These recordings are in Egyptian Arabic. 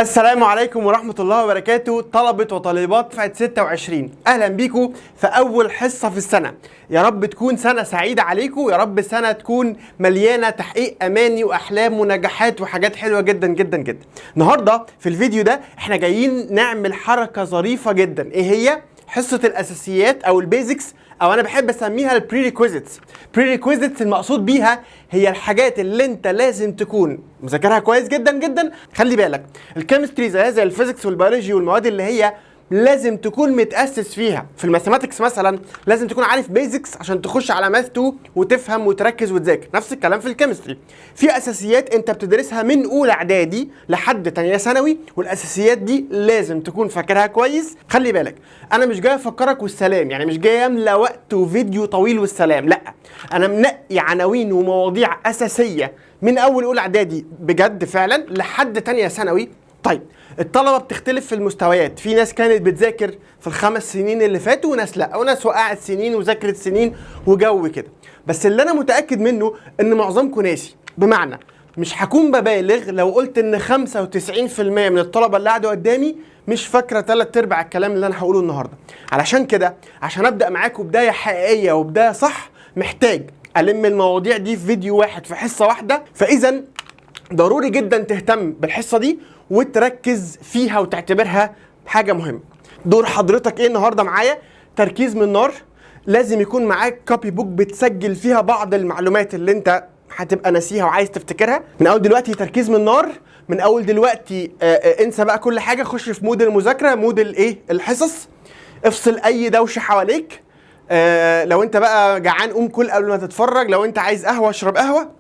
السلام عليكم ورحمة الله وبركاته، طلبة وطالبات دفعة 26، أهلا بيكم في أول حصة في السنة. يا رب تكون سنة سعيدة عليكم، يا رب سنة تكون مليانة تحقيق أماني وأحلام ونجاحات وحاجات حلوة جدا جدا جدا. النهاردة في الفيديو ده احنا جايين نعمل حركة ظريفة جدا. ايه هي؟ حصة الأساسيات أو ال basics، او انا بحب اسميها ال prerequisites. prerequisites المقصود بيها هي الحاجات اللي انت لازم تكون مذاكرها كويس جدا جدا. خلي بالك، ال chemistry زيها زي ال physics وال biology والمواد اللي هي لازم تكون متاسس فيها. في ال mathematics مثلا لازم تكون عارف basics عشان تخش على math 2 وتفهم وتركز وتذاكر. نفس الكلام في ال chemistry، في اساسيات انت بتدرسها من اولى اعدادي لحد تانية ثانوي، والاساسيات دي لازم تكون فاكرها كويس. خلي بالك، انا مش جاي افكرك والسلام، يعني مش جاي املى وقت وفيديو طويل والسلام. لا، انا منقي عناوين ومواضيع اساسية من اول اولى اعدادي بجد فعلا لحد تانية ثانوي. طيب، الطلبة بتختلف في المستويات، في ناس كانت بتذاكر في ال5 سنين اللي فاتوا وناس لا، وناس وقعت سنين وذاكرت سنين وجو كده. بس اللي انا متاكد منه ان معظمكم ناسي، بمعنى مش هكون ببالغ لو قلت ان 95% من الطلبة اللي قعدوا قدامي مش فاكره ثلاث ارباع الكلام اللي انا هقوله النهارده. علشان كده، عشان ابدا معاكم بداية حقيقية وبداية صح، محتاج الم المواضيع دي في فيديو واحد في حصة واحده. فاذا ضروري جدا تهتم بالحصه دي وتركز فيها وتعتبرها حاجة مهمه. دور حضرتك ايه النهارده معايا؟ تركيز من نار. لازم يكون معاك copy book بتسجل فيها بعض المعلومات اللي انت هتبقى ناسيها وعايز تفتكرها. من اول دلوقتي تركيز من نار. من اول دلوقتي انسى بقى كل حاجه، خش في mood المذاكره، mood الايه؟ الحصص. افصل اي دوشه حواليك. لو انت بقى جعان قوم كل قبل ما تتفرج، لو انت عايز قهوة اشرب قهوه،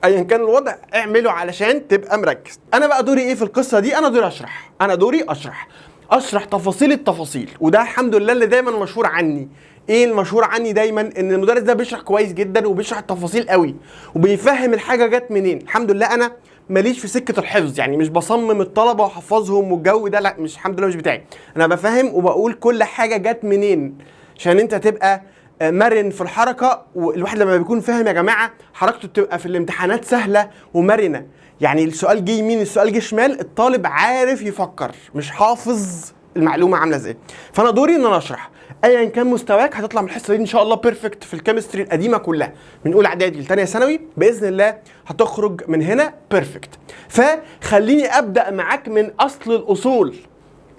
ايا كان الوضع اعمله علشان تبقى مركز. انا بقى دوري ايه في القصة دي؟ انا دوري اشرح، انا دوري اشرح، اشرح تفاصيل التفاصيل، وده الحمد لله اللي دايما مشهور عني. ايه المشهور عني دايما؟ ان المدرس ده بيشرح كويس جدا وبيشرح التفاصيل قوي وبيفهم الحاجة جت منين. الحمد لله انا ماليش في سكة الحفظ، يعني مش بصمم الطلبة واحفظهم والجو ده، لا، مش، الحمد لله مش بتاعي. انا بفهم وبقول كل حاجة جت منين عشان انت تبقى مرن في الحركه. والواحد لما بيكون فاهم يا جماعة حركته بتبقى في الامتحانات سهلة ومرنه، يعني السؤال جه يمين، السؤال جه شمال، الطالب عارف يفكر، مش حافظ المعلومة عامله ازاي. فانا دوري ان انا اشرح. ايا كان مستواك هتطلع من الحصة دي ان شاء الله perfect في ال chemistry القديمة كلها، من اولى اعدادي لثانيه ثانوي، باذن الله هتخرج من هنا perfect. فخليني ابدا معاك من اصل الاصول.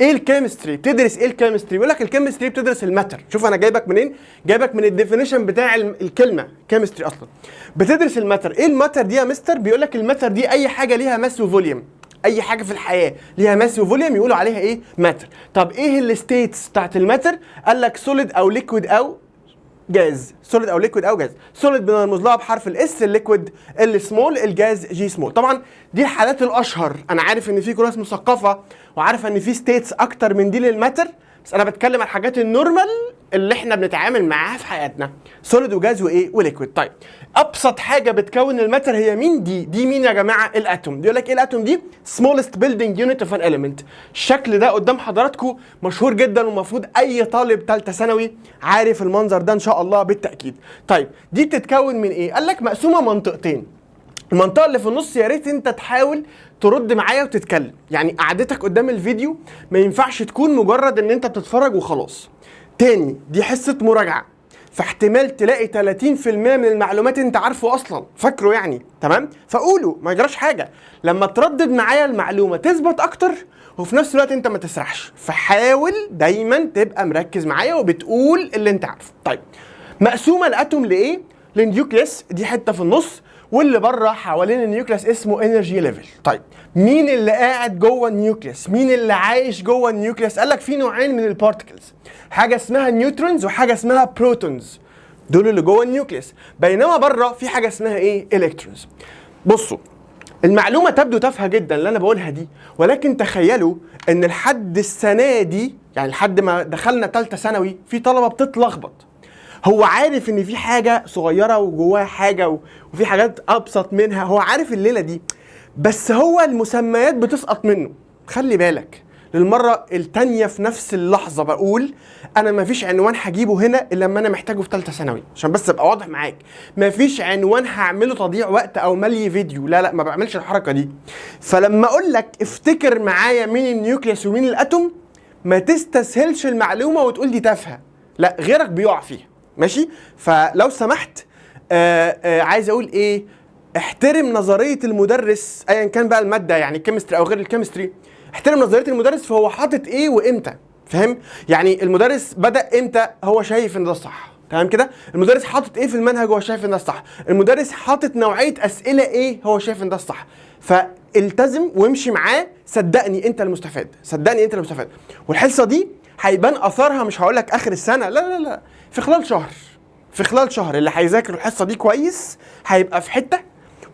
ايه ال chemistry؟ بتدرس ايه ال chemistry؟ بيقول لك ال chemistry بتدرس ال matter. شوف انا جايبك منين، جايبك من ال definition بتاع الكلمة chemistry اصلا. بتدرس ال matter. ايه ال matter دي يا مستر؟ بيقول لك ال matter دي اي حاجة ليها mass و volume. اي حاجة في الحياة ليها mass و volume يقولوا عليها ايه؟ matter. طب ايه ال states بتاعت ال matter؟ قال لك solid او liquid او gas. solid او liquid او gas. solid بنرمز لها بحرف ال S، ال liquid L small، ال gas G small. طبعا دي الحالات الاشهر. انا عارف ان في ناس مثقفة وعارفه ان في states اكتر من دي لل matter، بس انا بتكلم عن الحاجات ال normal اللي احنا بنتعامل معاها في حياتنا: solid و gas وايه؟ و liquid. طيب، ابسط حاجة بتكون ال matter هي مين؟ دي دي مين يا جماعه؟ ال atom. بيقول لك ايه ال atom دي؟ smallest building unit of an element. الشكل ده قدام حضراتكم مشهور جدا، ومفروض اي طالب ثالثة ثانوي عارف المنظر ده ان شاء الله بالتاكيد. طيب، دي بتتكون من ايه؟ قال لك مقسومة منطقتين. المنطقة اللي في النص، يا ريت انت تحاول ترد معايا وتتكلم، يعني قعدتك قدام الفيديو ما ينفعش تكون مجرد ان انت بتتفرج وخلاص. تاني، دي حصة مراجعه، فاحتمال تلاقي 30% من المعلومات انت عارفه اصلا، فاكره يعني، تمام؟ فقوله، ما يجراش حاجه. لما تردد معايا المعلومة تثبت اكتر، وفي نفس الوقت انت ما تسرحش، فحاول دايما تبقى مركز معايا وبتقول اللي انت عارفه. طيب، مقسومة ال atom لايه؟ ل nucleus، دي حتة في النص، واللي بره حوالين ال nucleus اسمه energy level. طيب، مين اللي قاعد جوه ال nucleus؟ مين اللي عايش جوه ال nucleus؟ قال لك في نوعين من ال particles، حاجة اسمها neutrons وحاجه اسمها protons، دول اللي جوه ال nucleus، بينما بره في حاجة اسمها ايه؟ electrons. بصوا، المعلومة تبدو تافهة جدا اللي انا بقولها دي، ولكن تخيلوا ان لحد السنة دي، يعني لحد ما دخلنا ثالثة ثانوي، في طلبه بتتلخبط. هو عارف ان في حاجة صغيرة وجواها حاجة وفي حاجات ابسط منها، هو عارف الليلة دي، بس هو المسميات بتسقط منه. خلي بالك، للمرة الثانية في نفس اللحظة بقول انا مفيش عنوان هجيبه هنا الا لما انا محتاجه في ثالثة ثانوي، عشان بس ابقى واضح معاك. مفيش عنوان هعمله تضييع وقت او ملي فيديو، لا لا، ما بعملش الحركة دي. فلما اقول لك افتكر معايا مين ال nucleus ومين ال atom، ما تستسهلش المعلومة وتقول دي تافهه، لا، غيرك بيقع فيها، ماشي؟ فلو سمحت، عايز اقول ايه؟ احترم نظرية المدرس ايا كان بقى الماده، يعني chemistry او غير ال chemistry. احترم نظرية المدرس، فهو حاطط ايه وامتى، فاهم؟ يعني المدرس بدا امتى؟ هو شايف ان ده الصح، تمام كده؟ المدرس حاطط ايه في المنهج؟ هو شايف ان ده الصح. المدرس حاطط نوعية اسئلة ايه؟ هو شايف ان ده الصح. فالتزم وامشي معاه، صدقني انت المستفاد، صدقني انت المستفاد. والحصه دي هيبان اثرها، مش هقول لك اخر السنه، لا لا لا، في خلال شهر. في خلال شهر اللي هيذاكر الحصة دي كويس هيبقى في حته،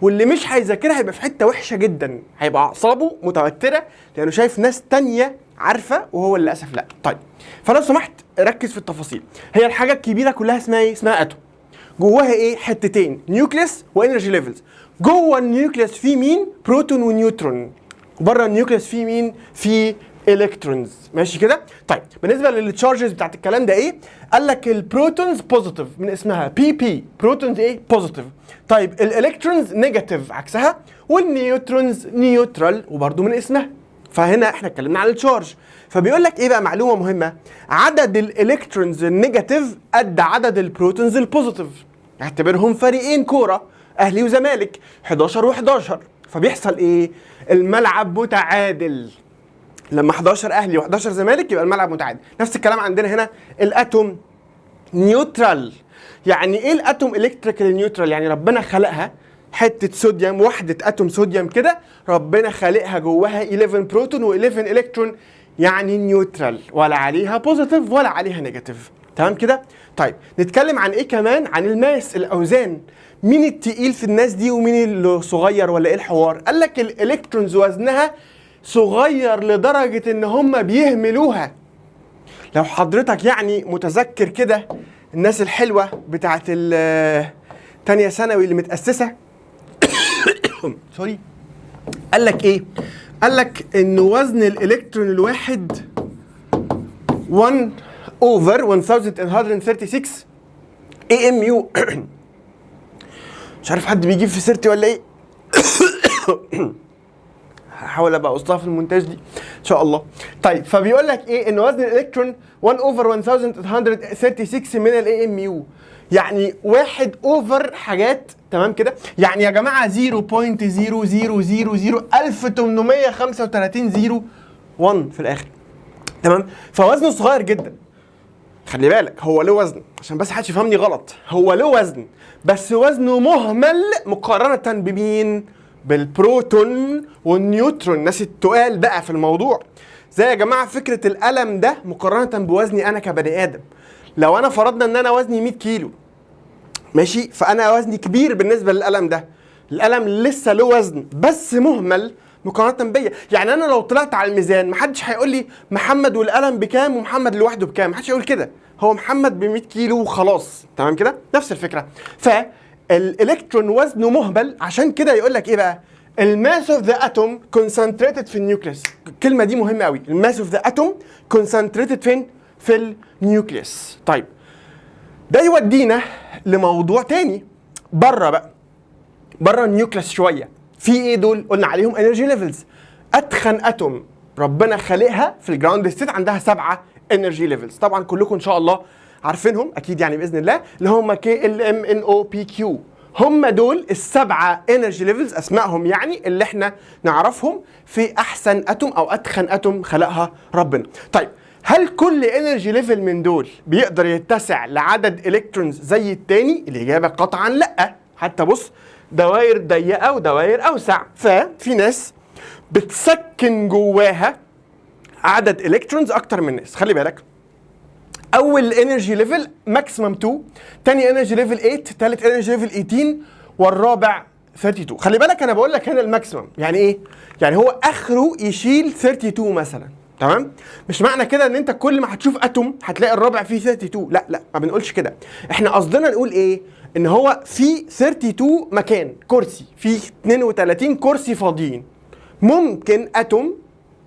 واللي مش هيذاكرها هيبقى في حتة وحشة جدا، هيبقى اعصابه متوترة لانه شايف ناس تانية عارفه وهو للاسف لا. طيب، فلو سمحت ركز في التفاصيل. هي الحاجة الكبيرة كلها اسمها ايه؟ اسمها atom. جواها ايه؟ حتتين، nucleus و energy levels. جوه ال nucleus في مين؟ بروتون ونيوترون. بره ال nucleus في مين؟ في electrons، ماشي كده؟ طيب، بالنسبة لل charges بتاعت الكلام ده ايه؟ قال لك ال protons positive، من اسمها P P، protons ايه؟ positive. طيب، ال electrons negative عكسها، وال neutrons neutral وبرده من اسمها. فهنا احنا اتكلمنا على ال charge. فبيقول لك ايه بقى؟ معلومة مهمه: عدد ال electrons ال negative قد عدد ال protons ال positive. اعتبرهم فريقين كوره، اهلي وزمالك، 11 و11. فبيحصل ايه؟ الملعب متعادل. لما 11 اهلي و11 زمالك يبقى الملعب متعادل. نفس الكلام عندنا هنا، ال atom neutral. يعني ايه ال atom electrical neutral؟ يعني ربنا خلقها حتة صوديوم، وحده atom صوديوم كده، ربنا خالقها جواها 11 بروتون و11 الكترون، يعني neutral، ولا عليها positive ولا عليها negative، تمام كده؟ طيب، نتكلم عن ايه كمان؟ عن ال mass، الاوزان. مين التقيل في الناس دي ومين اللي صغير ولا ايه الحوار؟ قال لك ال electrons وزنها صغير لدرجة ان هم بيهملوها. لو حضرتك يعني متذكر كده الناس الحلوة بتاعت تانية ثانوي اللي متاسسه، sorry، قال لك ايه؟ قال لك ان وزن الالكترون الواحد 1 over 1136 AMU. مش عارف حد بيجيب في سيرتي ولا ايه، هحاول ابقى اقصها في المونتاج دي ان شاء الله. طيب، فبيقول لك ايه؟ ان وزن الالكترون 1 over 1836 من ال AMU، يعني واحد over حاجات، تمام كده؟ يعني يا جماعة 0.0000 1835 0 1 في الاخر، تمام؟ فوزنه صغير جدا. خلي بالك، هو له وزن، عشان بس محدش يفهمني غلط، هو له وزن بس وزنه مهمل مقارنة بمين؟ بالبروتون والنيوترون، الناس التقال بقى في الموضوع. زي يا جماعة فكرة القلم ده مقارنة بوزني أنا كبني آدم. لو أنا فرضنا إن أنا وزني 100 كيلو، ماشي؟ فأنا وزني كبير بالنسبة للقلم ده. القلم لسه له وزن بس مهمل مقارنة بيا. يعني انا لو طلعت على الميزان محدش هيقول لي محمد والقلم بكام ومحمد لوحده بكام، محدش هيقول كده. هو محمد ب 100 كيلو وخلاص، تمام كده؟ نفس الفكرة. فالالكترون وزنه مهمل، عشان كده يقول لك ايه بقى؟ ال mass of the atom concentrated في ال nucleus. الكلمة دي مهمة قوي، ال mass of the atom concentrated فين؟ في ال nucleus. طيب، ده يودينا لموضوع تاني بره بقى، بره ال nucleus شويه. في ايه دول؟ قلنا عليهم energy levels. اتخن atom ربنا خالقها في ال ground state عندها سبعة energy levels. طبعا كلكم ان شاء الله عارفينهم اكيد، يعني باذن الله، اللي هم K L M N O P Q. هم دول السبعة energy levels، اسمائهم يعني اللي احنا نعرفهم في احسن atom او اتخن atom خلقها ربنا. طيب، هل كل energy level من دول بيقدر يتسع لعدد electrons زي التاني؟ الاجابة قطعا لا. حتى بص، دوائر ضيقه ودوائر اوسع. ففي ناس بتسكن جواها عدد electrons اكتر من ناس. خلي بالك، اول energy level maximum 2، تاني energy level 8، تالت energy level 18، والرابع 32. خلي بالك، انا بقول لك هنا ال maximum يعني ايه؟ يعني هو اخره يشيل 32 مثلا، تمام؟ مش معنى كده ان انت كل ما هتشوف atom هتلاقي الرابع فيه 32. لا لا، ما بنقولش كده. احنا قصدنا نقول ايه؟ ان هو في 32 مكان كرسي، في 32 كرسي فاضيين، ممكن atom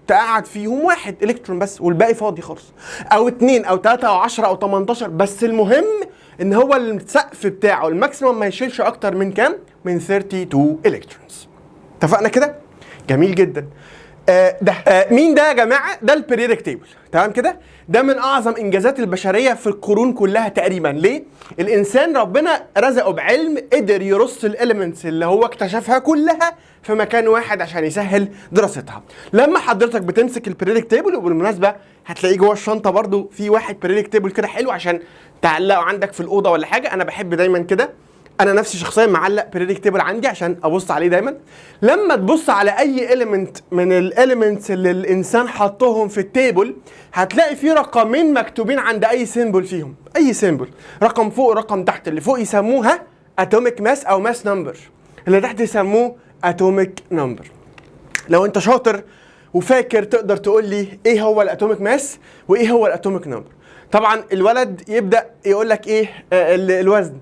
تقعد فيهم واحد الكترون بس والباقي فاضي خالص، او اتنين او تلاتة او 10 او 18، بس المهم ان هو السقف بتاعه ال maximum ما يشيلش اكتر من كام؟ من 32 electrons. اتفقنا كده؟ جميل جدا. ده مين ده يا جماعة؟ ده ال periodic table، تمام كده؟ ده من اعظم انجازات البشرية في القرون كلها تقريبا. ليه؟ الانسان ربنا رزقه بعلم قدر يرص ال elements اللي هو اكتشفها كلها في مكان واحد عشان يسهل دراستها. لما حضرتك بتمسك ال periodic table، وبالمناسبة هتلاقيه جوه الشنطة برضو في واحد periodic table كده حلو عشان تعلقه عندك في الاوضة ولا حاجة، انا بحب دايما كده، انا نفسي شخصيا معلق periodic table عندي عشان ابص عليه دايما. لما تبص على اي element من ال elements اللي الانسان حطهم في ال table هتلاقي في رقمين مكتوبين عند اي symbol فيهم، اي symbol، رقم فوق ورقم تحت. اللي فوق يسموها atomic mass او mass number، اللي تحت يسموه atomic number. لو انت شاطر وفاكر تقدر تقول لي ايه هو ال atomic mass وايه هو ال atomic number. طبعا الولد يبدا يقول لك ايه؟ الوزن.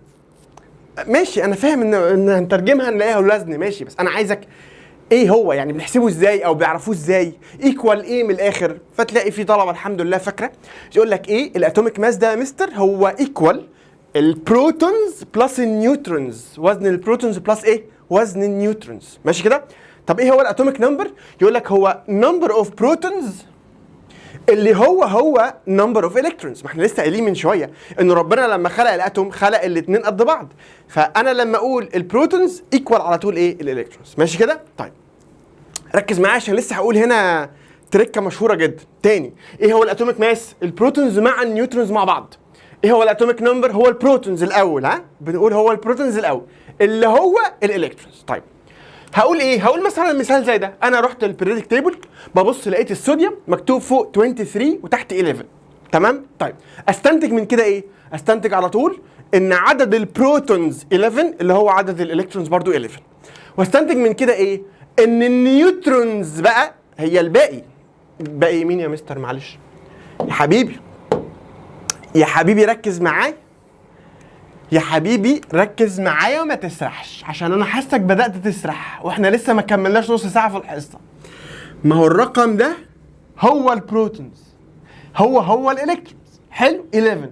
ماشي، انا فاهم ان هنترجمها نلاقيها الوزن، ماشي، بس انا عايزك ايه هو يعني، بنحسبه ازاي او بيعرفوه ازاي، equal ايه من الاخر؟ فتلاقي في طلبه الحمد لله فاكره، يقول لك ايه ال atomic mass ده يا مستر؟ هو equal ال protons plus ال neutrons، وزن ال protons plus ايه؟ وزن ال neutrons، ماشي كده؟ طب ايه هو ال atomic number؟ يقول لك هو number of protons اللي هو هو number of electrons. ما احنا لسه قايلين من شوية ان ربنا لما خلق ال atom خلق الاثنين قد بعض، فانا لما اقول ال protons equal على طول ايه؟ ال electrons، ماشي كده؟ طيب ركز معايا عشان لسه هقول هنا تريكه مشهورة جدا. تاني، ايه هو ال atomic mass؟ ال protons مع ال neutrons مع بعض. ايه هو ال atomic number؟ هو ال protons الاول، ها، بنقول هو ال protons الاول اللي هو ال electrons. طيب هقول ايه؟ هقول مثلا مثال زي ده، انا رحت ال periodic table ببص لقيت الصوديوم مكتوب فوق 23 وتحت 11، تمام؟ طيب استنتج من كده ايه؟ استنتج على طول ان عدد ال protons 11 اللي هو عدد ال electrons برضو 11، واستنتج من كده ايه؟ ان ال neutrons بقى هي الباقي. باقي مين يا مستر؟ معلش يا حبيبي، يا حبيبي ركز معايا، يا حبيبي ركز معايا وما تسرحش عشان انا حاسك بدأت تسرح واحنا لسه ما كملناش نص ساعة في الحصة. ما هو الرقم ده هو ال protons هو هو ال electrons، حلو، 11.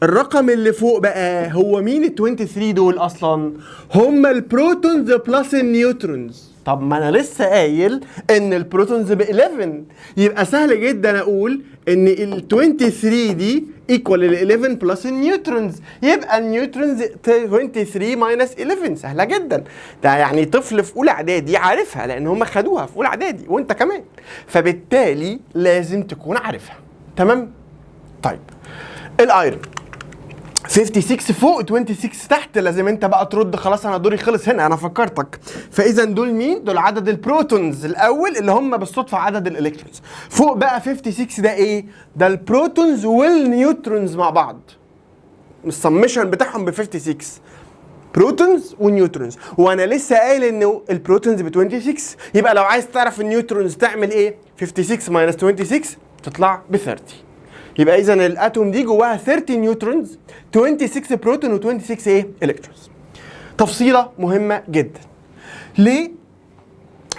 الرقم اللي فوق بقى هو مين؟ ال 23 دول اصلا هم ال protons plus ال neutrons. طب ما انا لسه قايل ان ال protons ب 11، يبقى سهل جدا اقول ان ال 23 دي equal ال 11 plus ال neutrons، يبقى ال neutrons 23 minus 11، سهلة جدا. ده يعني طفل في اولى اعدادي عارفها لان هم خدوها في اولى اعدادي وانت كمان، فبالتالي لازم تكون عارفها، تمام؟ طيب ال iron 56 فوق 26 تحت، لازم انت بقى ترد، خلاص انا دوري خلص هنا، انا فكرتك. فاذا دول مين؟ دول عدد ال protons الاول اللي هم بالصدفة عدد ال electrons. فوق بقى 56 ده ايه؟ ده ال protons وال neutrons مع بعض، السمشن بتاعهم ب 56، protons و neutrons، وانا لسه قايل انه ال protons ب 26، يبقى لو عايز تعرف ال neutrons تعمل ايه؟ 56 minus 26 تطلع ب 30. يبقى اذا ال atom دي جواها 30 neutrons، 26 بروتون و26 ايه؟ electrons. تفصيله مهمة جدا. ليه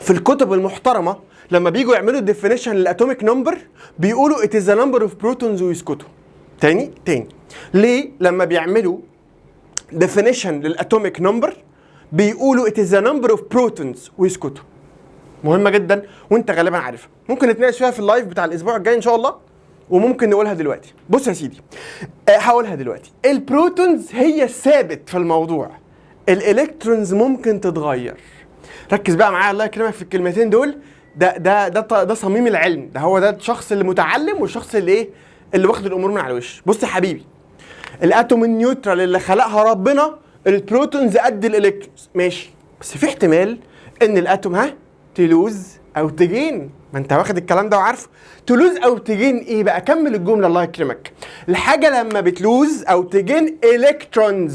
في الكتب المحترمة لما بيجوا يعملوا definition لل atomic number بيقولوا it is the number of protons ويسكتوا؟ تاني تاني، ليه لما بيعملوا definition لل atomic number بيقولوا it is the number of protons ويسكتوا؟ مهمة جدا وانت غالبا عارفها. ممكن نتناقش فيها في ال live بتاع الاسبوع الجاي ان شاء الله، وممكن نقولها دلوقتي. بص يا سيدي، هقولها دلوقتي. ال protons هي الثابت في الموضوع، ال electrons ممكن تتغير. ركز بقى معايا الله يكرمك في الكلمتين دول، ده صميم العلم، ده هو ده الشخص اللي متعلم والشخص اللي ايه؟ اللي واخد الامور من على الوش. بص يا حبيبي، ال atom ال neutral اللي خلقها ربنا ال protons قد ال electrons، ماشي، بس في احتمال ان ال atom ها ت lose او ت gain. ما انت واخد الكلام ده وعارفه. ت lose او ت gain ايه بقى؟ كمل الجملة الله يكرمك. الحاجة لما بت lose او ت gain electrons،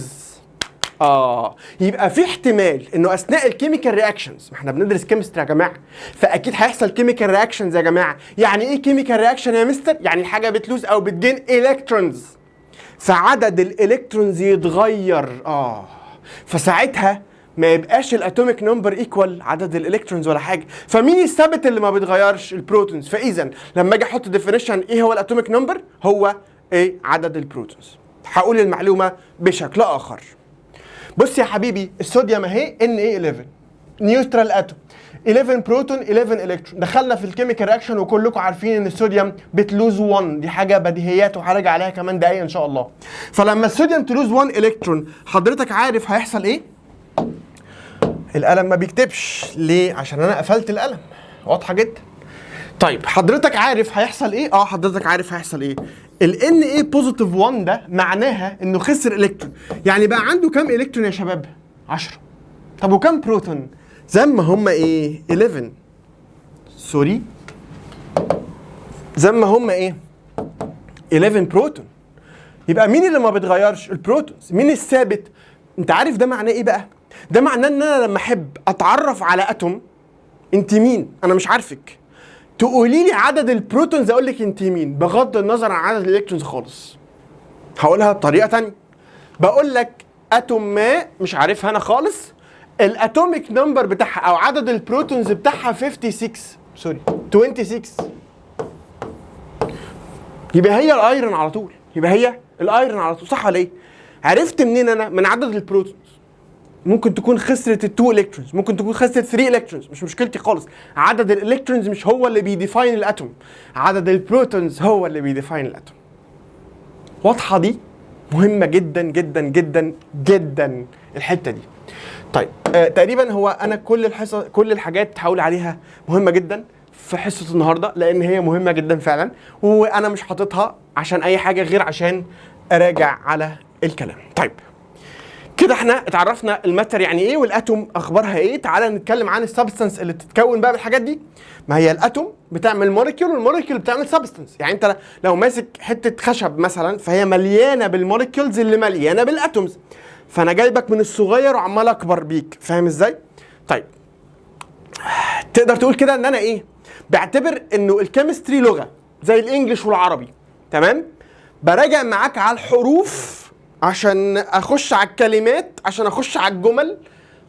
يبقى في احتمال انه اثناء ال chemical reactions، ما احنا بندرس chemistry يا جماعة، فاكيد هيحصل chemical reactions يا جماعة. يعني ايه chemical reaction يا مستر؟ يعني حاجة بت lose او بت gain electrons، فعدد ال electrons يتغير، فساعتها ما يبقاش ال atomic number equal عدد ال electrons ولا حاجه. فمين الثابت اللي ما بيتغيرش؟ ال protons. فاذا لما اجي احط definition ايه هو ال atomic number، هو ايه؟ عدد ال protons. هقول المعلومة بشكل اخر. بص يا حبيبي، الصوديوم اهي Na 11، neutral atom، 11 بروتون، 11 الكترون. دخلنا في ال chemical reaction وكلكم عارفين ان الصوديوم بت lose 1، دي حاجة بديهيات وهرجع عليها كمان دقايق ان شاء الله. فلما الصوديوم ت lose 1 الكترون، حضرتك عارف هيحصل ايه؟ القلم ما بيكتبش ليه؟ عشان انا قفلت القلم، واضحة جدا. طيب، حضرتك عارف هيحصل ايه؟ اه، حضرتك عارف هيحصل ايه. ال Na positive 1 ده معناها انه خسر الكترون، يعني بقى عنده كام الكترون يا شباب؟ 10. طب وكام بروتون؟ زي ما هم ايه؟ 11، sorry، زي ما هم ايه؟ 11 بروتون. يبقى مين اللي ما بيتغيرش؟ ال protons. مين الثابت؟ انت عارف ده معناه ايه بقى؟ ده معناه ان انا لما احب اتعرف على atom، انت مين؟ انا مش عارفك، تقولي لي عدد ال protons اقول لك انت مين، بغض النظر عن عدد ال electrons خالص. هقولها بطريقة تانية، بقول لك atom ما مش عارفها انا خالص، ال atomic number بتاعها او عدد ال protons بتاعها 56، sorry، 26، يبقى هي ال iron على طول، يبقى هي ال iron على طول، صح ولا ايه؟ عرفت منين انا؟ من عدد ال protons. ممكن تكون خسرت ال 2 electrons، ممكن تكون خسرت 3 electrons، مش مشكلتي خالص. عدد ال electrons مش هو اللي بي define ال atom، عدد ال protons هو اللي بي define ال atom. واضحة دي؟ مهمة جدا جدا جدا جدا الحتة دي. طيب، تقريبا هو انا كل الحصص، كل الحاجات هقول عليها مهمة جدا في حصة النهارده، لان هي مهمة جدا فعلا، وانا مش حاططها عشان اي حاجة غير عشان اراجع على الكلام. طيب، كده احنا اتعرفنا ال matter يعني ايه وال atom اخبارها ايه. تعالى نتكلم عن ال substance اللي بتتكون بقى بالحاجات دي. ما هي ال atom بتعمل molecule وال molecule بتعمل substance. يعني انت لو ماسك حتة خشب مثلا، فهي مليانة بال molecules اللي مليانة بال atoms. فانا جايبك من الصغير وعمال اكبر بيك، فاهم ازاي؟ طيب، تقدر تقول كده ان انا ايه؟ بعتبر انه ال chemistry لغة زي ال English والعربي، تمام؟ براجع معاك على الحروف عشان اخش على الكلمات، عشان اخش على الجمل،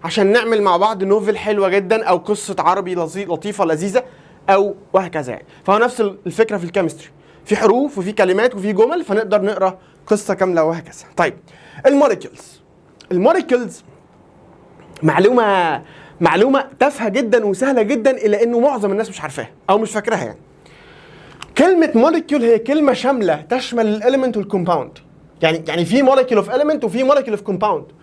عشان نعمل مع بعض novel حلوة جدا او قصة عربي لطيفة لذيذة او وهكذا يعني. فهو نفس الفكرة في ال chemistry، في حروف وفي كلمات وفي جمل، فنقدر نقرا قصة كاملة وهكذا. طيب، ال molecules. ال molecules معلومه تافهة جدا وسهلة جدا، الا انه معظم الناس مش عارفاها او مش فاكراها. يعني كلمة molecule هي كلمة شاملة تشمل ال element وال compound. يعني في molecule of element وفي molecule of compound.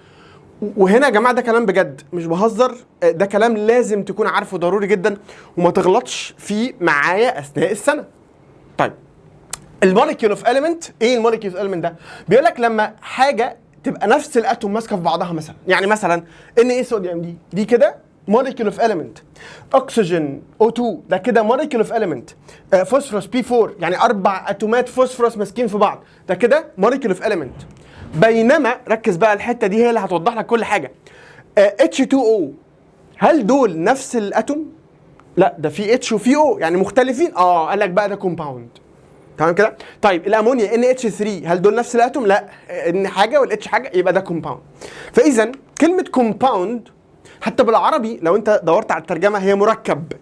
وهنا يا جماعة ده كلام بجد مش بهزر، ده كلام لازم تكون عارفه ضروري جدا وما تغلطش فيه معايا اثناء السنه. طيب، ال molecule of element ايه؟ ال molecule of element ده بيقول لك لما حاجة تبقى نفس ال atom ماسكه في بعضها مثلا، يعني مثلا Na صوديوم دي كده molecule of element، اكسجين O2 ده كده molecule of element، phosphorus P4، يعني اربع اتومات فوسفورس ماسكين في بعض، ده كده molecule of element. بينما ركز بقى، الحتة دي هي اللي هتوضح لك كل حاجه. H2O، هل دول نفس ال atom؟ لا، ده في H وفي O، يعني مختلفين. اه، قال لك بقى ده compound، تمام كده؟ طيب، الامونيا NH3، هل دول نفس ال atom؟ لا، N حاجة وال H حاجه، يبقى ده compound. فاذا كلمة compound حتى بالعربي لو انت دورت على الترجمة هي مركب،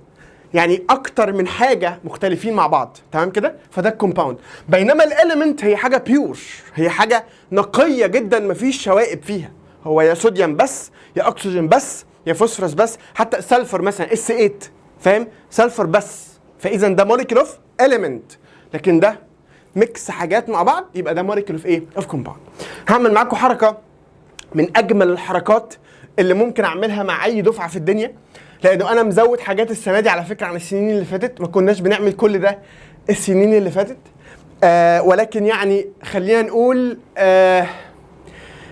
يعني اكتر من حاجة مختلفين مع بعض، تمام كده؟ فده ال compound. بينما ال element هي حاجة pure، هي حاجة نقية جدا مفيش شوائب فيها، هو يا صوديوم بس يا اكسجين بس يا فوسفورس بس، حتى sulfur مثلا S 8، فاهم؟ sulfur بس. فاذا ده molecule of element، لكن ده mix حاجات مع بعض، يبقى ده molecule of ايه؟ of compound. هعمل معاكم حركة من اجمل الحركات اللي ممكن اعملها مع اي دفعه في الدنيا، لانه انا مزود حاجات السنة دي على فكرة عن السنين اللي فاتت، ما كناش بنعمل كل ده السنين اللي فاتت. ولكن يعني خلينا نقول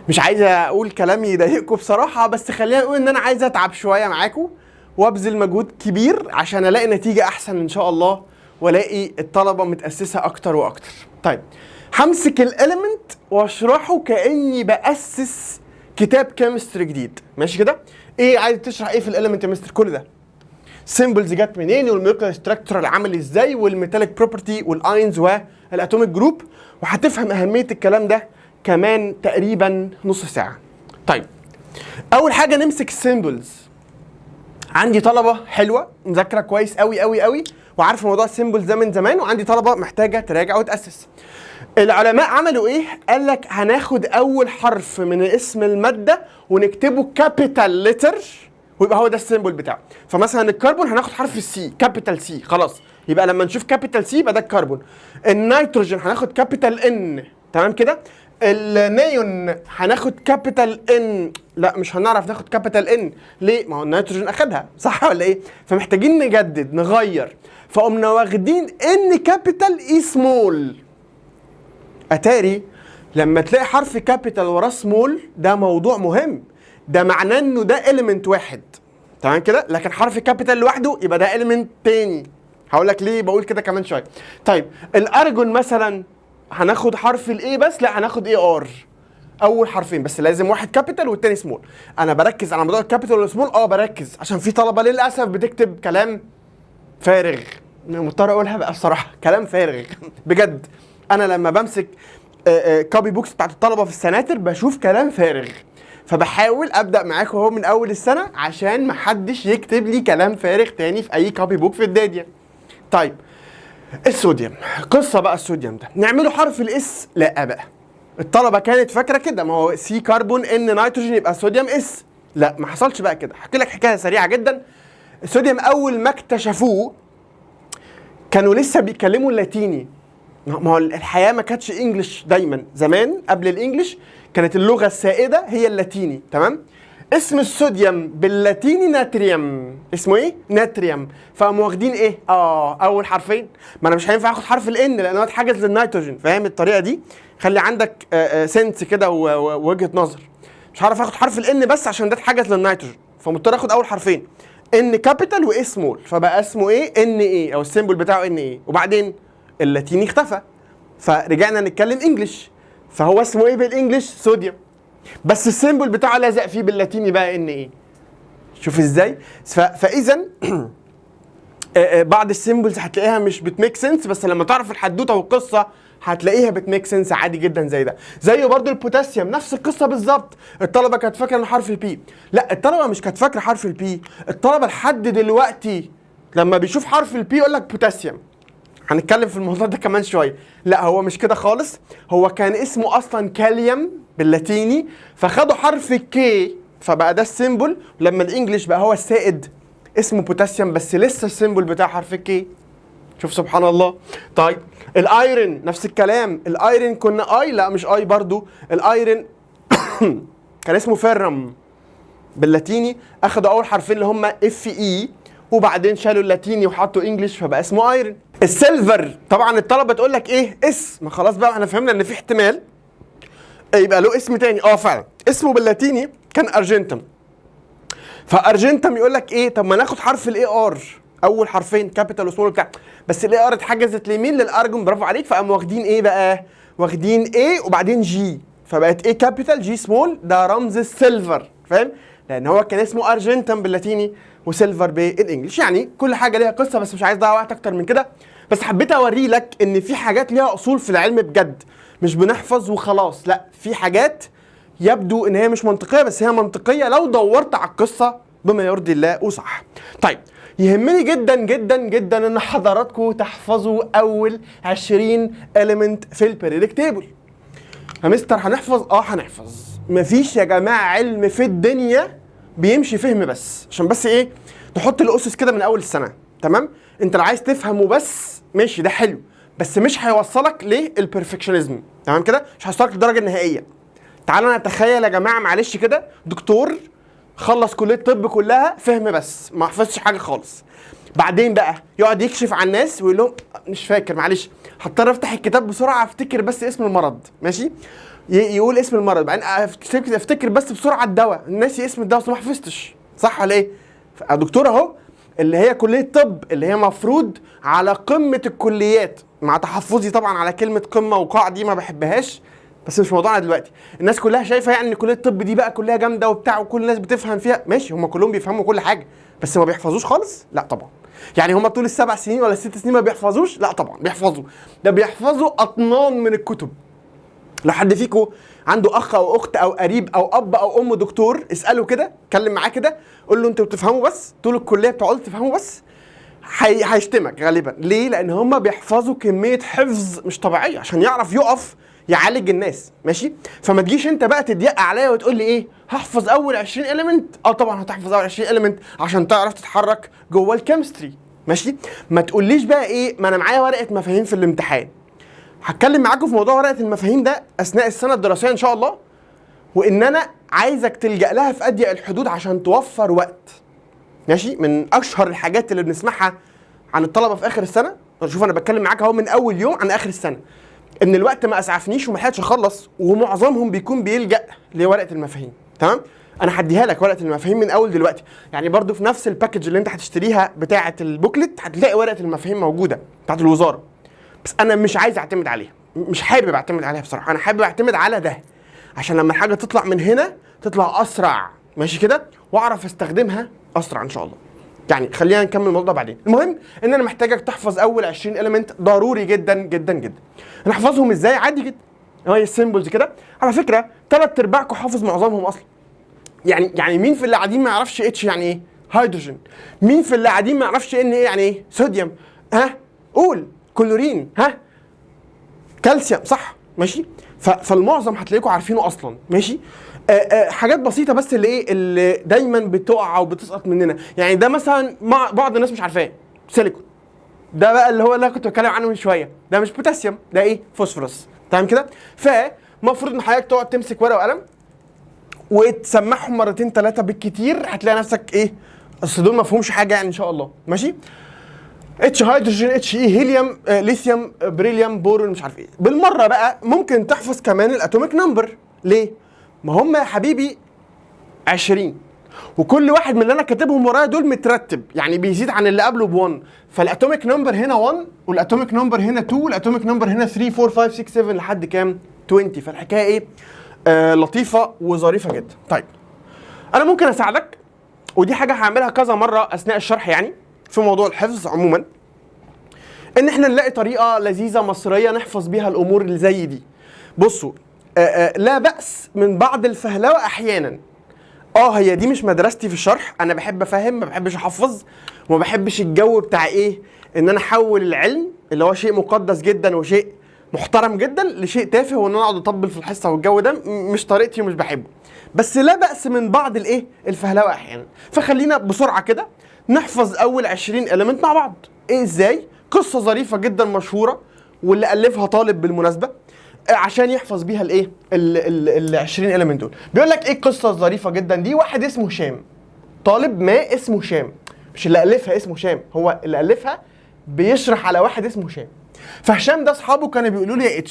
مش عايز اقول كلام يضايقكم بصراحه، بس خلينا نقول ان انا عايز اتعب شوية معاكم وابذل مجهود كبير عشان الاقي نتيجة احسن ان شاء الله والاقي الطلبة متاسسه اكتر واكتر. طيب، همسك ال element واشرحه كاني باسس كتاب chemistry جديد، ماشي كده؟ ايه، عايز تشرح ايه في ال element يا مستر؟ كل ده، symbols جت منين، وال molecular structure عامل ازاي، وال metallic property وال ions وال atomic group، وهتفهم اهمية الكلام ده كمان تقريبا نص ساعه. طيب. اول حاجة نمسك ال symbols. عندي طلبه حلوة مذاكرة كويس قوي قوي قوي وعارفه موضوع ال symbols ده من زمان، وعندي طلبه محتاجه تراجع وتاسس. العلماء عملوا ايه؟ قال لك هناخد اول حرف من اسم المادة ونكتبه capital letter ويبقى هو ده ال symbol بتاعه. فمثلا الكربون هناخد حرف ال C، capital C، خلاص يبقى لما نشوف capital C يبقى ده الكربون. النيتروجين هناخد capital N، تمام كده. النيون هناخد capital N، لا مش هنعرف ناخد capital N، ليه؟ ما هو النيتروجين اخدها، صح ولا ايه؟ فمحتاجين نجدد نغير، فقمنا واخدين N capital a small. اتاري لما تلاقي حرف capital وراه سمول ده موضوع مهم، ده معناه انه ده element واحد، تمام كده. لكن حرف capital لوحده يبقى ده element تاني، هقول لك ليه بقول كده كمان شوية. طيب الارجون مثلا هناخد حرف ال A بس، لا هناخد A R، اول حرفين بس، لازم واحد capital والتاني سمول. انا بركز على موضوع ال capital وال small، بركز عشان في طلبه للاسف بتكتب كلام فارغ، مضطر اقولها بقى بصراحة، كلام فارغ بجد. انا لما بمسك copy books بتاعت الطلبة في السناتر بشوف كلام فارغ، فبحاول ابدا معاكم اهو من اول السنة عشان محدش يكتب لي كلام فارغ تاني في اي copy book في الدنيا. طيب الصوديوم، قصة بقى الصوديوم ده نعمله حرف ال S؟ لا بقى، الطلبة كانت فاكره كده، ما هو C كربون N نيتروجين يبقى صوديوم S. لا ما حصلش بقى كده. هحكي لك حكاية سريعة جدا. الصوديوم اول ما اكتشفوه كانوا لسه بيتكلموا اللاتيني، ما هو الحياة ما كانتش English دايما، زمان قبل ال English كانت اللغة السائدة هي اللاتيني، تمام. اسم الصوديوم باللاتيني natrium، اسمه ايه؟ natrium. فقاموا واخدين ايه؟ اول حرفين، ما انا مش هينفع اخد حرف ال N لان هو اتحجز للنيتروجين، فاهم الطريقة دي؟ خلي عندك sense كده ووجهه نظر. مش هعرف اخد حرف ال N بس عشان ده اتحجز للنيتروجين، فمضطر اخد اول حرفين N capital و a small، فبقى اسمه ايه؟ Na، او ال symbol بتاعه Na. وبعدين اللاتيني اختفى فرجعنا نتكلم English، فهو اسمه ايه بال English؟ صوديوم، بس ال symbol بتاعه لزق فيه باللاتيني بقى Na. شوف ازاي؟ فاذا بعض ال symbols هتلاقيها مش بت make sense، بس لما تعرف الحدوتة والقصه هتلاقيها بت make sense عادي جدا. زي ده زيه برضو البوتاسيوم نفس القصة بالظبط. الطلبة كانت فاكره ان حرف ال P، لا الطلبة مش كانت فاكره حرف ال P، الطلبة لحد دلوقتي لما بيشوف حرف ال P يقول لك بوتاسيوم. هنتكلم في الموضوع ده كمان شوية. لا هو مش كده خالص، هو كان اسمه اصلا kalium باللاتيني، فخدوا حرف K فبقى ده ال symbol. لما ال English بقى هو السائد اسمه بوتاسيوم، بس لسه ال symbol بتاع حرف K. شوف سبحان الله. طيب ال iron نفس الكلام، ال iron كنا I، لا مش I برضو، ال iron كان اسمه ferrum باللاتيني، اخدوا اول حرفين اللي هم F E وبعدين شالوا اللاتيني وحطوا English فبقى اسمه iron. ال silver طبعا الطلبة تقول لك ايه؟ S، ما خلاص بقى احنا فهمنا ان في احتمال يبقى له اسم تاني. فعلا اسمه باللاتيني كان argentum، ف argentum يقول لك ايه؟ طب ما ناخد حرف ال A R، اول حرفين capital و small بتاع، بس ال A R اتحجزت لمين؟ للارجون، برافو عليك. فقاموا واخدين ايه بقى؟ واخدين A وبعدين G، فبقت A capital G small، ده رمز ال silver، فاهم؟ لان هو كان اسمه argentum باللاتيني و silver بال English. يعني كل حاجة ليها قصة، بس مش عايز اضيع وقت اكتر من كده، بس حبيت اوري لك ان في حاجات ليها اصول في العلم بجد، مش بنحفظ وخلاص، لا في حاجات يبدو ان هي مش منطقية بس هي منطقية لو دورت على القصة بما يرضي الله وصح. طيب يهمني جدا جدا جدا ان حضراتكم تحفظوا اول 20 element في ال periodic table. يا مستر هنحفظ؟ هنحفظ. مفيش يا جماعة علم في الدنيا بيمشي فهم بس، عشان بس ايه تحط الاسس كده من اول السنة، تمام؟ انت لو عايز تفهم وبس ماشي ده حلو، بس مش هيوصلك لل perfectionism، تمام كده؟ مش هيوصلك للدرجة النهائية. تعالوا نتخيل يا جماعة معلش كده، دكتور خلص كليه الطب كلها فهم بس، ما حفظش حاجة خالص، بعدين بقى يقعد يكشف على الناس ويقول لهم مش فاكر معلش هضطر افتح الكتاب بسرعة افتكر بس اسم المرض، ماشي؟ يقول اسم المرض، بعدين افتكر بس بسرعة الدواء، ناسي اسم الدواء بس ما حفظتش، صح ولا ايه؟ دكتور اهو اللي هي كليه طب اللي هي مفروض على قمة الكليات، مع تحفظي طبعا على كلمة قمة وقاع دي ما بحبهاش، بس مش موضوعنا دلوقتي. الناس كلها شايفه يعني ان كليه الطب دي بقى كليه جامدة وبتاع وكل الناس بتفهم فيها، ماشي هم كلهم بيفهموا كل حاجة، بس ما بيحفظوش خالص؟ لا طبعا. يعني هم طول ال7 سنين ولا ال6 سنين ما بيحفظوش؟ لا طبعا بيحفظوا، ده بيحفظوا اطنان من الكتب. لو حد فيكم عنده اخ او اخت او قريب او اب او ام دكتور، اساله كده، اتكلم معاه كده، قول له انتوا بتفهموا بس طول الكلية بتقعدوا تفهموا بس، هيشتمك غالبا. ليه؟ لان هم بيحفظوا كمية حفظ مش طبيعية عشان يعرف يقف يعالج الناس، ماشي؟ فما تجيش انت بقى تضيق عليا وتقول لي ايه، هحفظ اول 20 element. طبعا هتحفظ اول 20 element عشان تعرف تتحرك جوه ال chemistry، ماشي؟ ما تقوليش بقى ايه، ما انا معايا ورقة مفاهيم في الامتحان. هتكلم معاكم في موضوع ورقة المفاهيم ده اثناء السنة الدراسية ان شاء الله، وان انا عايزك تلجا لها في اضيق الحدود عشان توفر وقت، ماشي؟ من اشهر الحاجات اللي بنسمعها عن الطلبة في اخر السنة، شوف انا بتكلم معاك اهو من اول يوم عن اخر السنة، ان الوقت ما اسعفنيش وما لحقتش اخلص، ومعظمهم بيكون بيلجا لورقه المفاهيم. تمام؟ انا هديها لك ورقة المفاهيم من اول دلوقتي، يعني برضو في نفس ال package اللي انت هتشتريها بتاعه ال booklet هتلاقي ورقة المفاهيم موجودة بتاعه الوزارة، بس انا مش عايز اعتمد عليها، مش حابب اعتمد عليها بصراحة. انا حابب اعتمد على ده عشان لما الحاجة تطلع من هنا تطلع اسرع، ماشي كده، واعرف استخدمها اسرع ان شاء الله. يعني خلينا نكمل الموضوع ده بعدين. المهم ان انا محتاجك تحفظ اول 20 element ضروري جدا جدا جدا. نحفظهم ازاي؟ عادي جدا، هي ال symbols كده. على فكرة ثلاث ارباعكم حافظ معظمهم اصلا. يعني مين في اللي قاعدين ما يعرفش H يعني ايه؟ هيدروجين. مين في اللي قاعدين ما يعرفش Na يعني ايه؟ صوديوم. ها قول كلورين، ها كالسيوم، صح؟ ماشي. فالمعظم هتلاقيكم عارفينه اصلا، ماشي؟ حاجات بسيطة بس اللي ايه اللي دايما بتقع وبتسقط مننا، يعني ده مثلا مع بعض الناس مش عارفاه، سيليكون ده بقى اللي هو اللي انا كنت بتكلم عنه من شوية، ده مش بوتاسيوم، ده ايه؟ فوسفورس. تمام كده؟ فمفروض ان حضرتك تقعد تمسك ورقة وقلم وتسمعهم مرتين ثلاثة بالكتير، هتلاقي نفسك ايه، اصل دول ما فيهمش حاجة يعني ان شاء الله، ماشي؟ H هيدروجين، He هيليوم، ليثيوم، بريليوم، بورون، مش عارف ايه. بالمرة بقى ممكن تحفظ كمان ال atomic number. ليه؟ ما هم يا حبيبي 20، وكل واحد من اللي انا كاتبهم ورايا دول مترتب، يعني بيزيد عن اللي قبله ب 1، فال atomic number هنا 1، وال atomic number هنا 2، وال atomic number هنا 3، 4، 5، 6، 7 لحد كام؟ 20. فالحكايه ايه؟ لطيفة وظريفه جدا. طيب انا ممكن اساعدك، ودي حاجة هعملها كذا مرة اثناء الشرح يعني في موضوع الحفظ عموما، ان احنا نلاقي طريقه لذيذة مصرية نحفظ بيها الامور اللي زي دي. بصوا، لا باس من بعض الفهلوة احيانا. هي دي مش مدرستي في الشرح، انا بحب افهم، ما بحبش احفظ، وما بحبش الجو بتاع ايه، ان انا احول العلم اللي هو شيء مقدس جدا وشيء محترم جدا لشيء تافه، وان انا اقعد اطبل في الحصة والجو ده مش طريقتي ومش بحبه. بس لا باس من بعض الايه الفهلوة احيانا. فخلينا بسرعة كده نحفظ اول 20 element مع بعض. ايه ازاي؟ قصة ظريفة جدا مشهورة واللي الفها طالب بالمناسبة، عشان يحفظ بيها الايه ال 20 element دول. بيقول لك ايه القصة الظريفة جدا دي؟ واحد اسمه هشام، طالب ما اسمه هشام، مش اللي الفها اسمه هشام، هو اللي الفها بيشرح على واحد اسمه هشام. فهشام ده اصحابه كانوا بيقولوا له يا H،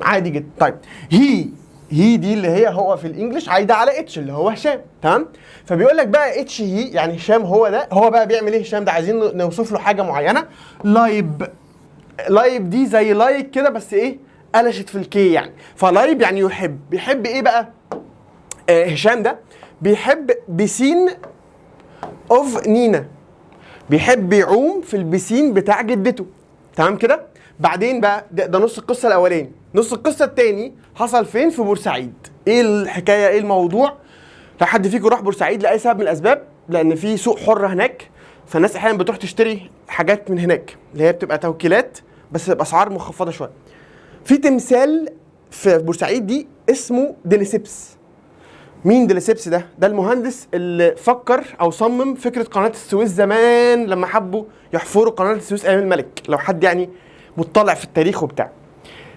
عادي جدا. طيب he he دي اللي هي هو في ال English عايدة على H اللي هو هشام، تمام؟ فبيقول لك بقى H he، يعني هشام هو ده، هو بقى بيعمل ايه هشام ده؟ عايزين نوصف له حاجة معينة. لايب، لايب دي زي like كده بس ايه قلشت في ال K يعني، فلايب يعني يحب. بيحب ايه بقى؟ هشام ده بيحب بسين of نينا، بيحب يعوم في البسين بتاع جدته، تمام كده؟ بعدين بقى ده نص القصة الاولاني. نص القصة الثاني حصل فين؟ في بورسعيد. ايه الحكاية؟ ايه الموضوع؟ لو حد فيكم راح بورسعيد لاي سبب من الاسباب، لان في سوق حر هناك، فالناس احيانا بتروح تشتري حاجات من هناك اللي هي بتبقى توكيلات بس باسعار مخفضة شوية. في تمثال في بورسعيد دي اسمه ديليسيبس. مين ديليسيبس ده؟ ده المهندس اللي فكر او صمم فكرة قناة السويس زمان لما حبوا يحفروا قناة السويس ايام الملك، لو حد يعني مطلع في التاريخ وبتاع.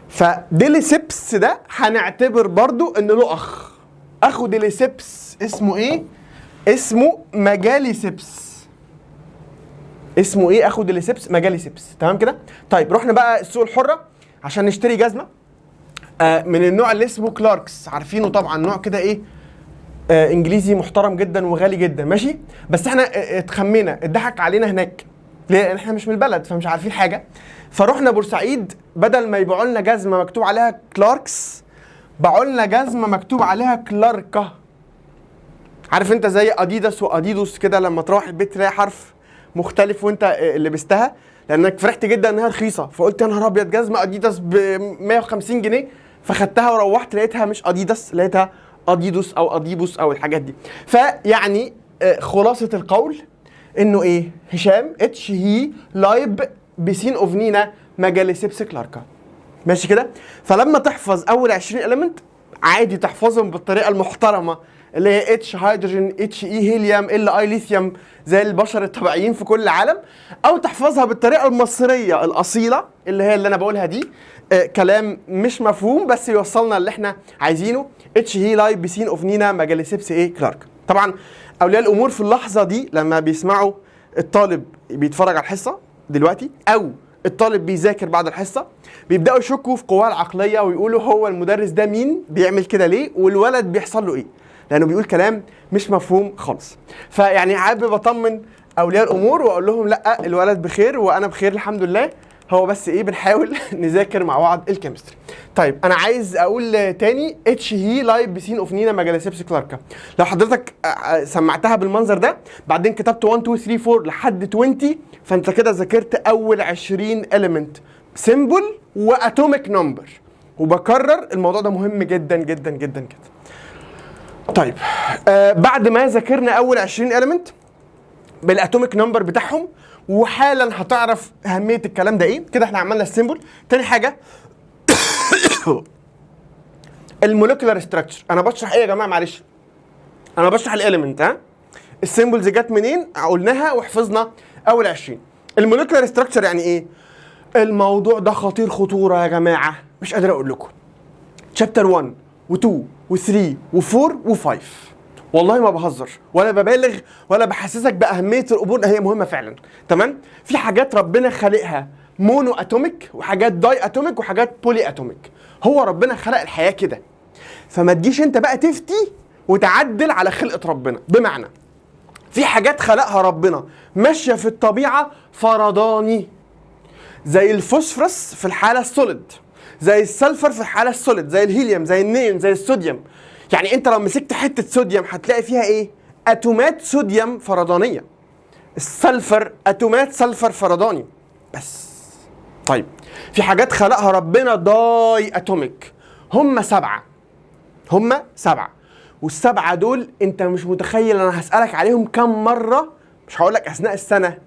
فديليسيبس ده هنعتبر برضو ان له اخ، اخو ديليسيبس اسمه ايه؟ اسمه ماجاليسيبس. اسمه ايه اخو ديليسيبس؟ ماجاليسيبس، تمام كده؟ طيب رحنا بقى السوق الحرة عشان نشتري جزمه من النوع اللي اسمه كلاركس، عارفينه طبعا، نوع كده ايه انجليزي محترم جدا وغالي جدا، ماشي؟ بس احنا اتخمينا، اتضحك علينا هناك. ليه؟ لان احنا مش من البلد فمش عارفين حاجة. فروحنا بورسعيد، بدل ما يبيعوا لنا جزمه مكتوب عليها كلاركس، باعوا لنا جزمه مكتوب عليها كلاركا. عارف انت زي اديداس واديدوس كده، لما تروح البيت تلاقي حرف مختلف وانت لبستها، لانك فرحت جدا انها رخيصة، فقلت يا نهار ابيض جزمه اديداس ب 150 جنيه، فخدتها وروحت لقيتها مش اديداس، لقيتها اديدوس او اديبوس او الحاجات دي. فيعني خلاصه القول انه ايه؟ هشام اتش هي لايب بسين اوفنينا مجاليسيبس كلاركا. ماشي كده؟ فلما تحفظ اول 20 element عادي تحفظهم بالطريقة المحترمة اللي هي H هيدروجين، H E هيليوم، L I ليثيوم زي البشر الطبيعيين في كل العالم، او تحفظها بالطريقة المصرية الاصيلة اللي هي اللي انا بقولها دي. كلام مش مفهوم بس يوصلنا اللي احنا عايزينه. اتش هي لايب بسين اوفنينا مجاليسيبس ايه كلارك. طبعا اولياء الامور في اللحظة دي لما بيسمعوا الطالب بيتفرج على الحصة دلوقتي او الطالب بيذاكر بعد الحصة بيبداوا يشكوا في قواه العقلية ويقولوا هو المدرس ده مين، بيعمل كده ليه، والولد بيحصل له ايه، لانه بيقول كلام مش مفهوم خالص. فيعني حابب اطمن اولياء الامور واقول لهم لا، الولد بخير وانا بخير الحمد لله، هو بس ايه بنحاول نذاكر مع بعض ال chemistry. طيب انا عايز اقول تاني اتش هي لايب بسين اوفنينا مجاليسيبس كلاركا. لو حضرتك سمعتها بالمنظر ده بعدين كتبت 1 2 3 4 لحد 20، فانت كده ذاكرت اول 20 element symbol و atomic number. وبكرر الموضوع ده مهم جدا جدا جدا جدا. طيب بعد ما ذاكرنا اول 20 element بال atomic number بتاعهم، وحالا هتعرف اهمية الكلام ده ايه. كده احنا عملنا ال symbol. تاني حاجة ال molecular structure. انا بشرح ايه يا جماعة؟ معلش انا بشرح ال element. ها ال symbols جت منين؟ قلناها وحفظنا اول 20. ال molecular structure يعني ايه؟ الموضوع ده خطير خطورة يا جماعة، مش قادر اقول لكم. chapter 1 و2 و3 و4 و5، والله ما بهزر ولا ببالغ ولا بحسسك باهمية الامور، هي مهمة فعلا. تمام؟ في حاجات ربنا خالقها mono atomic وحاجات diatomic وحاجات polyatomic، هو ربنا خلق الحياة كده، فما تجيش انت بقى تفتي وتعدل على خلقه ربنا. بمعنى في حاجات خلقها ربنا ماشية في الطبيعة فرداني، زي الفوسفورس في الحالة ال solid، زي ال sulfur في الحالة ال solid، زي الهيليوم، زي النيون، زي الصوديوم. يعني انت لو مسكت حتة صوديوم هتلاقي فيها ايه؟ اتومات صوديوم فردانيه. ال sulfur اتومات sulfur فرداني بس. طيب في حاجات خلقها ربنا diatomic، هم سبعة، هم سبعة، والسبعة دول انت مش متخيل انا هسالك عليهم كم مرة، مش هقول لك اثناء السنة،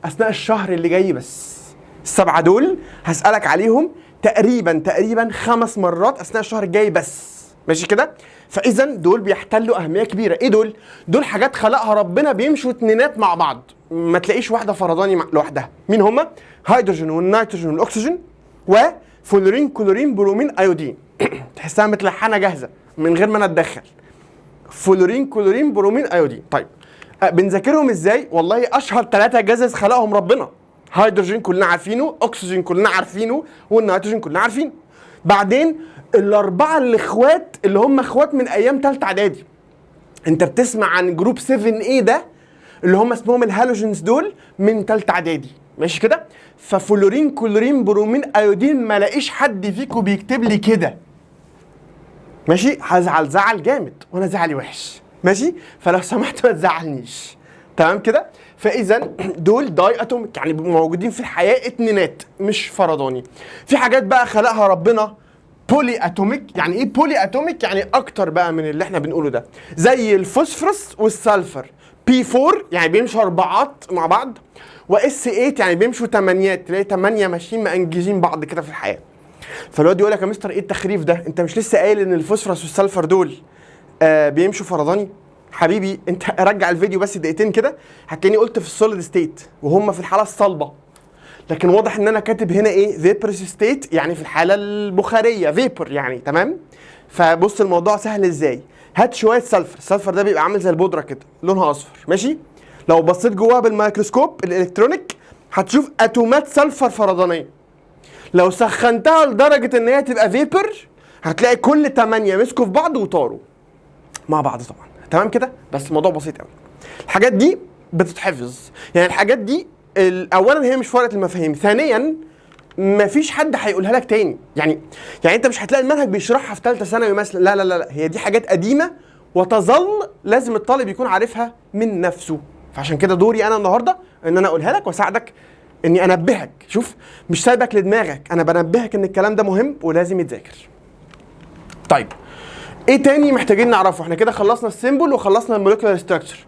اثناء الشهر اللي جاي بس. السبعة دول هسالك عليهم تقريبا 5 مرات اثناء الشهر الجاي بس. ماشي كده؟ فاذا دول بيحتلوا اهمية كبيرة. ايه دول؟ دول حاجات خلقها ربنا بيمشوا اتنينات مع بعض، ما تلاقيش واحدة فرداني لوحدها. مين هما؟ هيدروجين والنيتروجين والاكسجين وفلورين كلورين برومين iodine. تحسها متلحنه جاهزة من غير ما انا اتدخل. فلورين كلورين برومين iodine. طيب بنذاكرهم ازاي؟ والله اشهر 3 gases خلقهم ربنا، هيدروجين كلنا عارفينه، اكسجين كلنا عارفينه، والنيتروجين كلنا عارفينه. بعدين الاربعة الاخوات اللي هم اخوات من ايام ثالثة اعدادي، انت بتسمع عن group 7 A ده اللي هم اسمهم ال halogens، دول من ثالثة اعدادي. ماشي كده؟ ففلورين كلورين برومين iodine ما لاقيش حد فيكم بيكتب لي كده. ماشي؟ هزعل زعل جامد وانا زعلي وحش. ماشي؟ فلو سمحت ما تزعلنيش. تمام كده؟ فاذا دول diatomic، يعني بيبقوا موجودين في الحياة اتنينات مش فرداني. في حاجات بقى خلقها ربنا polyatomic. يعني ايه polyatomic؟ يعني اكتر بقى من اللي احنا بنقوله ده، زي ال phosphorus وال sulfur P 4 يعني بيمشوا اربعات مع بعض، و S 8 يعني بيمشوا تمانيات، تلاقي 8 ماشيين مأنجزين بعض كده في الحياة. فالواد يقول لك يا مستر ايه التخريف ده؟ انت مش لسه قايل ان ال phosphorus وال sulfur دول بيمشوا فرداني؟ حبيبي انت رجع الفيديو بس دقيقتين كده، هتلاقيني قلت في ال solid state وهم في الحالة الصلبة، لكن واضح ان انا كاتب هنا ايه؟ vaporous state، يعني في الحالة البخاريه vapor يعني. تمام؟ فبص الموضوع سهل ازاي. هات شوية sulfur، ال sulfur ده بيبقى عامل زي البودره كده لونها اصفر. ماشي؟ لو بصيت جواها بالميكروسكوب ال electronic هتشوف اتومات sulfur فردانيه. لو سخنتها لدرجة ان هي تبقى vapor هتلاقي كل 8 مسكوا في بعض وطاروا مع بعض طبعا. تمام كده؟ بس الموضوع بسيط قوي. الحاجات دي بتتحفظ، يعني الحاجات دي اولا هي مش في ورقة المفاهيم، ثانيا مفيش حد هيقولها لك تاني، يعني انت مش هتلاقي المنهج بيشرحها في ثالثة ثانوي مثلا، لا لا لا لا، هي دي حاجات قديمة وتظل لازم الطالب يكون عارفها من نفسه. فعشان كده دوري انا النهارده ان انا اقولها لك واساعدك اني انبهك. شوف مش سايبك لدماغك، انا بنبهك ان الكلام ده مهم ولازم يتذاكر. طيب ايه تاني محتاجين نعرفه؟ احنا كده خلصنا ال symbol وخلصنا ال molecular structure،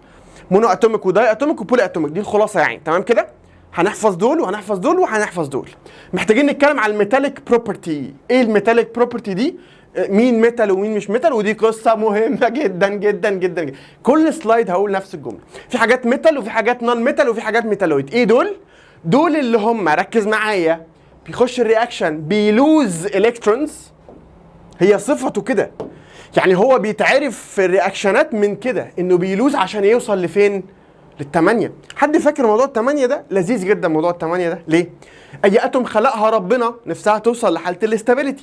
monoatomic و diatomic و polyatomic، دي الخلاصة يعني، تمام كده؟ هنحفظ دول وهنحفظ دول وهنحفظ دول. محتاجين نتكلم على ال metallic property. ايه ال metallic property دي؟ مين metal ومين مش metal؟ ودي قصة مهمة جدا جدا جدا، جدا. كل slide هقول نفس الجمله. في حاجات metal وفي حاجات non metal وفي حاجات metalloid. ايه دول؟ دول اللي هم، ركز معايا، بيخش ال reaction بي lose electrons، هي صفته كده يعني، هو بيتعرف في ال reactionات من كده انه بي lose عشان يوصل لفين؟ للثمانية. حد فاكر موضوع الثمانية ده؟ لذيذ جدا موضوع الثمانية ده. ليه؟ اي atom خلقها ربنا نفسها توصل لحالة ال stability.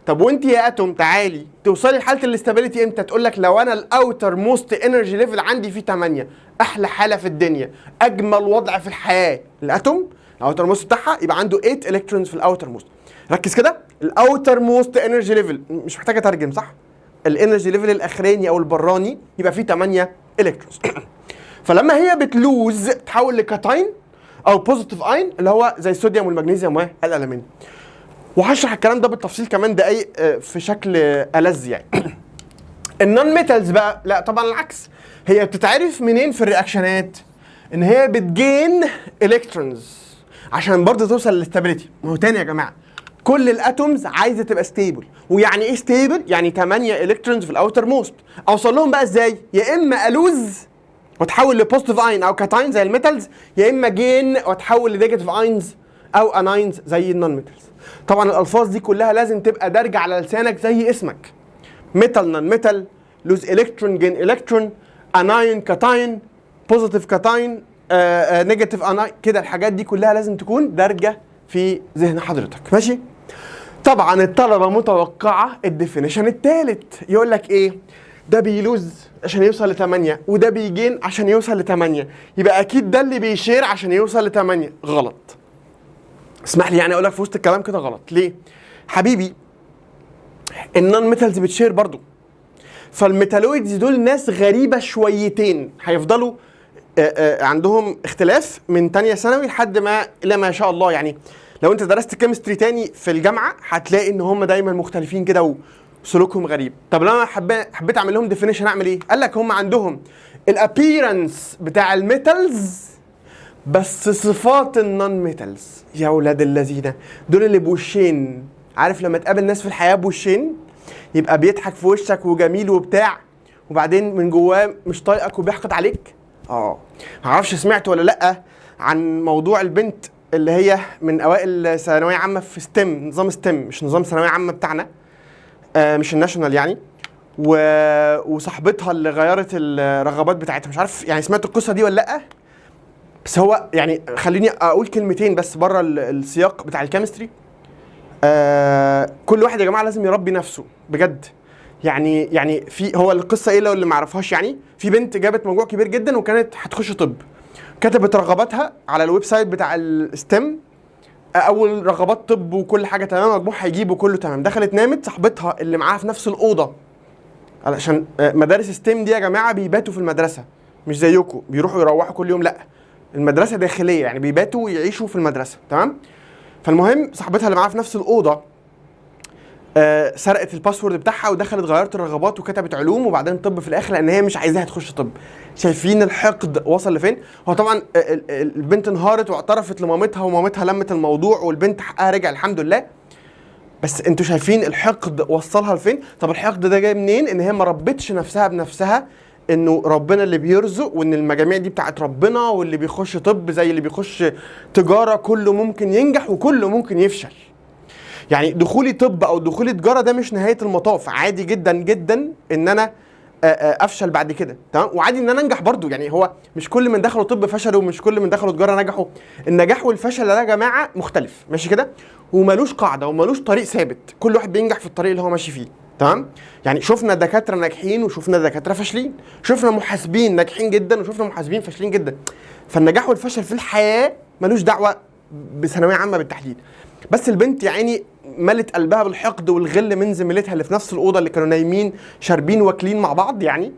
طب وانت يا atom تعالي توصلي لحاله ال stability امتى؟ تقول لك لو انا ال outermost energy level عندي فيه 8، احلى حاله في الدنيا، اجمل وضع في الحياه. ال atom ال outermost بتاعها يبقى عنده 8 electrons في ال outermost. ركز كده، ال outermost energy level مش محتاجه اترجم، صح؟ ال energy level الاخراني او البراني يبقى فيه 8 electrons. فلما هي بت lose تحول ل cation او positive ion، اللي هو زي الصوديوم والمغنيسيوم والالومنيوم. وهشرح الكلام ده بالتفصيل كمان دقايق في شكل ألذ يعني. ال non metals بقى لا طبعا العكس. هي بتتعرف منين في ال reactionات؟ ان هي بت gain electrons عشان برضه توصل لل stability. ما هو تاني يا جماعه، كل ال atoms عايزه تبقى stable. ويعني ايه stable؟ يعني 8 electrons في ال outermost. اوصل لهم بقى ازاي؟ يا اما ا lose وتحول ل positive ion او cation زي ال metals، يا اما gain وتحول ل negative ions او anions زي ال non metals. طبعا الالفاظ دي كلها لازم تبقى دارجه على لسانك زي اسمك: metal، non metal، lose electron، gain electron، anion، cation، positive cation، negative anion. كده الحاجات دي كلها لازم تكون دارجه في ذهن حضرتك، ماشي؟ طبعا الطلبة متوقعه ال definition الثالث، يقول لك ايه؟ ده بي lose عشان يوصل ل 8 وده بي gain عشان يوصل ل 8، يبقى اكيد ده اللي بي share عشان يوصل ل 8. غلط. اسمح لي يعني اقول لك في وسط الكلام كده غلط. ليه؟ حبيبي، ال non metals بت share برضو. فال metalloids دول ناس غريبة شويتين، هيفضلوا عندهم اختلاف من تانية ثانوي لحد ما الى ما شاء الله. يعني لو انت درست chemistry تاني في الجامعة هتلاقي ان هم دايما مختلفين كده وسلوكهم غريب. طب لو انا حبيت اعمل لهم definition اعمل ايه؟ قال لك هم عندهم ال appearance بتاع ال metals بس صفات ال non metals. يا ولاد الذين، دول اللي بوشين. عارف لما تقابل ناس في الحياة بوشين؟ يبقى بيضحك في وشك وجميل وبتاع، وبعدين من جواه مش طايقك وبيحقد عليك. معرفش سمعت ولا لا عن موضوع البنت اللي هي من اوائل ثانوية عامة في STEM، نظام STEM مش نظام ثانوية عامة بتاعنا، مش ال national يعني، وصاحبتها اللي غيرت الرغبات بتاعتها. مش عارف يعني سمعت القصة دي ولا لا، بس هو يعني خليني اقول كلمتين بس بره السياق بتاع ال chemistry. كل واحد يا جماعة لازم يربي نفسه بجد. يعني في هو القصة ايه لو اللي ما يعرفهاش؟ يعني في بنت جابت مجموع كبير جدا وكانت هتخش طب، كتبت رغباتها على ال website بتاع ال STEM، اول رغبات طب وكل حاجة تمام، مجموع هيجيب وكله تمام. دخلت نامت، صاحبتها اللي معاها في نفس الاوضه، علشان مدارس STEM دي يا جماعة بيباتوا في المدرسه، مش زيكم بيروحوا يروحوا كل يوم، لا المدرسة داخليه، يعني بيباتوا ويعيشوا في المدرسه، تمام؟ فالمهم صاحبتها اللي معاها في نفس الاوضة سرقت ال password بتاعها ودخلت غيرت الرغبات وكتبت علوم وبعدين طب في الاخر، لان هي مش عايزاها تخش طب. شايفين الحقد وصل لفين؟ هو طبعا البنت انهارت واعترفت لمامتها، ومامتها لمت الموضوع والبنت حقها رجع الحمد لله. بس انتوا شايفين الحقد وصلها لفين؟ طب الحقد ده جاي منين؟ ان هي ما ربتش نفسها بنفسها، انه ربنا اللي بيرزق، وان المجاميع دي بتاعت ربنا، واللي بيخش طب زي اللي بيخش تجاره، كله ممكن ينجح وكله ممكن يفشل. يعني دخولي طب او دخولي تجارة ده مش نهاية المطاف، عادي جدا جدا ان انا افشل بعد كده، تمام؟ وعادي ان انا انجح برضو. يعني هو مش كل من دخلوا طب فشلوا ومش كل من دخلوا تجارة نجحوا. النجاح والفشل ده يا جماعة مختلف، ماشي كده؟ وملوش قاعدة وملوش طريق ثابت، كل واحد بينجح في الطريق اللي هو ماشي فيه، تمام؟ يعني شفنا دكاترة ناجحين وشفنا دكاترة فاشلين، شفنا محاسبين ناجحين جدا وشفنا محاسبين فاشلين جدا. فالنجاح والفشل في الحياة ملوش دعوه بثانويه عامة بالتحديد. بس البنت يا عيني ملت قلبها بالحقد والغل من زميلتها اللي في نفس الاوضه، اللي كانوا نايمين شاربين واكلين مع بعض يعني،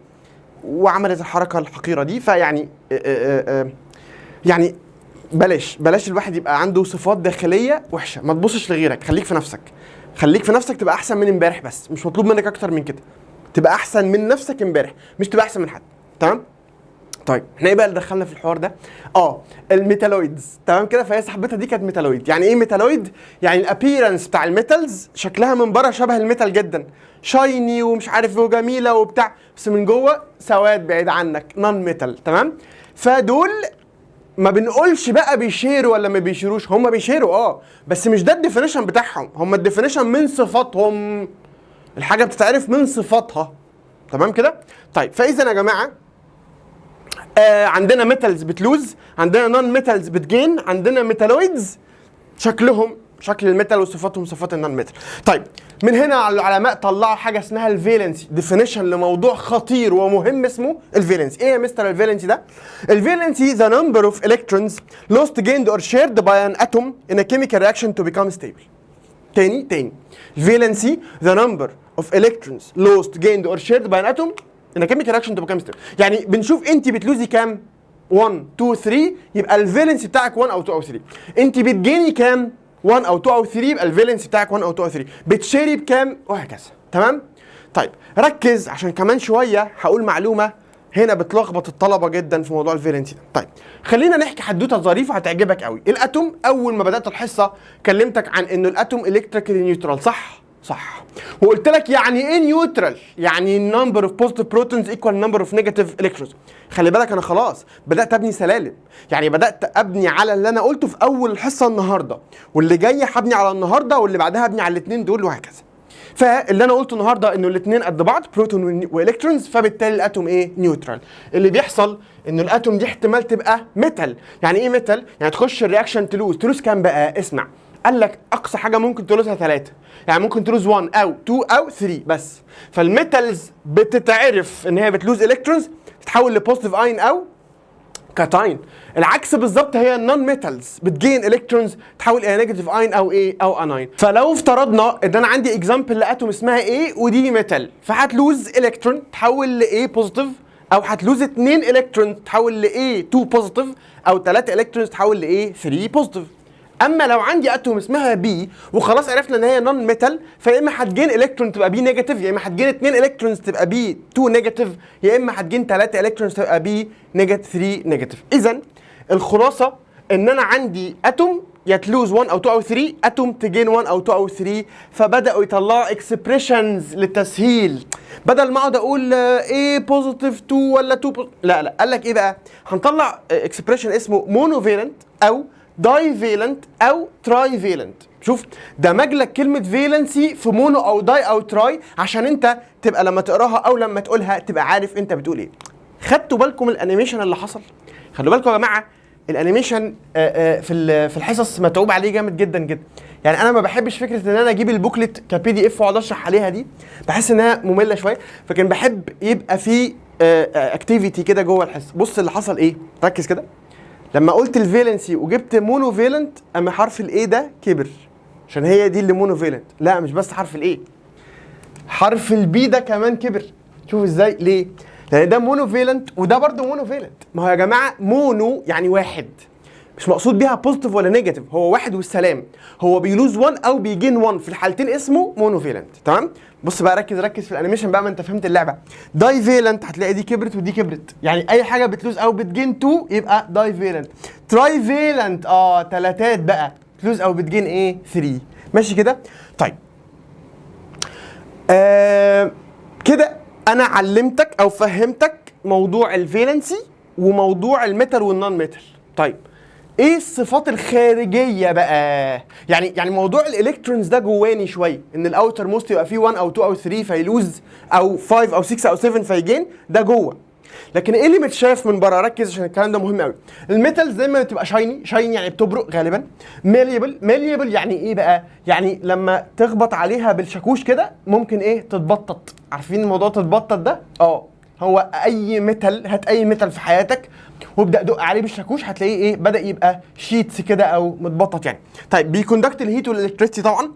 وعملت الحركة الحقيرة دي. فيعني يعني بلاش بلاش الواحد يبقى عنده صفات داخلية وحشه. ما تبصش لغيرك، خليك في نفسك، خليك في نفسك، تبقى احسن من امبارح بس، مش مطلوب منك اكتر من كده. تبقى احسن من نفسك امبارح، مش تبقى احسن من حد، تمام؟ طيب، احنا ايه بقى اللي دخلنا في الحوار ده؟ ال metalloids، تمام كده؟ فهي صاحبتها دي كانت metalloid. يعني ايه metalloid؟ يعني ال appearance بتاع ال metals، شكلها من بره شبه ال metal جدا، shiny ومش عارف ايه وجميلة وبتاع، بس من جوه سواد بعيد عنك، non metal، تمام؟ فدول ما بنقولش بقى بيشيروا ولا ما بيشيروش، هم بيشيروا بس مش ده ال definition بتاعهم. هم ال definition من صفاتهم، الحاجة بتتعرف من صفاتها، تمام كده؟ طيب، فاذا يا جماعة عندنا metals بت lose، عندنا non metals بت gain، عندنا metalloids شكلهم شكل ال metal وصفاتهم صفات ال non metal. طيب، من هنا العلماء طلعوا حاجة اسمها ال valency، definition لموضوع خطير ومهم اسمه ال valency. ايه يا مستر ال valency ده؟ ال valency the number of electrons lost، gained or shared by an atom in a chemical reaction to become stable. تاني تاني، valency the number of electrons lost، gained or shared by an atom in a chemical reaction to become stable. يعني بنشوف انت بت lose ي كام، 1، 2، 3، يبقى ال valency بتاعك 1 او 2 او 3. انت بت gain ي كام، 1 او 2 او 3، يبقى ال valency بتاعك 1 او 2 او 3. بت share ي بكام، وهكذا، تمام؟ طيب، ركز عشان كمان شوية هقول معلومة هنا بتلخبط الطلبة جدا في موضوع ال valency ده. طيب، خلينا نحكي حدوتة ظريفة هتعجبك قوي. ال atom، اول ما بدات الحصة كلمتك عن انه ال atom electrically neutral، صح؟ صح. وقلت لك يعني ايه neutral؟ يعني number of positive protons equal number of negative electrons. خلي بالك، انا خلاص بدات ابني سلالم، يعني بدات ابني على اللي انا قلته في اول الحصة النهارده، واللي جاي هبني على النهارده، واللي بعدها ابني على الاثنين دول، وهكذا. فاللي انا قلته النهارده انه الاثنين قد بعض، proton و electrons، فبالتالي ال atom ايه؟ neutral. اللي بيحصل انه ال atom دي احتمال تبقى metal. يعني ايه metal؟ يعني تخش ال reaction ت lose. ت lose كام بقى؟ اسمع، قال لك اقصى حاجة ممكن ت lose ها 3، يعني ممكن ت lose 1 او 2 او 3 بس. فال metals بتتعرف ان هي بت lose electrons، تتحول ل positive ion او cation. العكس بالظبط هي ال non metals، بت gain electrons، تحول الى negative ion او ايه؟ او anion. فلو افترضنا ان انا عندي example ل atom اسمها A ودي metal، فهت lose electron تحول ل A positive، او هت lose 2 الكترون تحول ل A 2 positive، او 3 electrons تحول ل A 3 positive. اما لو عندي atom اسمها B وخلاص عرفنا ان هي non metal، فيا اما هت gain electron تبقى B negative، يا اما هت gain 2 electrons تبقى B 2 negative، يا اما هت gain 3 electrons تبقى B negative 3 negative. اذا الخلاصة ان انا عندي atom يا ت lose 1 او 2 او 3، atom ت gain 1 او 2 او 3. فبداوا يطلعوا expressions للتسهيل، بدل ما اقعد اقول A positive 2 ولا 2، لا لا، قال لك ايه بقى؟ هنطلع expression اسمه monovalent او divalent او trivalent. شوف، دمج لك كلمة valency في mono او di او tri، عشان انت تبقى لما تقراها او لما تقولها تبقى عارف انت بتقول ايه. خدتوا بالكم ال animation اللي حصل؟ خلوا بالكم يا جماعه، ال animation في الحصص متعوب عليه جامد جدا جدا. يعني انا ما بحبش فكرة ان انا اجيب ال booklet ك PDF واقعد اشرح عليها، دي بحس انها مملة شويه، فكان بحب يبقى في activity كده جوه الحصه. بص اللي حصل ايه، ركز كده. لما قلت ال valency وجبت monovalent، اما حرف ال A ده كبر عشان هي دي اللي monovalent. لا، مش بس حرف ال A، حرف ال B ده كمان كبر. شوف ازاي. ليه؟ لان ده monovalent وده برضه monovalent. ما هو يا جماعة mono يعني واحد، مش مقصود بيها positive ولا negative، هو واحد والسلام. هو بي lose 1 او بي gain 1، في الحالتين اسمه monovalent، تمام؟ بص بقى، ركز ركز في ال animation بقى، ما انت فهمت اللعبه. divalent هتلاقي دي كبرت ودي كبرت، يعني اي حاجة بت lose او بت gain 2 يبقى divalent. trivalent تلاتات بقى، ت lose او بت gain ايه؟ 3. ماشي كده؟ طيب، كده انا علمتك او فهمتك موضوع ال valency وموضوع ال metal وال non metal. طيب، ايه الصفات الخارجية بقى؟ يعني موضوع ال electrons ده جواني شويه، ان ال outermost يبقى فيه 1 او 2 او 3 في lose، او 5 او 6 او 7 في gain، ده جوه. لكن ايه اللي متشاف من بره؟ ركز عشان الكلام ده مهم قوي. ال metals دايما بتبقى shiny. shiny يعني بتبرق غالبا. malleable. malleable يعني ايه بقى؟ يعني لما تخبط عليها بالشاكوش كده ممكن ايه؟ تتبطط. عارفين الموضوع تتبطط ده؟ هو اي metal، هات اي metal في حياتك وابدا دق عليه بالشاكوش، هتلاقيه ايه؟ بدا يبقى sheets كده او متبطط يعني. طيب، بي conduct ال heat وال electricity طبعا.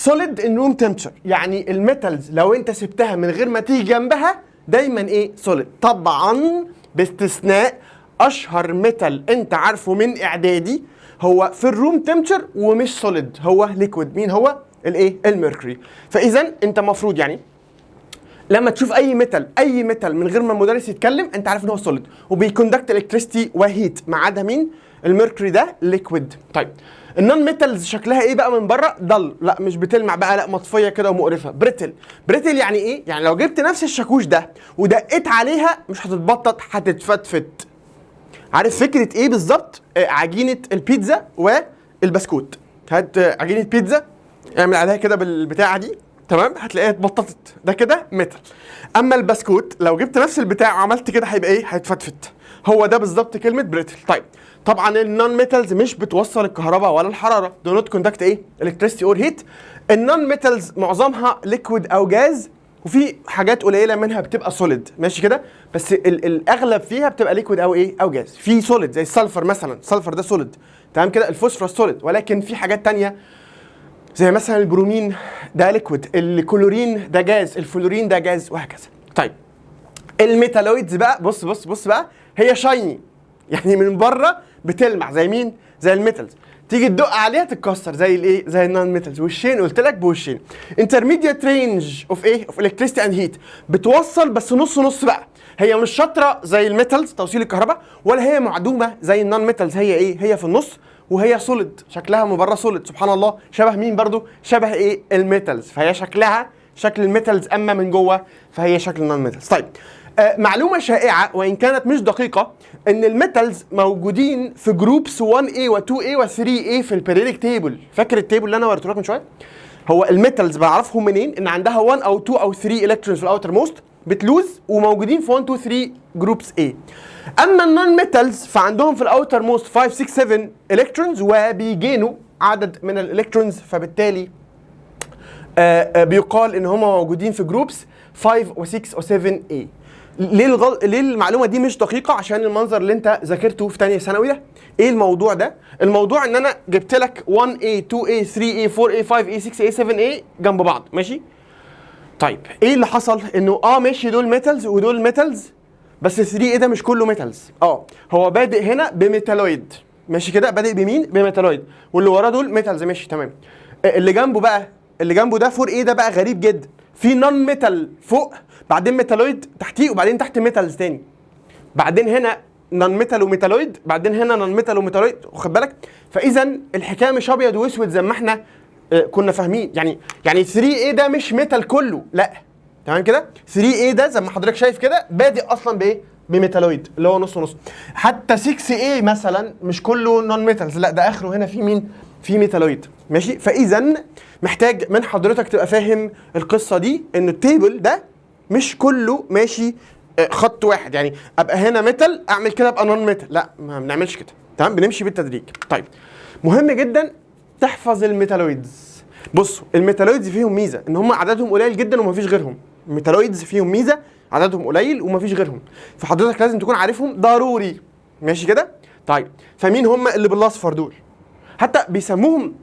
solid in room temperature، يعني ال metals لو انت سبتها من غير ما تيجي جنبها دايما ايه؟ solid، طبعا باستثناء اشهر metal انت عارفه من اعدادي هو في ال room temperature ومش solid، هو liquid. مين هو؟ الايه؟ ال mercury. فاذا انت المفروض يعني لما تشوف اي metal، اي metal، من غير ما المدرس يتكلم، انت عارف ان هو solid وبي conduct electricity و heat، ما عدا مين؟ ال mercury، ده liquid. طيب، ال non metals شكلها ايه بقى من بره؟ dull، لا مش بتلمع بقى، لا مطفيه كده ومقرفه. brittle. brittle يعني ايه؟ يعني لو جبت نفس الشاكوش ده ودقيت عليها مش هتتبطط، هتتفتفت. عارف فكرة ايه بالظبط؟ عجينه البيتزا والبسكوت. هات عجينه بيتزا، اعمل عليها كده بالبتاعه دي، تمام؟ هتلاقيها اتبططت. ده كده metal. اما البسكوت لو جبت نفس البتاع وعملت كده هيبقى ايه؟ هيتفتفت. هو ده بالظبط كلمة brittle. طيب، طبعا ال non metals مش بتوصل الكهرباء ولا الحراره، do not conduct ايه؟ electricity or heat. ال non metals معظمها liquid او جاز، وفي حاجات قليله منها بتبقى solid، ماشي كده؟ بس الاغلب فيها بتبقى liquid او ايه؟ او جاز. في solid زي ال sulfur مثلا، ال sulfur ده solid، تمام كده؟ ال phosphorus solid، ولكن في حاجات تانية زي مثلا البرومين ده liquid، ال chlorine ده gas، ال fluorine ده جاز، وهكذا. طيب، ال metalloids بقى، بص بص بص بقى، هي shiny، يعني من بره بتلمع زي مين؟ زي ال metals. تيجي تدق عليها تتكسر زي الايه؟ زي ال non metals. وشين، قلت لك بوشين. intermediate range of ايه؟ of electricity and heat. بتوصل بس نص نص بقى. هي مش شاطرة زي ال metals توصيل الكهرباء، ولا هي معدومة زي ال non metals. هي ايه؟ هي في النص، وهي solid، شكلها من بره solid. سبحان الله، شبه مين برضو؟ شبه ايه؟ ال metals. فهي شكلها شكل ال metals، اما من جوه فهي شكل ال non metals. طيب، معلومة شائعة وان كانت مش دقيقه، ان ال metals موجودين في groups 1A و 2A و 3A في ال periodic table. فاكر ال table اللي انا وريته لك من شويه؟ هو ال metals بعرفهم منين؟ ان عندها 1 او 2 او 3 electrons في ال outermost، بت lose، وموجودين في 1 2 3 groups A. اما ال non metals فعندهم في ال outermost 5 6 7 electrons، وبي gain وا عدد من ال electrons، فبالتالي بيقال ان هم موجودين في groups 5 و6 و7 A. ليه المعلومة دي مش دقيقه؟ عشان المنظر اللي انت ذاكرته في ثانية ثانوي ده. ايه الموضوع ده؟ الموضوع ان انا جبت لك 1A 2A 3A 4A 5A 6A 7A جنب بعض، ماشي؟ طيب، ايه اللي حصل؟ انه ماشي، دول metals ودول metals، بس 3A ده مش كله metals. هو بادئ هنا ب metalloid، ماشي كده؟ بادئ بمين؟ ب metalloid، واللي وراه دول metals، ماشي تمام. اللي جنبه بقى، اللي جنبه ده 4A ده بقى غريب جدا، في non metal فوق، بعدين metalloid تحتيه، وبعدين تحت metals تاني، بعدين هنا non metal و metalloid، بعدين هنا non metal و metalloid، واخد بالك؟ فاذا الحكاية مش ابيض واسود زي ما احنا كنا فاهمين. يعني 3A ده مش metal كله، لا، تمام كده؟ 3A ده زي ما حضرتك شايف كده بادئ اصلا بايه؟ ب metalloid اللي هو نص ونص. حتى 6A مثلا مش كله non metals، لا ده اخره هنا في مين؟ في metalloid، ماشي؟ فاذا محتاج من حضرتك تبقى فاهم القصة دي، ان ال table ده مش كله ماشي خط واحد، يعني ابقى هنا metal اعمل كده ابقى non metal، لا ما بنعملش كده، تمام؟ بنمشي بالتدريج. طيب، مهم جدا تحفظ ال metalloids. بصوا، ال metalloids فيهم ميزة ان هم عددهم قليل جدا ومفيش غيرهم. ال metalloids فيهم ميزه، عددهم قليل ومفيش غيرهم، فحضرتك لازم تكون عارفهم ضروري، ماشي كده؟ طيب، فمين هم اللي بالاصفر دول؟ حتى بيسموهم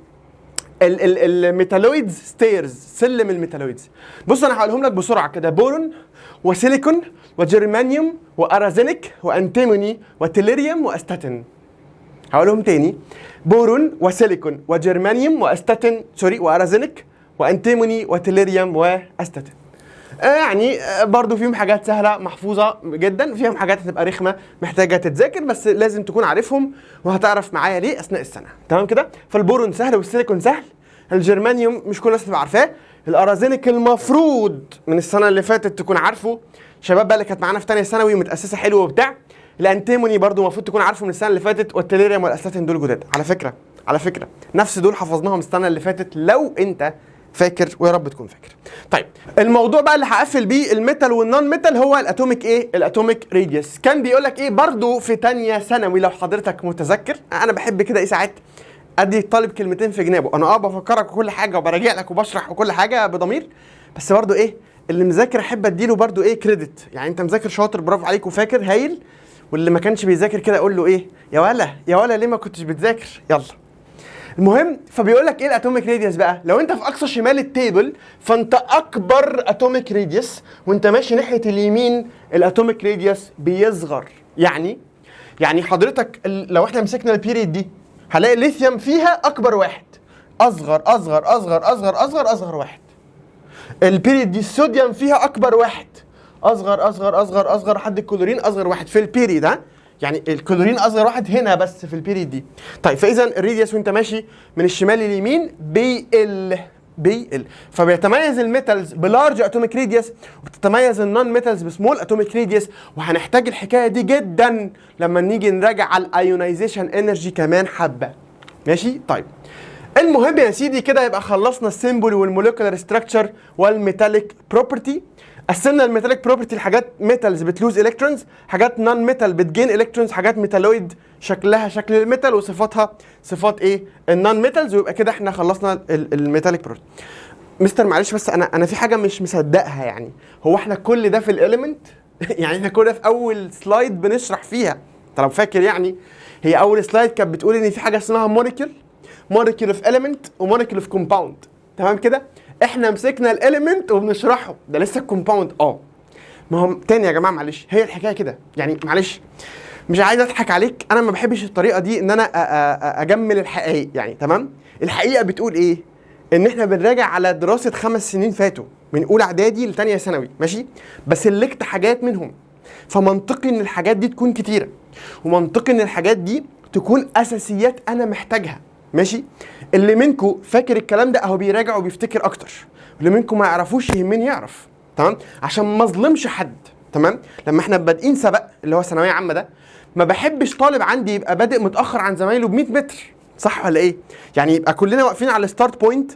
ال metalloids stairs، سلم ال metalloids. بص، انا هقولهم لك بسرعة كده: بورون وسيليكون وجرمانيوم و arsenic و antimony و tellurium و astatine. هقولهم تاني: بورون وسيليكون وجرمانيوم و astatine، sorry، و arsenic و antimony و tellurium و astatine. يعني برضو فيهم حاجات سهلة محفوظة جدا، فيهم حاجات هتبقى رخمة محتاجه تتذاكر، بس لازم تكون عارفهم، وهتعرف معايا ليه اثناء السنه، تمام كده؟ فالبورون سهل والسيليكون سهل، الجرمانيوم مش كل الناس تبقى عارفاه، ال arsenic المفروض من السنة اللي فاتت تكون عارفه، شباب بقى اللي كانت معانا في ثانية ثانوي ومتاسسه حلو وبتاع. ال antimony برضو المفروض تكون عارفه من السنة اللي فاتت، وال tellurium وال astatine دول جداد. على فكره، على فكرة نفس دول حفظناهم السنة اللي فاتت لو انت فاكر، ويا رب تكون فاكر. طيب، الموضوع بقى اللي هقفل بيه ال metal وال non metal هو ال atomic ايه؟ ال atomic radius. كان بيقول لك ايه برضو في تانية ثانوي لو حضرتك متذكر؟ انا بحب كده ايه ساعات ادي الطالب كلمتين في جنابه. انا بفكرك وكل حاجة وبراجع لك وبشرح وكل حاجة بضمير، بس برضو ايه اللي مذاكر احب اديله برضو ايه credit، يعني انت مذاكر شاطر، برافو عليك، وفاكر هايل. واللي ما كانش بيذاكر كده اقول له ايه؟ يا ولا يا ولا، ليه ما كنتش بتذاكر؟ يلا، المهم، فبيقول لك ايه ال atomic radius بقى؟ لو انت في اقصى شمال ال table فانت اكبر atomic radius، وانت ماشي ناحية اليمين ال atomic radius بيصغر. يعني يعني حضرتك لو احنا مسكنا ال period دي هنلاقي الليثيوم فيها اكبر واحد، اصغر اصغر اصغر اصغر اصغر اصغر واحد. ال period دي الصوديوم فيها اكبر واحد، اصغر اصغر اصغر اصغر لحد الكلورين اصغر واحد في ال period. ها، يعني الكلورين اصغر واحد هنا بس في ال period دي. طيب، فاذا ال radius وانت ماشي من الشمال لليمين بيقل بيقل، فبيتميز ال metals ب large atomic radius وبتتميز ال non metals ب small atomic radius. وهنحتاج الحكاية دي جدا لما نيجي نراجع على ال ionization energy كمان حبه. ماشي؟ طيب، المهم يا سيدي كده يبقى خلصنا ال symbol وال molecular structure وال metallic property. قسمنا ال metallic property لحاجات metals بت lose electrons، حاجات non metal بت gain electrons، حاجات metalloid شكلها شكل ال metal وصفاتها صفات ايه؟ ال non metals. ويبقى كده احنا خلصنا ال metallic property. مستر معلش، بس انا في حاجة مش مصدقها، يعني هو احنا كل ده في ال element؟ يعني احنا كل ده في اول slide بنشرح فيها. انت لو فاكر يعني هي اول slide كانت بتقول ان في حاجة اسمها molecule، molecule of element و molecule of compound. تمام كده؟ احنا مسكنا ال element وبنشرحه، ده لسه ال compound. ما هو تاني يا جماعة معلش، هي الحكاية كده يعني، معلش مش عايز اضحك عليك، انا ما بحبش الطريقة دي ان انا اجمل الحقائق يعني. تمام؟ الحقيقة بتقول ايه؟ ان احنا بنراجع على دراسة 5 سنين فاتوا من اولى اعدادي لتانية ثانوي، ماشي؟ ب select حاجات منهم، فمنطقي ان الحاجات دي تكون كتيره، ومنطقي ان الحاجات دي تكون اساسيات انا محتاجها. ماشي؟ اللي منكم فاكر الكلام ده اهو بيراجع وبيفتكر اكتر، اللي منكم ما يعرفوش يهمني يعرف، تمام؟ عشان ما اظلمش حد. تمام؟ لما احنا بادئين سبق اللي هو ثانوية عامة ده، ما بحبش طالب عندي يبقى بادئ متاخر عن زمايله ب 100 متر، صح ولا ايه؟ يعني يبقى كلنا واقفين على ال start point،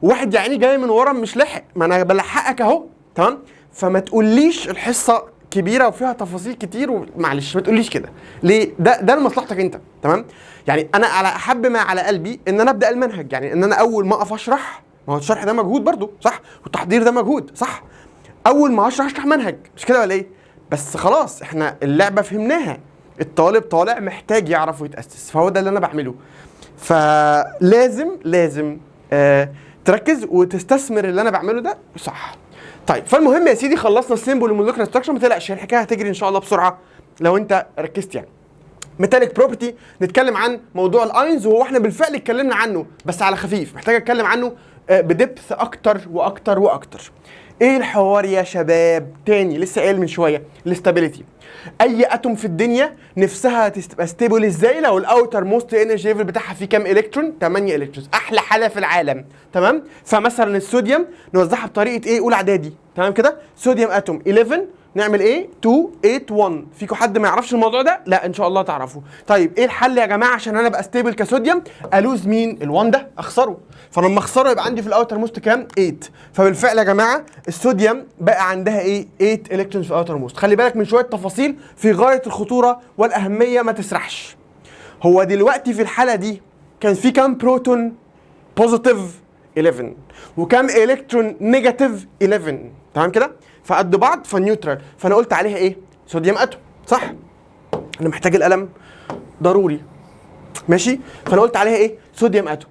وواحد يعني جاي من ورا مش لاحق، ما انا بلحقك اهو. تمام؟ فما تقوليش الحصة كبيرة وفيها تفاصيل كتير، ومعلش ما تقوليش كده ليه، ده لمصلحتك انت. تمام؟ يعني انا على احب ما على قلبي ان انا ابدا المنهج، يعني ان انا اول ما اقف اشرح، ما هو الشرح ده مجهود برضو صح؟ والتحضير ده مجهود صح؟ اول ما اشرح اشرح منهج، مش كده ولا ايه؟ بس خلاص احنا اللعبة فهمناها، الطالب طالع محتاج يعرف ويتاسس، فهو ده اللي انا بعمله. فلازم لازم تركز وتستثمر اللي انا بعمله ده صح. طيب، فالمهم يا سيدي خلصنا ال symbol وال molecular structure. ما تقلقش، الحكاية هتجري ان شاء الله بسرعة لو انت ركزت. يعني metallic property، نتكلم عن موضوع ال ions، وهو احنا بالفعل اتكلمنا عنه بس على خفيف، محتاج اتكلم عنه ب depth اكتر واكتر واكتر. ايه الحوار يا شباب؟ تاني لسه قايل من شويه، ال stability. اي atom في الدنيا نفسها تبقى stable. ازاي؟ لو ال outermost energy level بتاعها فيه كام الكترون؟ 8 electrons، احلى حاله في العالم. تمام؟ فمثلا الصوديوم نوزعها بطريقة ايه؟ اولى اعدادي. تمام كده؟ sodium atom 11، نعمل ايه؟ 2 8 1. فيكم حد ما يعرفش الموضوع ده؟ لا، ان شاء الله تعرفوه. طيب، ايه الحل يا جماعة عشان انا ابقى stable كصوديوم؟ ا lose مين؟ ال1 ده اخسره، فلما اخسره يبقى عندي في ال outermost كام؟ 8. فبالفعل يا جماعة الصوديوم بقى عندها ايه؟ 8 electrons في ال outermost. خلي بالك من شوية تفاصيل في غاية الخطورة والاهميه، ما تسرحش. هو دلوقتي في الحالة دي كان في كام proton positive؟ 11. وكام electron negative؟ 11. تمام كده؟ فقد بعض، ف neutral، فانا قلت عليها ايه؟ sodium atom، صح؟ انا محتاج القلم ضروري. ماشي؟ فانا قلت عليها ايه؟ sodium atom.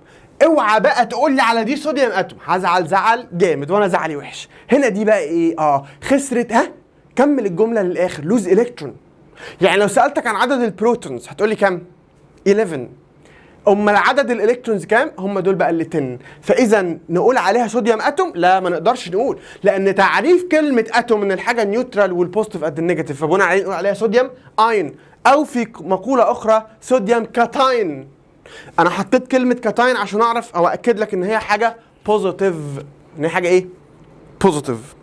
اوعى بقى تقول لي على دي sodium atom، هزعل زعل جامد وانا زعلي وحش. هنا دي بقى ايه؟ خسرت، ها، كمل الجملة للاخر، lose electron. يعني لو سالتك عن عدد ال protons هتقول لي كام؟ 11. امال عدد ال electrons كام؟ هم دول بقى اللي 10. فاذا نقول عليها sodium atom؟ لا، ما نقدرش نقول، لان تعريف كلمة atom ان الحاجة neutral وال positive قد ال negative، فبناء عليه نقول عليها sodium ion، او في مقولة اخرى sodium cation. انا حطيت كلمة cation عشان اعرف او اكد لك ان هي حاجة positive، ان هي حاجة ايه؟ positive.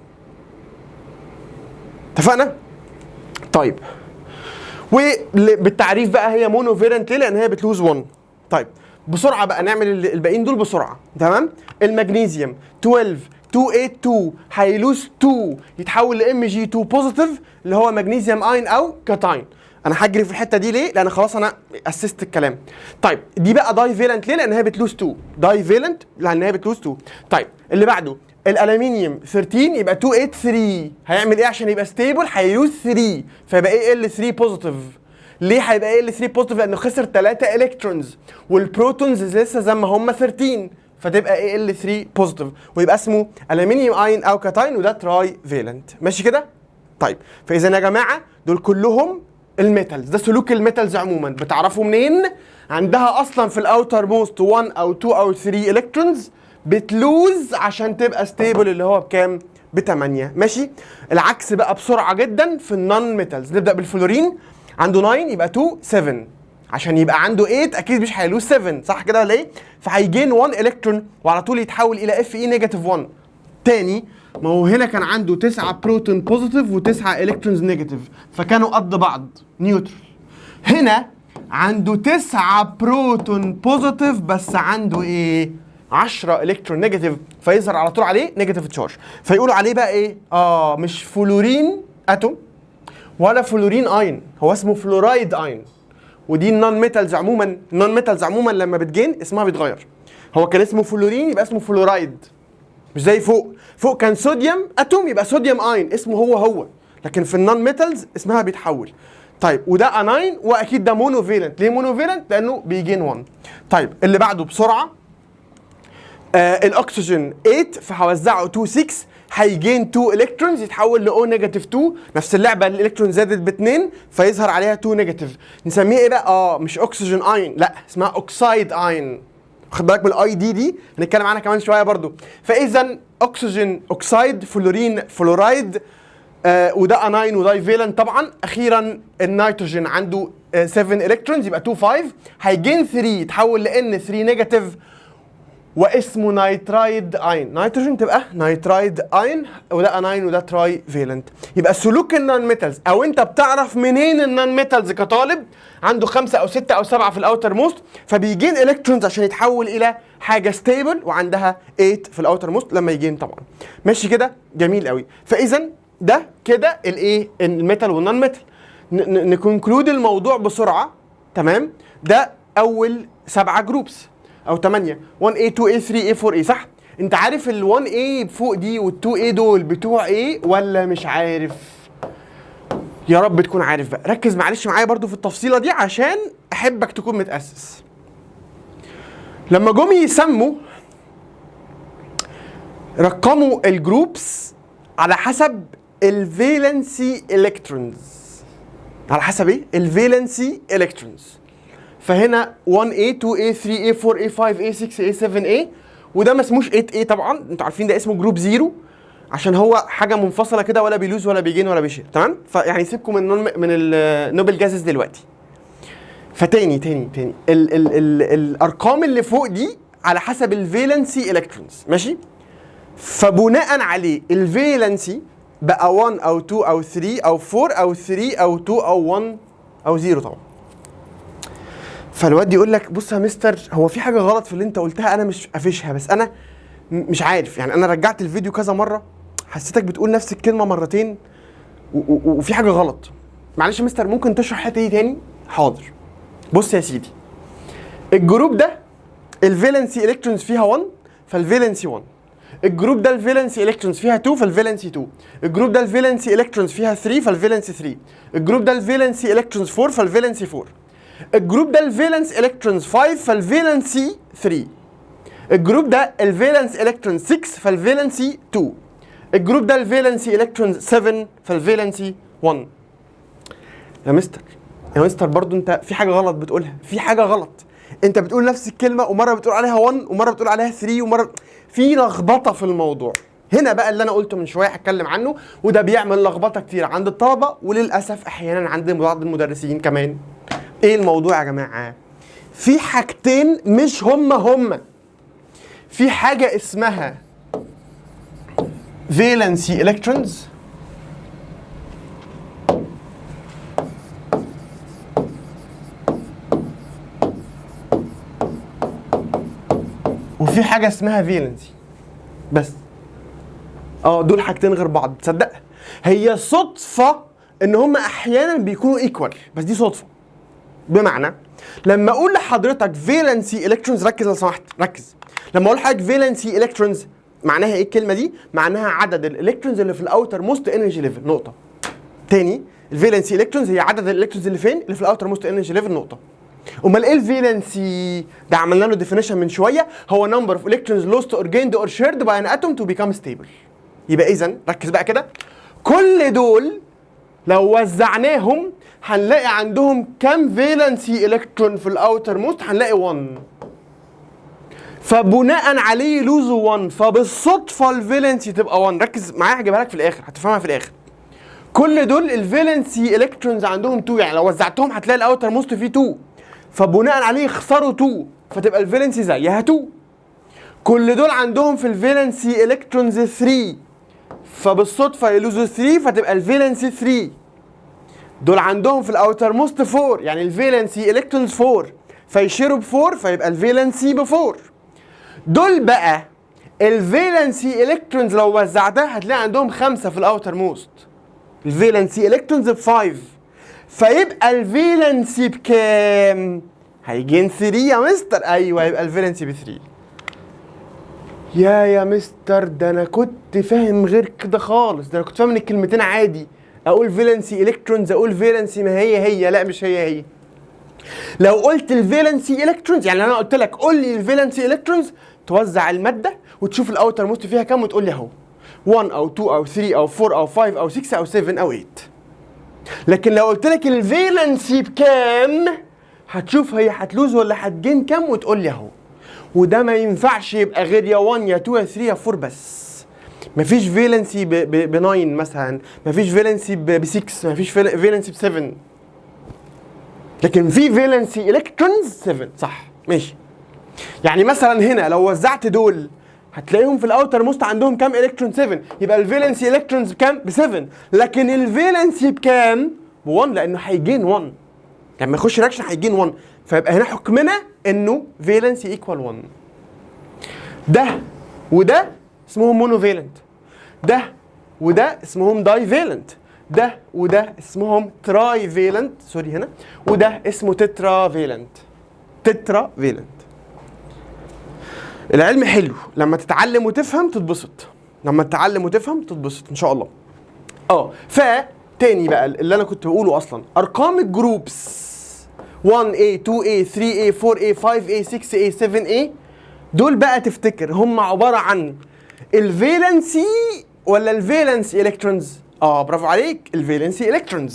اتفقنا؟ طيب، وبالتعريف بقى هي monovalent. ليه؟ لان هي بت lose 1. طيب، بسرعة بقى نعمل الباقيين دول بسرعه. تمام؟ المغنيسيوم 12 282 هي lose 2، يتحول ل Mg 2 positive اللي هو magnesium ion او cation. انا هجري في الحتة دي ليه؟ لان خلاص انا اسست الكلام. طيب، دي بقى divalent. ليه؟ لان هي بت lose 2. divalent لان هي بت lose 2. طيب، اللي بعده الالومنيوم 13، يبقى 283، هيعمل ايه عشان يبقى stable؟ هي lose 3، فيبقى Al 3 positive. ليه هيبقى Al 3 positive؟ لانه خسر 3 electrons وال protons لسه زي ما هم 13، فتبقى Al 3 positive ويبقى اسمه aluminium ion او cation، وده trivalent. ماشي كده؟ طيب، فاذا يا جماعة دول كلهم ال metals، ده سلوك ال metals عموما. بتعرفوا منين؟ عندها اصلا في ال outermost 1 او 2 او 3 electrons بت lose عشان تبقى stable، اللي هو بكام؟ ب 8. ماشي. العكس بقى بسرعة جدا في ال non metals. نبدا بالفلورين، عنده 9 يبقى 2 7، عشان يبقى عنده 8 اكيد مش هي lose 7، صح كده ولا ايه؟ فهي gain 1 الكترون وعلى طول يتحول الى Fe negative 1. تاني، ما هو هنا كان عنده 9 proton positive و9 electrons negative، فكانوا قد بعض neutral. هنا عنده 9 proton positive بس عنده ايه؟ 10 electron negative، فيظهر على طول عليه negative charge. فيقولوا عليه بقى ايه؟ مش fluorine atom ولا fluorine ion، هو اسمه fluoride ion. ودي ال non metals عموما، ال non metals عموما لما بت gain اسمها بيتغير. هو كان اسمه فلورين يبقى اسمه فلورايد، مش زي فوق، فوق كان sodium atom يبقى sodium ion، اسمه هو هو، لكن في ال non metals اسمها بيتحول. طيب وده anion، واكيد ده monovalent. ليه monovalent؟ لانه بي gain 1. طيب اللي بعده بسرعة، الاكسجين 8 فهوزعه 2 6، هي gain 2 electrons يتحول ل O negative 2. نفس اللعبة، الالكترون زادت باثنين فيظهر عليها 2 negative. نسميه ايه بقى؟ مش oxygen ion، لا اسمها oxide ion. خد بالك من ال ide دي، هنتكلم عنها كمان شوية برضو. فاذا oxygen oxide، fluorine fluoride، وده anion و divalent طبعا. اخيرا النيتروجين عنده 7 electrons يبقى 2 5، هي gain 3 يتحول ل N 3 negative واسمه nitride ion. نيتروجين تبقى nitride ion، وده anion وده trivalent. يبقى سلوك ال non metals، او انت بتعرف منين ال non metals كطالب؟ عنده 5 او 6 او 7 في ال outermost، فبي gain electrons عشان يتحول الى حاجة stable وعندها 8 في ال outermost لما ي gain طبعا. ماشي كده؟ جميل قوي. فاذا ده كده الايه؟ ال metal وال non metal. ن conclude الموضوع بسرعة، تمام؟ ده اول 7 groups او 8، 1A 2A 3A 4A، صح؟ انت عارف ال 1A فوق دي وال 2A دول بتوع ايه ولا مش عارف؟ يا رب تكون عارف بقى. ركز معلش معايا برضو في التفصيله دي عشان احبك تكون متاسس. لما جم يسموا رقموا ال groups على حسب ال valency electrons. على حسب ايه؟ ال valency electrons. فهنا 1A 2A 3A 4A 5A 6A 7A، وده ما اسموش 8A طبعا، انتوا عارفين ده اسمه group 0 عشان هو حاجة منفصلة كده، ولا بي lose ولا بي gain ولا بي share، تمام؟ فيعني سيبكم من ال noble gases دلوقتي. فتاني تاني تاني ال ال ال الارقام اللي فوق دي على حسب ال valency electrons، ماشي؟ فبناء عليه ال valency بقى 1 او 2 او 3 او 4 او 3 او 2 او 1 او 0 طبعا. فالواد يقول لك بص يا مستر، هو في حاجة غلط في اللي انت قلتها، انا مش قافشها، بس انا مش عارف، يعني انا رجعت الفيديو كذا مرة حسيتك بتقول نفس الكلمة مرتين وفي حاجة غلط. معلش يا مستر ممكن تشرح الحتة دي تاني؟ حاضر. بص يا سيدي، ال group ده ال valency electrons فيها 1 فال valency 1، ال group ده ال valency electrons فيها 2 فال valency 2، ال group ده ال valency electrons فيها 3 فال valency 3، ال group ده ال valency electrons 4 فال valency 4، ال group ده ال valence electrons 5 فال valency 3، ال group ده ال valence electrons 6 فال valency 2، ال group ده ال valency electrons 7 فال valency 1. يا مستر يا مستر برضو انت في حاجة غلط بتقولها، في حاجة غلط. انت بتقول نفس الكلمة ومرة بتقول عليها 1 ومرة بتقول عليها 3 ومرة في لخبطة في الموضوع. هنا بقى اللي انا قلته من شوية هتكلم عنه، وده بيعمل لخبطة كتير عند الطلبة وللاسف احيانا عند بعض المدرسين كمان. ايه الموضوع يا جماعة؟ في حاجتين مش هما هما. في حاجة اسمها valency electrons وفي حاجة اسمها valency بس. دول حاجتين غير بعض. تصدق هي صدفة ان هما احيانا بيكونوا equal، بس دي صدفة. بمعنى لما اقول لحضرتك valency electrons، ركز لو سمحت ركز، لما اقول لحضرتك valency electrons معناها ايه الكلمة دي؟ معناها عدد ال electrons اللي في ال outermost energy level، نقطة. تاني، ال valency electrons هي عدد ال electrons اللي فين؟ اللي في ال outermost energy level، نقطة. امال ايه ال valency؟ ده عملنا له definition من شوية، هو number of electrons lost or gained or shared by an atom to become stable. يبقى اذا ركز بقى كده، كل دول لو وزعناهم هنلاقي عندهم كام valency electron في ال outermost؟ هنلاقي 1، فبناء عليه ي lose وا 1، فبالصدفه ال valency تبقى 1. ركز معايا، هجيبها لك في الاخر، هتفهمها في الاخر. كل دول ال valency electrons عندهم 2، يعني لو وزعتهم هتلاقي ال outermost فيه 2، فبناء عليه يخسروا 2، فتبقى ال valency زيها 2. كل دول عندهم في ال valency electrons 3، فبالصدفه ي lose وا 3، فتبقى ال valency 3. دول عندهم في ال outermost 4، يعني ال valency electrons 4، في share وا ب 4، فيبقى ال valency ب 4. دول بقى ال valency electrons لو وزعتها هتلاقي عندهم 5 في ال outermost، ال valency electrons ب 5، فيبقى ال valency بكام؟ هي gain 3 يا مستر. ايوه، يبقى ال valency ب 3. يا مستر، ده انا كنت فاهم غير كده خالص، ده انا كنت فاهم ان الكلمتين عادي، اقول valency electrons، اقول valency، ما هي هي. لا، مش هي هي. لو قلت ال valency electrons، يعني انا قلت لك قول لي ال valency electrons، توزع المادة وتشوف ال outermost فيها كام وتقول لي اهو 1 او 2 او 3 او 4 او 5 او 6 او 7 او 8. لكن لو قلت لك ال valency بكام، هتشوف هي هت lose ولا هت gain كام وتقول لي اهو. وده ما ينفعش يبقى غير يا 1 يا 2 يا 3 يا 4 بس. مفيش valency ب 9 مثلا، مفيش valency ب 6، مفيش valency ب 7، لكن في valency electrons 7، صح؟ ماشي. يعني مثلا هنا لو وزعت دول هتلاقيهم في ال outermost عندهم كام الكترون؟ 7. يبقى ال valency electrons بكام؟ ب 7. لكن ال valency بكام؟ ب 1، لانه هي gain 1 لما يخش reaction، هي gain 1، فيبقى هنا حكمنا انه valency equal 1. ده وده اسمهم monovalent، ده وده اسمهم divalent، ده وده اسمهم trivalent، sorry هنا، وده اسمه tetravalent، tetravalent. العلم حلو، لما تتعلم وتفهم تتبسط، لما تتعلم وتفهم تتبسط ان شاء الله. فتاني بقى اللي انا كنت بقوله اصلا، ارقام ال groups 1A، 2A، 3A، 4A، 5A، 6A، 7A، دول بقى تفتكر هم عبارة عن ال valency ولا ال valence electrons؟ برافو عليك، ال valency electrons.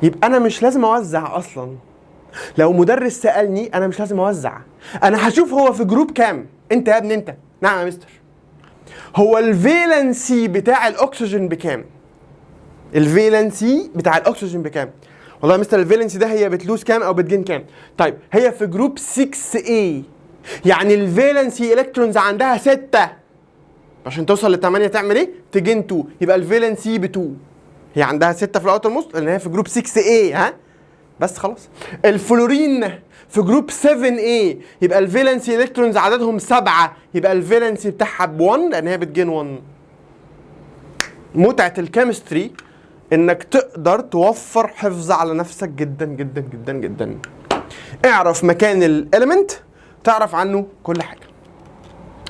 يبقى انا مش لازم اوزع اصلا. لو مدرس سالني، انا مش لازم اوزع، انا هشوف هو في group كام. انت يا ابني انت. نعم يا مستر. هو ال valency بتاع الاكسجين بكام؟ ال valency بتاع الاكسجين بكام؟ والله يا مستر ال valency ده هي بت lose كام او بت gain كام؟ طيب، هي في group 6A، يعني ال valency electrons عندها 6، عشان توصل ل 8 تعمل ايه؟ ت gain 2، يبقى ال valency ب 2. هي عندها 6 في ال outermost لان هي في group 6A. ها، بس خلاص. الفلورين في group 7A، يبقى ال valency electrons عددهم 7، يبقى ال valency بتاعها ب 1 لان هي بت gain 1. متعة ال chemistry انك تقدر توفر حفظ على نفسك جدا جدا جدا جدا. اعرف مكان ال element تعرف عنه كل حاجة.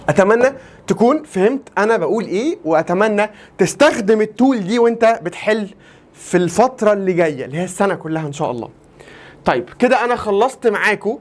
اتمنى تكون فهمت انا بقول ايه، واتمنى تستخدم ال tool دي وانت بتحل في الفترة اللي جاية اللي هي السنة كلها ان شاء الله. طيب، كده انا خلصت معاكم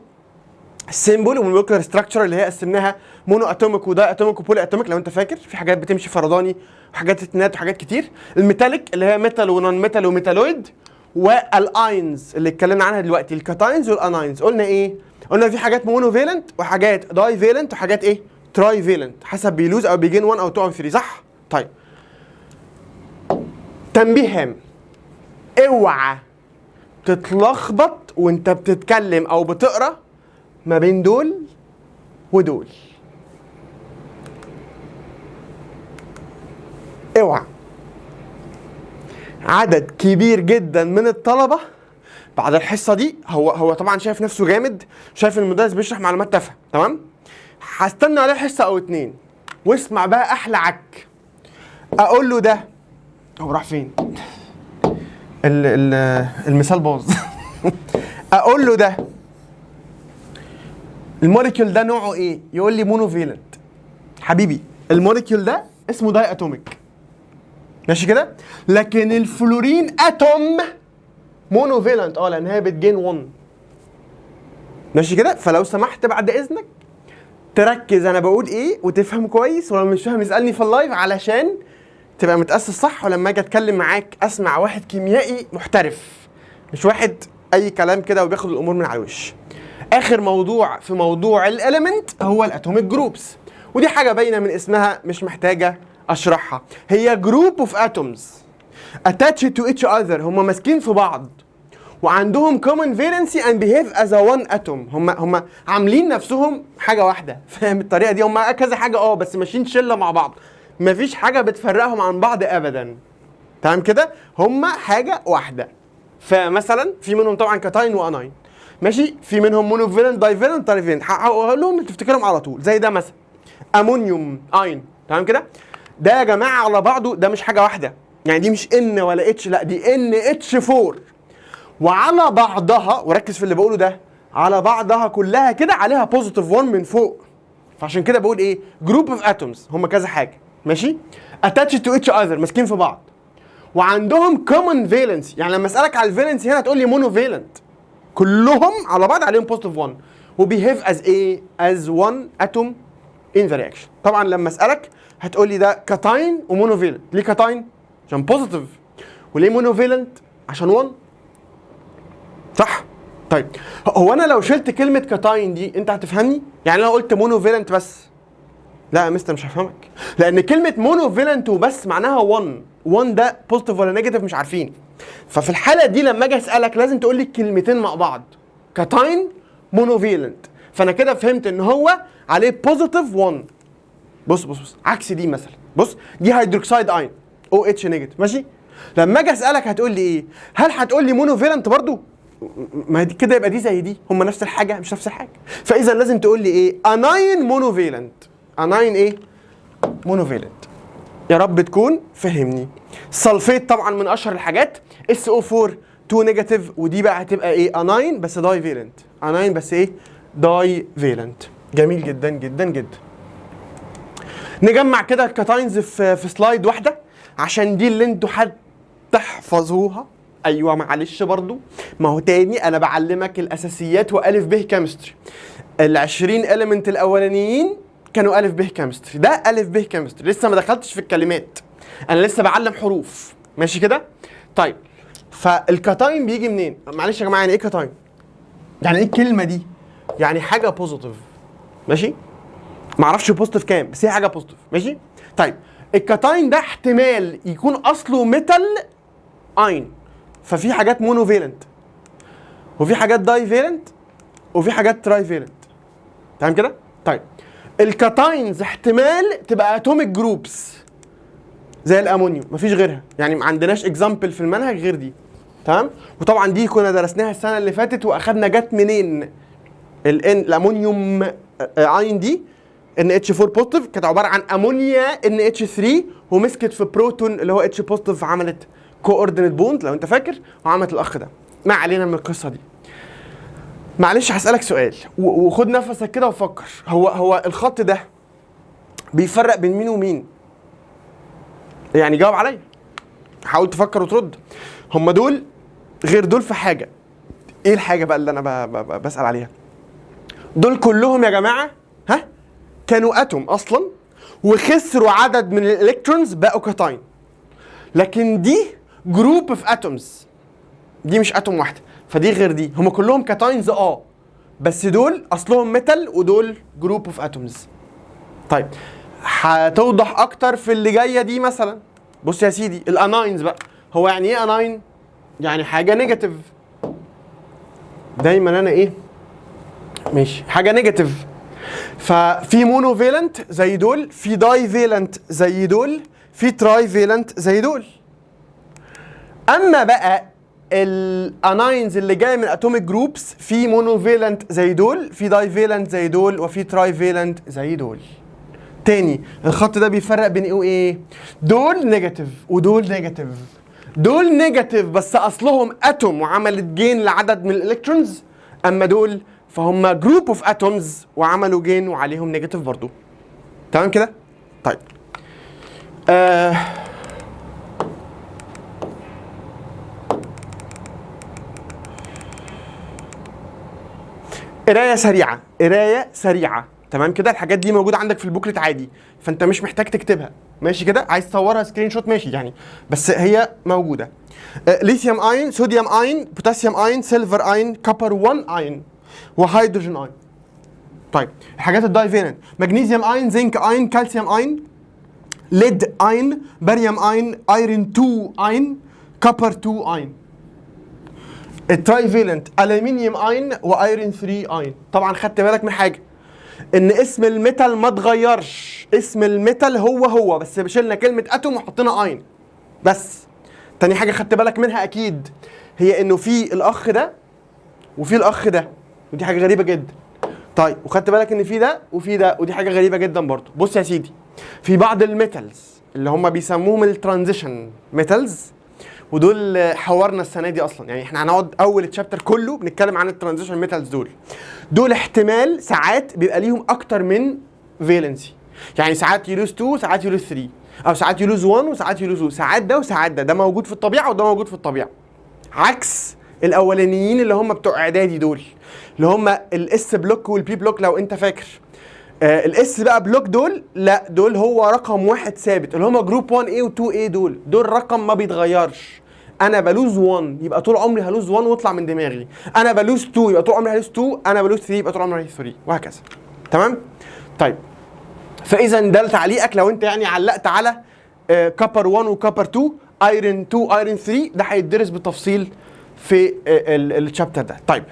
ال symbol وال molecular structure اللي هي قسمناها monoatomic و diatomic و polyatomic. لو انت فاكر، في حاجات بتمشي فرداني وحاجات اتنات وحاجات كتير. ال metallic اللي هي metal و non metal و metalloid، وال ions اللي اتكلمنا عنها دلوقتي، ال cations وال anions. قلنا ايه؟ قلنا في حاجات monovalent وحاجات divalent وحاجات ايه؟ trivalent، حسب بي lose او بي gain 1 او 2 او 3، صح؟ طيب، تنبيه هام: اوعى تتلخبط وانت بتتكلم او بتقرا ما بين دول ودول. اوعى. عدد كبير جدا من الطلبة بعد الحصة دي، هو طبعا شايف نفسه جامد، شايف المدرس بيشرح معلومات تافهه، تمام؟ هستنى عليه حصة او اتنين واسمع بقى احلى عك. اقول له ده هو راح فين؟ ال ال المثال باظ. اقول له ده ال molecule ده نوعه ايه؟ يقول لي monovalent. حبيبي، ال molecule ده اسمه diatomic، ماشي كده؟ لكن ال fluorine atom monovalent، لان هي بت gain 1، ماشي كده؟ فلو سمحت بعد اذنك تركز انا بقول ايه وتفهم كويس، ولو مش فاهم اسالني في ال live علشان تبقى متاسس صح، ولما اجي اتكلم معاك اسمع واحد كيميائي محترف، مش واحد اي كلام كده وبياخد الامور من على الوش. اخر موضوع في موضوع ال element هو ال atomic groups، ودي حاجة باينة من اسمها مش محتاجه اشرحها. هي group of atoms attached to each other، هم ماسكين في بعض وعندهم common valency and behave as a one atom. هم عاملين نفسهم حاجة واحده، فاهم الطريقة دي؟ هم كذا حاجة بس ماشيين شله مع بعض، مفيش حاجة بتفرقهم عن بعض ابدا. تمام كده؟ هم حاجة واحده. فمثلا في منهم طبعا cation و anion، ماشي؟ في منهم monovalent، divalent، trivalent، هقول لهم تفتكرهم على طول. زي ده مثلا ammonium ion، تمام كده؟ ده يا جماعة على بعضه ده مش حاجة واحده، يعني دي مش N ولا H، لا دي NH 4 وعلى بعضها، وركز في اللي بقوله ده، على بعضها كلها كده عليها positive 1 من فوق. فعشان كده بقول ايه؟ group of atoms، هم كذا حاجه، ماشي؟ attached to each other، ماسكين في بعض وعندهم common valence. يعني لما اسالك على ال valence هنا تقول لي monovalent، كلهم على بعض عليهم positive 1 و behave as ايه؟ as 1 atom in the reaction. طبعا لما اسالك هتقول لي ده cation و monovalent. ليه cation؟ عشان positive. وليه monovalent؟ عشان 1، صح؟ طيب هو انا لو شلت كلمة cation دي انت هتفهمني؟ يعني لو قلت monovalent بس، لا يا مستر مش هفهمك، لان كلمة monovalent وبس معناها 1، 1 ده positive ولا negative مش عارفين. ففي الحالة دي لما اجي اسالك لازم تقول لي الكلمتين مع بعض، cation monovalent، فانا كده فهمت ان هو عليه positive 1. بص بص بص، عكس دي مثلا، بص دي hydroxide ion OH negative، ماشي؟ لما اجي اسالك هتقول لي ايه؟ هل هتقول لي monovalent برضو؟ ما دي كده يبقى دي زي دي، هم نفس الحاجه؟ مش نفس الحاجه. فاذا لازم تقول لي ايه؟ anion monovalent. anion ايه؟ monovalent. يا رب تكون فهمني. ال sulfate طبعا من اشهر الحاجات، SO 4 2 negative، ودي بقى هتبقى ايه؟ anion بس divalent. anion بس ايه؟ divalent. جميل جدا جدا جدا. نجمع كده ال cations في slide واحدة عشان دي اللي انتوا هتحفظوها. ايوه معلش برضو، ما هو تاني انا بعلمك الاساسيات والف ب chemistry. ال 20 element الاولانيين كانوا الف ب chemistry، ده الف ب chemistry، لسه ما دخلتش في الكلمات، انا لسه بعلم حروف، ماشي كده؟ طيب فال cation بيجي منين؟ معلش يا جماعه، يعني ايه cation؟ يعني ايه الكلمة دي؟ يعني حاجة positive، ماشي؟ معرفش positive كام، بس هي حاجة positive، ماشي؟ طيب ال cation ده احتمال يكون اصله metal ion، ففي حاجات monovalent وفي حاجات divalent وفي حاجات trivalent، تمام كده؟ طيب ال cations احتمال تبقى atomic groups زي الامونيوم، مفيش غيرها، يعني ما عندناش example في المنهج غير دي، تمام؟ وطبعا دي كنا درسناها السنة اللي فاتت واخدنا جت منين الان ال ammonium ion دي NH 4 positive، كانت عبارة عن امونيا NH 3 ومسكت في بروتون اللي هو H positive، فعملت coordinate bond لو انت فاكر، وعملت الاخ ده. ما علينا من القصة دي. معلش هسألك سؤال وخد نفسك كده وفكر، هو الخط ده بيفرق بين مين ومين؟ يعني جاوب عليا، حاول تفكر وترد. هم دول غير دول في حاجة، ايه الحاجة بقى اللي انا بسأل عليها؟ دول كلهم يا جماعة ها كانوا atom اصلا وخسروا عدد من ال electrons بقوا cation، لكن دي group of atoms، دي مش atom واحده، فدي غير دي. هم كلهم cations بس دول اصلهم metal ودول group of atoms. طيب هتوضح اكتر في اللي جاية دي. مثلا بص يا سيدي ال anions بقى، هو يعني ايه anion؟ يعني حاجة negative. دايما انا ايه ماشي حاجة negative. ففي monovalent زي دول، في divalent زي دول، في trivalent زي دول. اما بقى ال anions اللي جاية من atomic groups، في monovalent زي دول، في divalent زي دول، وفي trivalent زي دول. تاني الخط ده بيفرق بين ايه وايه؟ دول negative ودول negative. دول negative بس اصلهم atom وعملت gain لعدد من ال electrons، اما دول فهم group of atoms وعملوا gain وعليهم negative برضو. تمام كده؟ طيب قرايه سريعه، قرايه سريعه. تمام كده؟ الحاجات دي موجودة عندك في ال booklet عادي، فانت مش محتاج تكتبها، ماشي كده؟ عايز تصورها screenshot ماشي يعني، بس هي موجوده. lithium ion، sodium ion، potassium ion، silver ion، copper 1 ion، و hydrogen ion. طيب، الحاجات ال divalent: magnesium ion، zinc ion، calcium ion، lead ion، barium ion، iron 2 ion، copper 2 ion. ال trivalent: aluminium ion و iron 3 اين. طبعا خدت بالك من حاجه، ان اسم ال metal ما اتغيرش، اسم ال metal هو هو، بس شلنا كلمة atom وحطينا اين بس. تاني حاجة خدت بالك منها اكيد هي انه في الاخ ده وفي الاخ ده، ودي حاجة غريبة جدا. طيب، وخدت بالك ان في ده وفي ده، ودي حاجة غريبة جدا برضو. بص يا سيدي، في بعض ال metals اللي هم بيسموهم ال transition metals، ودول حوارنا السنة دي اصلا، يعني احنا هنقعد اول chapter كله بنتكلم عن ال transition metals. دول احتمال ساعات بيبقى ليهم اكتر من valency، يعني ساعات ي lose 2، ساعات ي lose 3، او ساعات ي lose 1 وساعات ي lose 2، ساعات ده وساعات ده. ده موجود في الطبيعة وده موجود في الطبيعه، عكس الاولانيين اللي هم بتوع اعدادي دول، اللي هم ال s block وال p block لو انت فاكر. ال s بقى block دول لا، دول هو رقم واحد ثابت، اللي هم group 1 A و 2 A. دول رقم ما بيتغيرش. انا ب lose 1 يبقى طول عمري ه lose 1 واطلع من دماغي، انا ب lose 2 يبقى طول عمري ه lose 2، انا ب lose 3 يبقى طول عمري ه lose 3، وهكذا. تمام؟ طيب، فاذا ده تعليقك لو انت يعني علقت على copper 1 و copper 2، iron 2، iron 3، ده هيدرس بالتفصيل في ال chapter ده. طيب،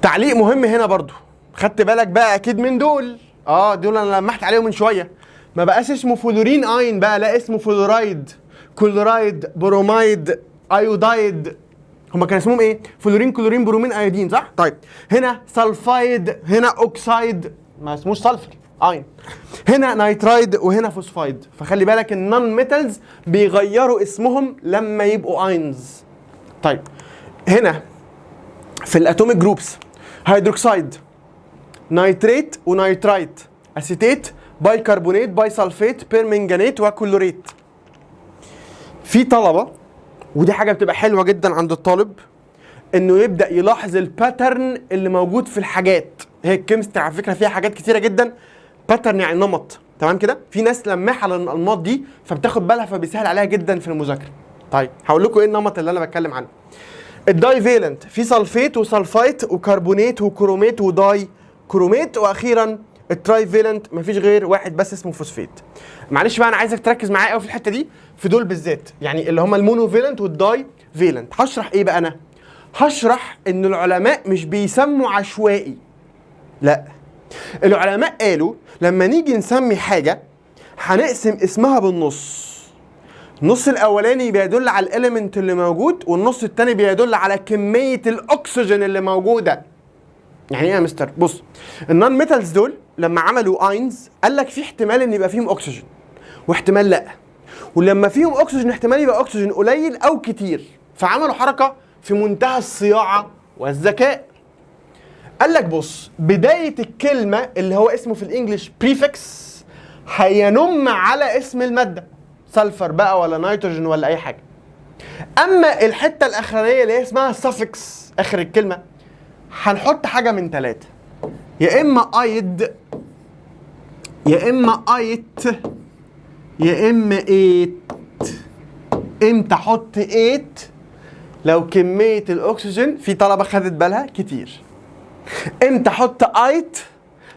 تعليق مهم هنا برضو، خدت بالك بقى اكيد من دول؟ دول انا لمحت عليهم من شويه. ما بقاش اسمه fluorine ion بقى، لا، اسمه fluoride، chloride، bromide، iodide. هما كان اسمهم ايه؟ fluorine، chlorine، bromine، iodine، صح؟ طيب، هنا sulfide، هنا oxide، ما اسموش sulfur ion، هنا nitride وهنا phosphide. فخلي بالك ال non metals بيغيروا اسمهم لما يبقوا ions. طيب، هنا في ال atomic groups: hydroxide، nitrate و nitrite، acetate، bicarbonate، bisulfate، permanganate و chlorate. في طلبه، ودي حاجة بتبقى حلوة جدا عند الطالب، انه يبدا يلاحظ ال pattern اللي موجود في الحاجات. هي ال chemistry على فكرة فيها حاجات كتيرة جدا pattern، يعني نمط، تمام كده؟ في ناس لماحه للانماط دي فبتاخد بالها، فبيسهل عليها جدا في المذاكره. طيب، هقول لكم ايه النمط اللي انا بتكلم عنه. ال divalent في sulfate و sulfite و carbonate و chromate و dichromate، واخيرا ال trivalent مفيش غير واحد بس اسمه فوسفيت. معلش بقى، انا عايزك تركز معايا قوي في الحتة دي، في دول بالذات، يعني اللي هم ال monovalent وال divalent. هشرح ايه بقى؟ انا هشرح ان العلماء مش بيسموا عشوائي، لا، العلماء قالوا لما نيجي نسمي حاجة هنقسم اسمها بالنص. النص الاولاني بيدل على ال element اللي موجود، والنص الثاني بيدل على كمية الاكسجين اللي موجوده. يعني ايه يا مستر؟ بص، ال non metals دول لما عملوا ions قال لك في احتمال ان يبقى فيهم اكسجين واحتمال لا، ولما فيهم اكسجين احتمال يبقى اكسجين قليل او كتير. فعملوا حركة في منتهى الصياعه والذكاء، قال لك بص، بداية الكلمة اللي هو اسمه في ال English prefix هينم على اسم الماده، sulfur بقى ولا نيتروجين ولا اي حاجه، اما الحتة الاخرانية اللي هي اسمها suffix اخر الكلمة هنحط حاجة من ثلاثه: يا اما ide، يا اما ite، يا اما ate. امتى احط ate؟ لو كمية الاكسجين، في طلبه خدت بالها كتير. امتى احط ite؟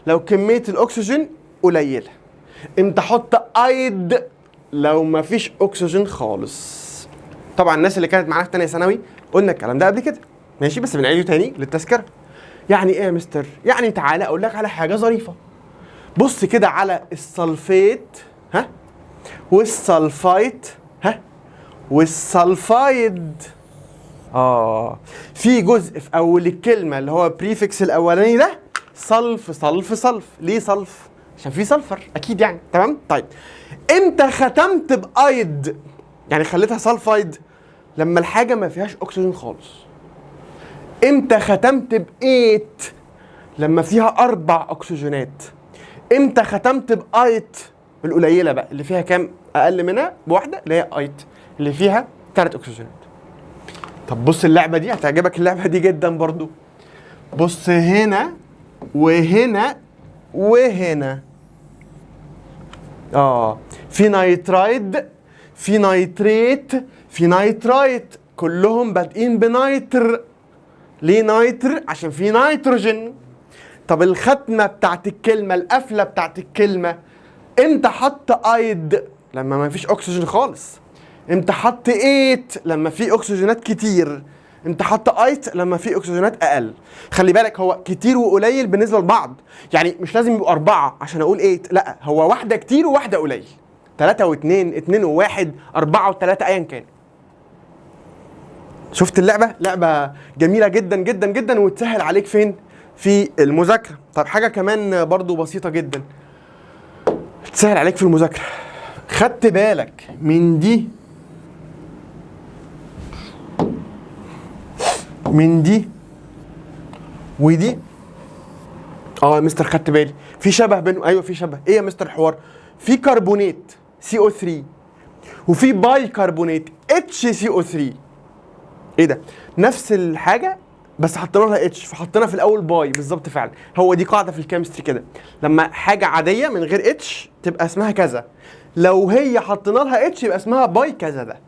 لو كمية الاكسجين قليله. امتى احط ide؟ لو مفيش اكسجين خالص. طبعا الناس اللي كانت معانا في ثانية ثانوي قلنا الكلام ده قبل كده، ماشي؟ بس بنعيده تاني للتذكره. يعني ايه يا مستر؟ يعني تعالى اقول لك على حاجة ظريفه. بص كده على ال sulfate ها وال sulfite ها وال sulfide. في جزء في اول الكلمة اللي هو prefix الاولاني ده sulf sulf sulf. ليه sulf؟ عشان في sulfur اكيد يعني، تمام؟ طيب، امتى ختمت ب ide، يعني خليتها sulfide؟ لما الحاجة ما فيهاش اكسجين خالص. امتى ختمت ب ate؟ لما فيها اربع اكسجينات. امتى ختمت ب ite؟ القليلة بقى، اللي فيها كام؟ اقل منها بواحده، اللي هي ite، اللي فيها ثلاث اكسجينات. طب بص اللعبة دي هتعجبك، اللعبة دي جدا برضو. بص هنا وهنا وهنا. في nitride، في nitrate، في nitrite، كلهم بادئين ب nitr. ليه nitr؟ عشان في نيتروجين. طب الختمة بتاعت الكلمة، القفلة بتاعت الكلمة، امتى حط ide؟ لما ما فيش اكسجين خالص. امتى حط ate؟ لما في اكسجينات كتير. امتى حط ite؟ لما في اكسجينات اقل. خلي بالك هو كتير وقليل بالنسبة لبعض، يعني مش لازم يبقوا 4 عشان اقول ate، لا هو واحدة كتير وواحدة قليل، 3 و2، 2 و1، 4 و3، ايا كان. شفت اللعبة؟ لعبه جميلة جدا جدا جدا وتسهل عليك فين؟ في المذاكرة. طب حاجة كمان برضو بسيطة جدا تسهل عليك في المذاكرة، خدت بالك من دي من دي ودي؟ يا مستر خدت بالي في شبه بينهم. ايوه في شبه. ايه يا مستر الحوار؟ في كربونات CO3 وفي باي كربونات HCO3. ايه ده؟ نفس الحاجة بس حطينا لها H، فحطينا في الاول bi بالظبط. فعلا هو دي قاعدة في ال chemistry كده، لما حاجة عادية من غير H تبقى اسمها كذا، لو هي حطينا لها H يبقى اسمها bi كذا ده.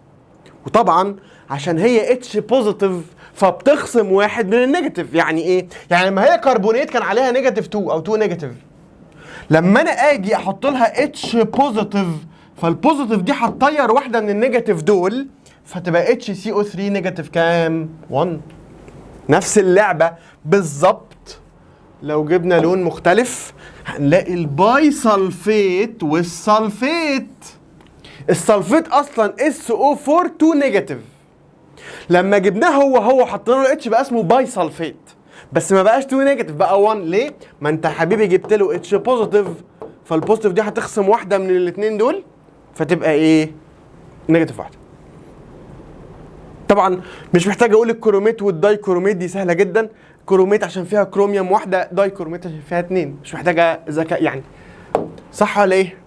وطبعا عشان هي H positive فبتخصم واحد من ال negative. يعني ايه؟ يعني لما هي كربونات كان عليها negative 2 او 2 negative، لما انا اجي احط لها H positive فال positive دي هتطير واحدة من ال negative دول، فتبقى HCO3 negative كام؟ 1. نفس اللعبة بالظبط. لو جبنا لون مختلف هنلاقي ال bisulfate وال sulfate. ال sulfate اصلا SO4 2 negative، لما جبناه هو حطينا له H بقى اسمه bisulfate، بس ما بقاش 2 negative بقى 1. ليه؟ ما انت حبيبي جبت له H positive، فال positive دي هتخصم واحدة من الاثنين دول فتبقى ايه؟ negative واحدة. طبعا مش محتاج اقول ال chromate وال dichromate، دي سهلة جدا. chromate عشان فيها كروميوم واحده، dichromate عشان فيها 2، مش محتاجه ذكاء يعني، صح ولا ايه؟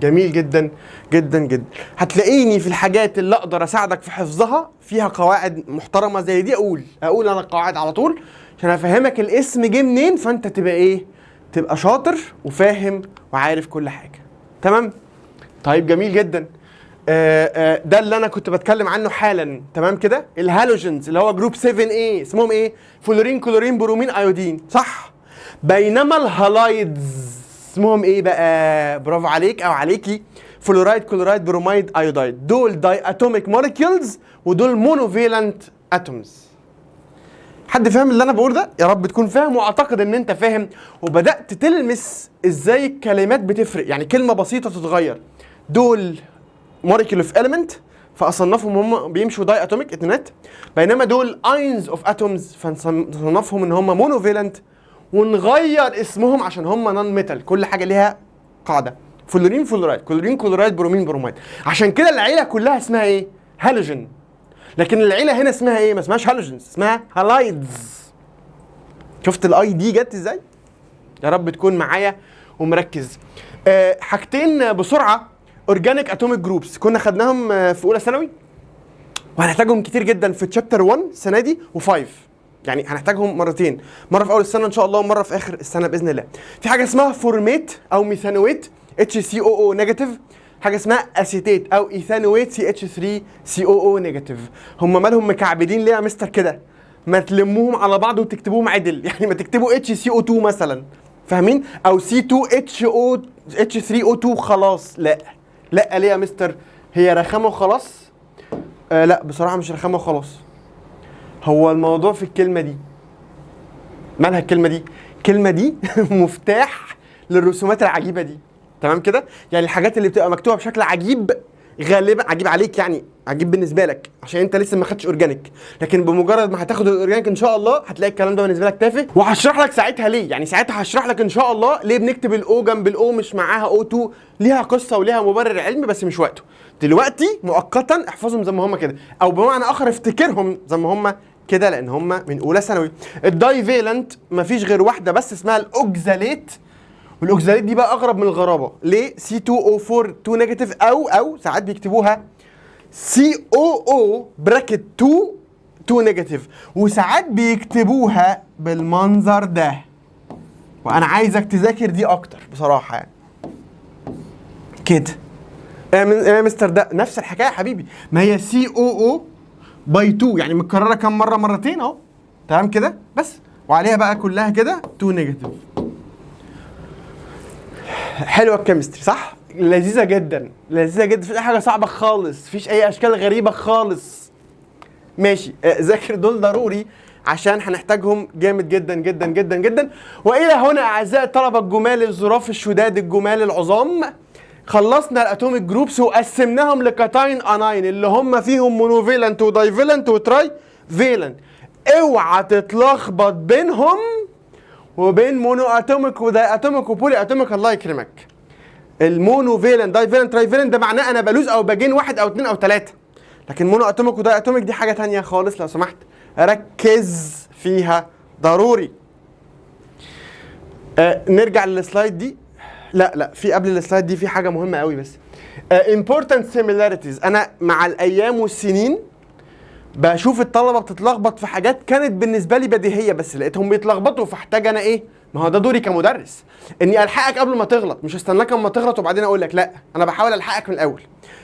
جميل جدا جدا جدا. هتلاقيني في الحاجات اللي اقدر اساعدك في حفظها فيها قواعد محترمه زي دي، اقول انا القواعد على طول عشان افهمك الاسم جه منين، فانت تبقى ايه؟ تبقى شاطر وفاهم وعارف كل حاجة. تمام؟ طيب جميل جدا. ده اللي انا كنت بتكلم عنه حالا. تمام كده؟ ال halogens اللي هو group 7 A اسمهم ايه؟ fluorine، chlorine، bromine، iodine، صح؟ بينما ال halides اسمهم ايه بقى؟ برافو عليك او عليكي، fluoride، chloride، bromide، iodide. دول diatomic molecules ودول monovalent atoms. حد فاهم اللي انا بقوله ده؟ يا رب تكون فاهم، واعتقد ان انت فاهم وبدات تلمس ازاي الكلمات بتفرق. يعني كلمة بسيطة تتغير. دول molecule of element فاصنفهم هم بيمشوا diatomic اتنينات، بينما دول ions of atoms فنصنفهم ان هم monovalent ونغير اسمهم عشان هم non metal. كل حاجة ليها قاعدة. fluorine fluoride، chlorine chloride، bromine bromide. عشان كده العيلة كلها اسمها ايه؟ هالوجين. لكن العيلة هنا اسمها ايه؟ ما اسمهاش halogens، اسمها halides. شفت ال I دي جت ازاي؟ يا رب تكون معايا ومركز. حاجتين بسرعة. organic atomic groups كنا خدناهم في اولى ثانوي، وهنحتاجهم كتير جدا في chapter 1 السنة دي و5، يعني هنحتاجهم مرتين، مرة في اول السنة ان شاء الله ومرة في اخر السنة باذن الله. في حاجة اسمها formate او methanoate HCOO negative، حاجة اسمها acetate او ethanoate CH3 COO negative. هم مالهم مكعبلين ليه يا مستر كده؟ ما تلموهم على بعض وتكتبوهم عدل، يعني ما تكتبوا HCO2 مثلا، فاهمين؟ او C2HO H3O2 خلاص. لا لا ليه يا مستر؟ هي رخامه وخلاص؟ لا بصراحة مش رخامه وخلاص، هو الموضوع في الكلمة دي. مالها الكلمة دي؟ الكلمة دي مفتاح للرسومات العجيبة دي. تمام كده؟ يعني الحاجات اللي بتبقى مكتوبة بشكل عجيب غالبا عجيب عليك، يعني عجيب بالنسبة لك عشان انت لسه ما خدتش organic، لكن بمجرد ما هتاخد ال organic ان شاء الله هتلاقي الكلام ده بالنسبة لك تافه، وهشرح لك ساعتها ليه. يعني ساعتها هشرح لك ان شاء الله ليه بنكتب ال O جنب ال O مش معاها O2، ليها قصة وليها مبرر علمي بس مش وقته دلوقتي. مؤقتا احفظهم زي ما هم كده، او بمعنى اخر افتكرهم زي ما هم كده لان هم من اولى ثانوي. ال divalent مفيش غير واحدة بس اسمها ال oxalate، وال oxalate دي بقى اغرب من الغرابة. ليه؟ C2O4 2 negative، او ساعات بيكتبوها COO bracket 2 2 negative، وساعات بيكتبوها بالمنظر ده. وانا عايزك تذاكر دي اكتر بصراحة يعني. كده ايه يا مستر؟ ده نفس الحكاية يا حبيبي، ما هي COO by 2، يعني متكررة كام مره؟ مرتين اهو، تمام كده؟ بس وعليها بقى كلها كده 2 negative. حلوة ال chemistry صح؟ لذيذة جدا، لذيذة جدا، مفيش اي حاجة صعبة خالص، مفيش اي اشكال غريبة خالص. ماشي، ذاكر دول ضروري عشان هنحتاجهم جامد جدا جدا جدا جدا. والى هنا اعزائي الطلبة الجمال الظراف الشداد الجمال العظام، خلصنا ال atomic groups وقسمناهم ل cation anion اللي هم فيهم monovalent و divalent و trivalent. اوعى تتلخبط بينهم وبين monoatomic و diatomic و polyatomic، الله يكرمك. ال monovalent divalent trivalent ده معناه انا ب lose او ب gain واحد او اتنين او تلاته، لكن monoatomic و diatomic دي حاجة تانية خالص. لو سمحت ركز فيها ضروري. نرجع لل slide دي. لا لا، في قبل ال slide دي في حاجة مهمة قوي بس important similarities. انا مع الايام والسنين بشوف الطلبة بتتلخبط في حاجات كانت بالنسبة لي بديهيه، بس لقيتهم بيتلخبطوا، فاحتاج انا ايه؟ ما هو ده دوري كمدرس، اني الحقك قبل ما تغلط، مش استناك اما تغلط وبعدين اقول لك. لا، انا بحاول الحقك من الاول.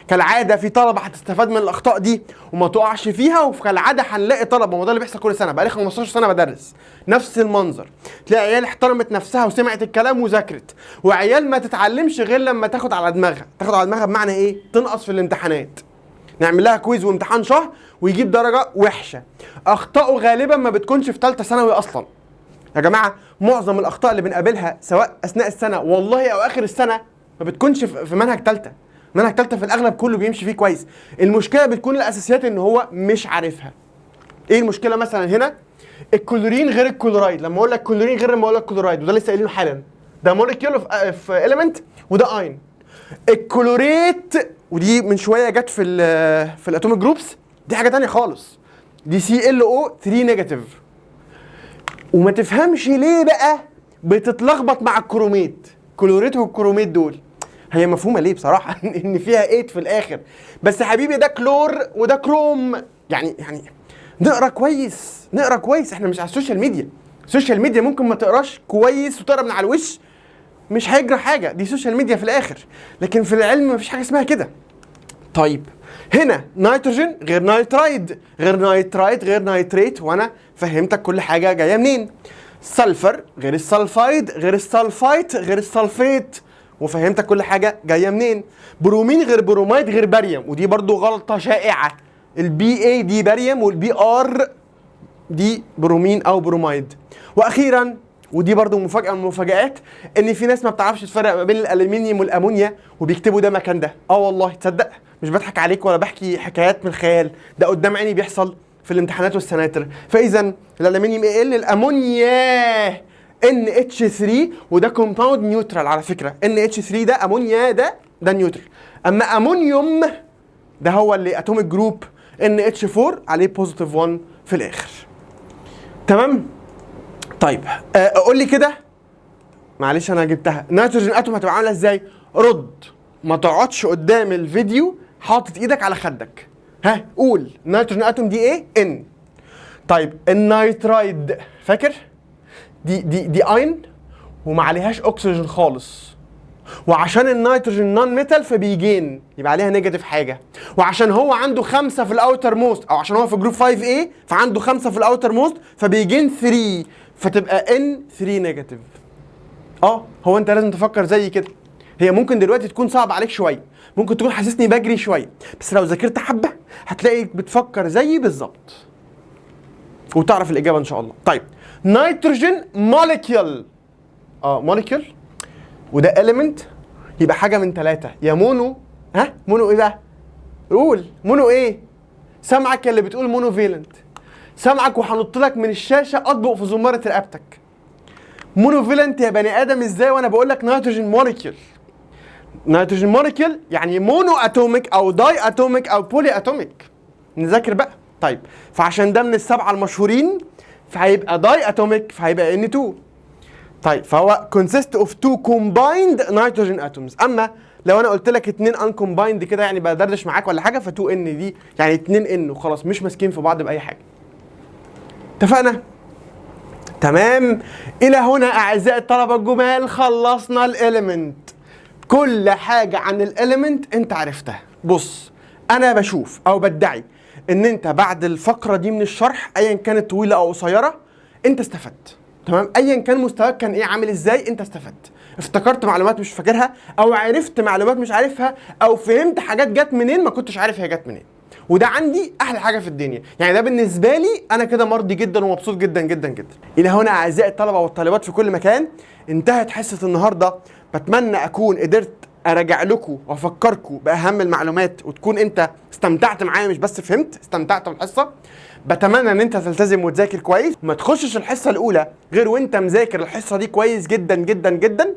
كالعادة في طلبه هتستفاد من الاخطاء دي وما تقعش فيها، وكالعادة هنلاقي طلبه، ما ده اللي بيحصل كل سنه، بقالي 15 سنة بدرس نفس المنظر، تلاقي عيال احترمت نفسها وسمعت الكلام وذاكرت، وعيال ما تتعلمش غير لما تاخد على دماغها. تاخد على دماغها بمعنى ايه؟ تنقص في الامتحانات، نعمل لها quiz وامتحان شهر ويجيب درجه وحشه. اخطائه غالبا ما بتكونش في ثالثة ثانوي اصلا. يا جماعة معظم الاخطاء اللي بنقابلها سواء اثناء السنة والله او اخر السنة ما بتكونش في منهج ثالثه. منهج ثالثة في الاغلب كله بيمشي فيه كويس. المشكلة بتكون الاساسيات ان هو مش عارفها. ايه المشكلة؟ مثلا هنا الكلورين غير الكلورايد، لما اقول لك كلورين غير لما اقول لك كلورايد، وده لسه قايلينه حالا، ده molecule of element وده ion. ال chlorate ودي من شوية جت في ال atomic groups، دي حاجة تانية خالص، دي ClO 3 negative. وما تفهمش ليه بقى بتتلخبط مع ال chromate، chlorate وال chromate دول هي مفهومه ليه بصراحة ان فيها ate في الاخر، بس يا حبيبي ده كلور وده كروم. يعني نقرا كويس، نقرا كويس، احنا مش على ال social media. ال social media ممكن ما تقراش كويس وتقرا من على الوش مش هيجرى حاجه، دي social media في الاخر، لكن في العلم مفيش حاجة اسمها كده. طيب هنا نيتروجين غير nitride غير nitrite غير nitrate، وانا فهمتك كل حاجة جاية منين. sulfur غير ال sulfide غير ال sulfite غير ال sulfate، وفهمتك كل حاجة جاية منين. برومين غير برومايد غير باريوم، ودي برضو غلطه شائعه، ال Ba دي باريوم وال Br دي برومين او برومايد. واخيرا ودي برضو مفاجاة من المفاجآت، ان في ناس ما بتعرفش تفرق ما بين الالومنيوم والامونيا وبيكتبوا ده مكان ده. اه والله تصدق، مش بضحك عليك ولا بحكي حكايات من الخيال، ده قدام عيني بيحصل في الامتحانات والسناتر. فاذا الالومنيوم Al، الامونيا NH3، وده compound neutral على فكره. NH3 ده امونيا، ده neutral. اما امونيوم ده هو اللي atomic group NH4 عليه positive 1 في الاخر. تمام؟ طيب قول لي كده، معلش انا جبتها، nitrogen atom هتبقى عامله ازاي؟ رد، ما تقعدش قدام الفيديو حاطط ايدك على خدك. ها قول، nitrogen atom دي ايه؟ N. طيب ال nitride فاكر؟ دي اين وما عليهاش اكسجين خالص، وعشان النيتروجين non metal فبي gain يبقى عليها negative حاجه، وعشان هو عنده خمسة في ال outermost او عشان هو في group 5 A فعنده خمسة في ال outermost فبي gain 3 فتبقى N 3 negative. هو انت لازم تفكر زي كده. هي ممكن دلوقتي تكون صعب عليك شويه، ممكن تكون حاسسني بجري شويه، بس لو ذاكرت حبه هتلاقي بتفكر زيي بالظبط وتعرف الاجابة ان شاء الله. طيب nitrogen molecule، molecule وده element، يبقى حاجة من ثلاثه، يا mono، ها mono ايه بقى؟ قول mono ايه؟ سامعك اللي بتقول monovalent، سامعك وهنط لك من الشاشة اطبق في زماره رقبتك. monovalent يا بني ادم ازاي وانا بقول لك nitrogen molecule؟ nitrogen molecule يعني monoatomic او diatomic او polyatomic. نذاكر بقى. طيب فعشان ده من السبعة المشهورين فهيبقى diatomic فهيبقى N 2. طيب فهو consist of two combined nitrogen atoms. اما لو انا قلت لك اتنين uncombined كده يعني بدردش معاك ولا حاجه، ف 2 N دي يعني 2 N وخلاص، مش ماسكين في بعض باي حاجه. اتفقنا؟ تمام. الى هنا اعزائي الطلبة الجمال خلصنا ال element. كل حاجة عن ال element انت عرفتها. بص، انا بشوف او بدعي ان انت بعد الفقرة دي من الشرح، ايا كانت طويلة او قصيره، انت استفدت. تمام؟ ايا كان مستواك كان ايه، عامل ازاي، انت استفدت. افتكرت معلومات مش فاكرها، او عرفت معلومات مش عارفها، او فهمت حاجات جت منين ما كنتش عارف هي جت منين. وده عندي احلى حاجة في الدنيا. يعني ده بالنسبة لي انا كده مرضي جدا ومبسوط جدا جدا جدا. الى هنا اعزائي الطلبة والطالبات في كل مكان انتهت حصة النهارده. بتمنى اكون قدرت اراجع لكم وافكركم باهم المعلومات، وتكون انت استمتعت معايا، مش بس فهمت، استمتعت بالحصه. بتمنى ان انت تلتزم وتذاكر كويس، وما تخشش الحصة الاولى غير وانت مذاكر الحصة دي كويس جدا جدا جدا.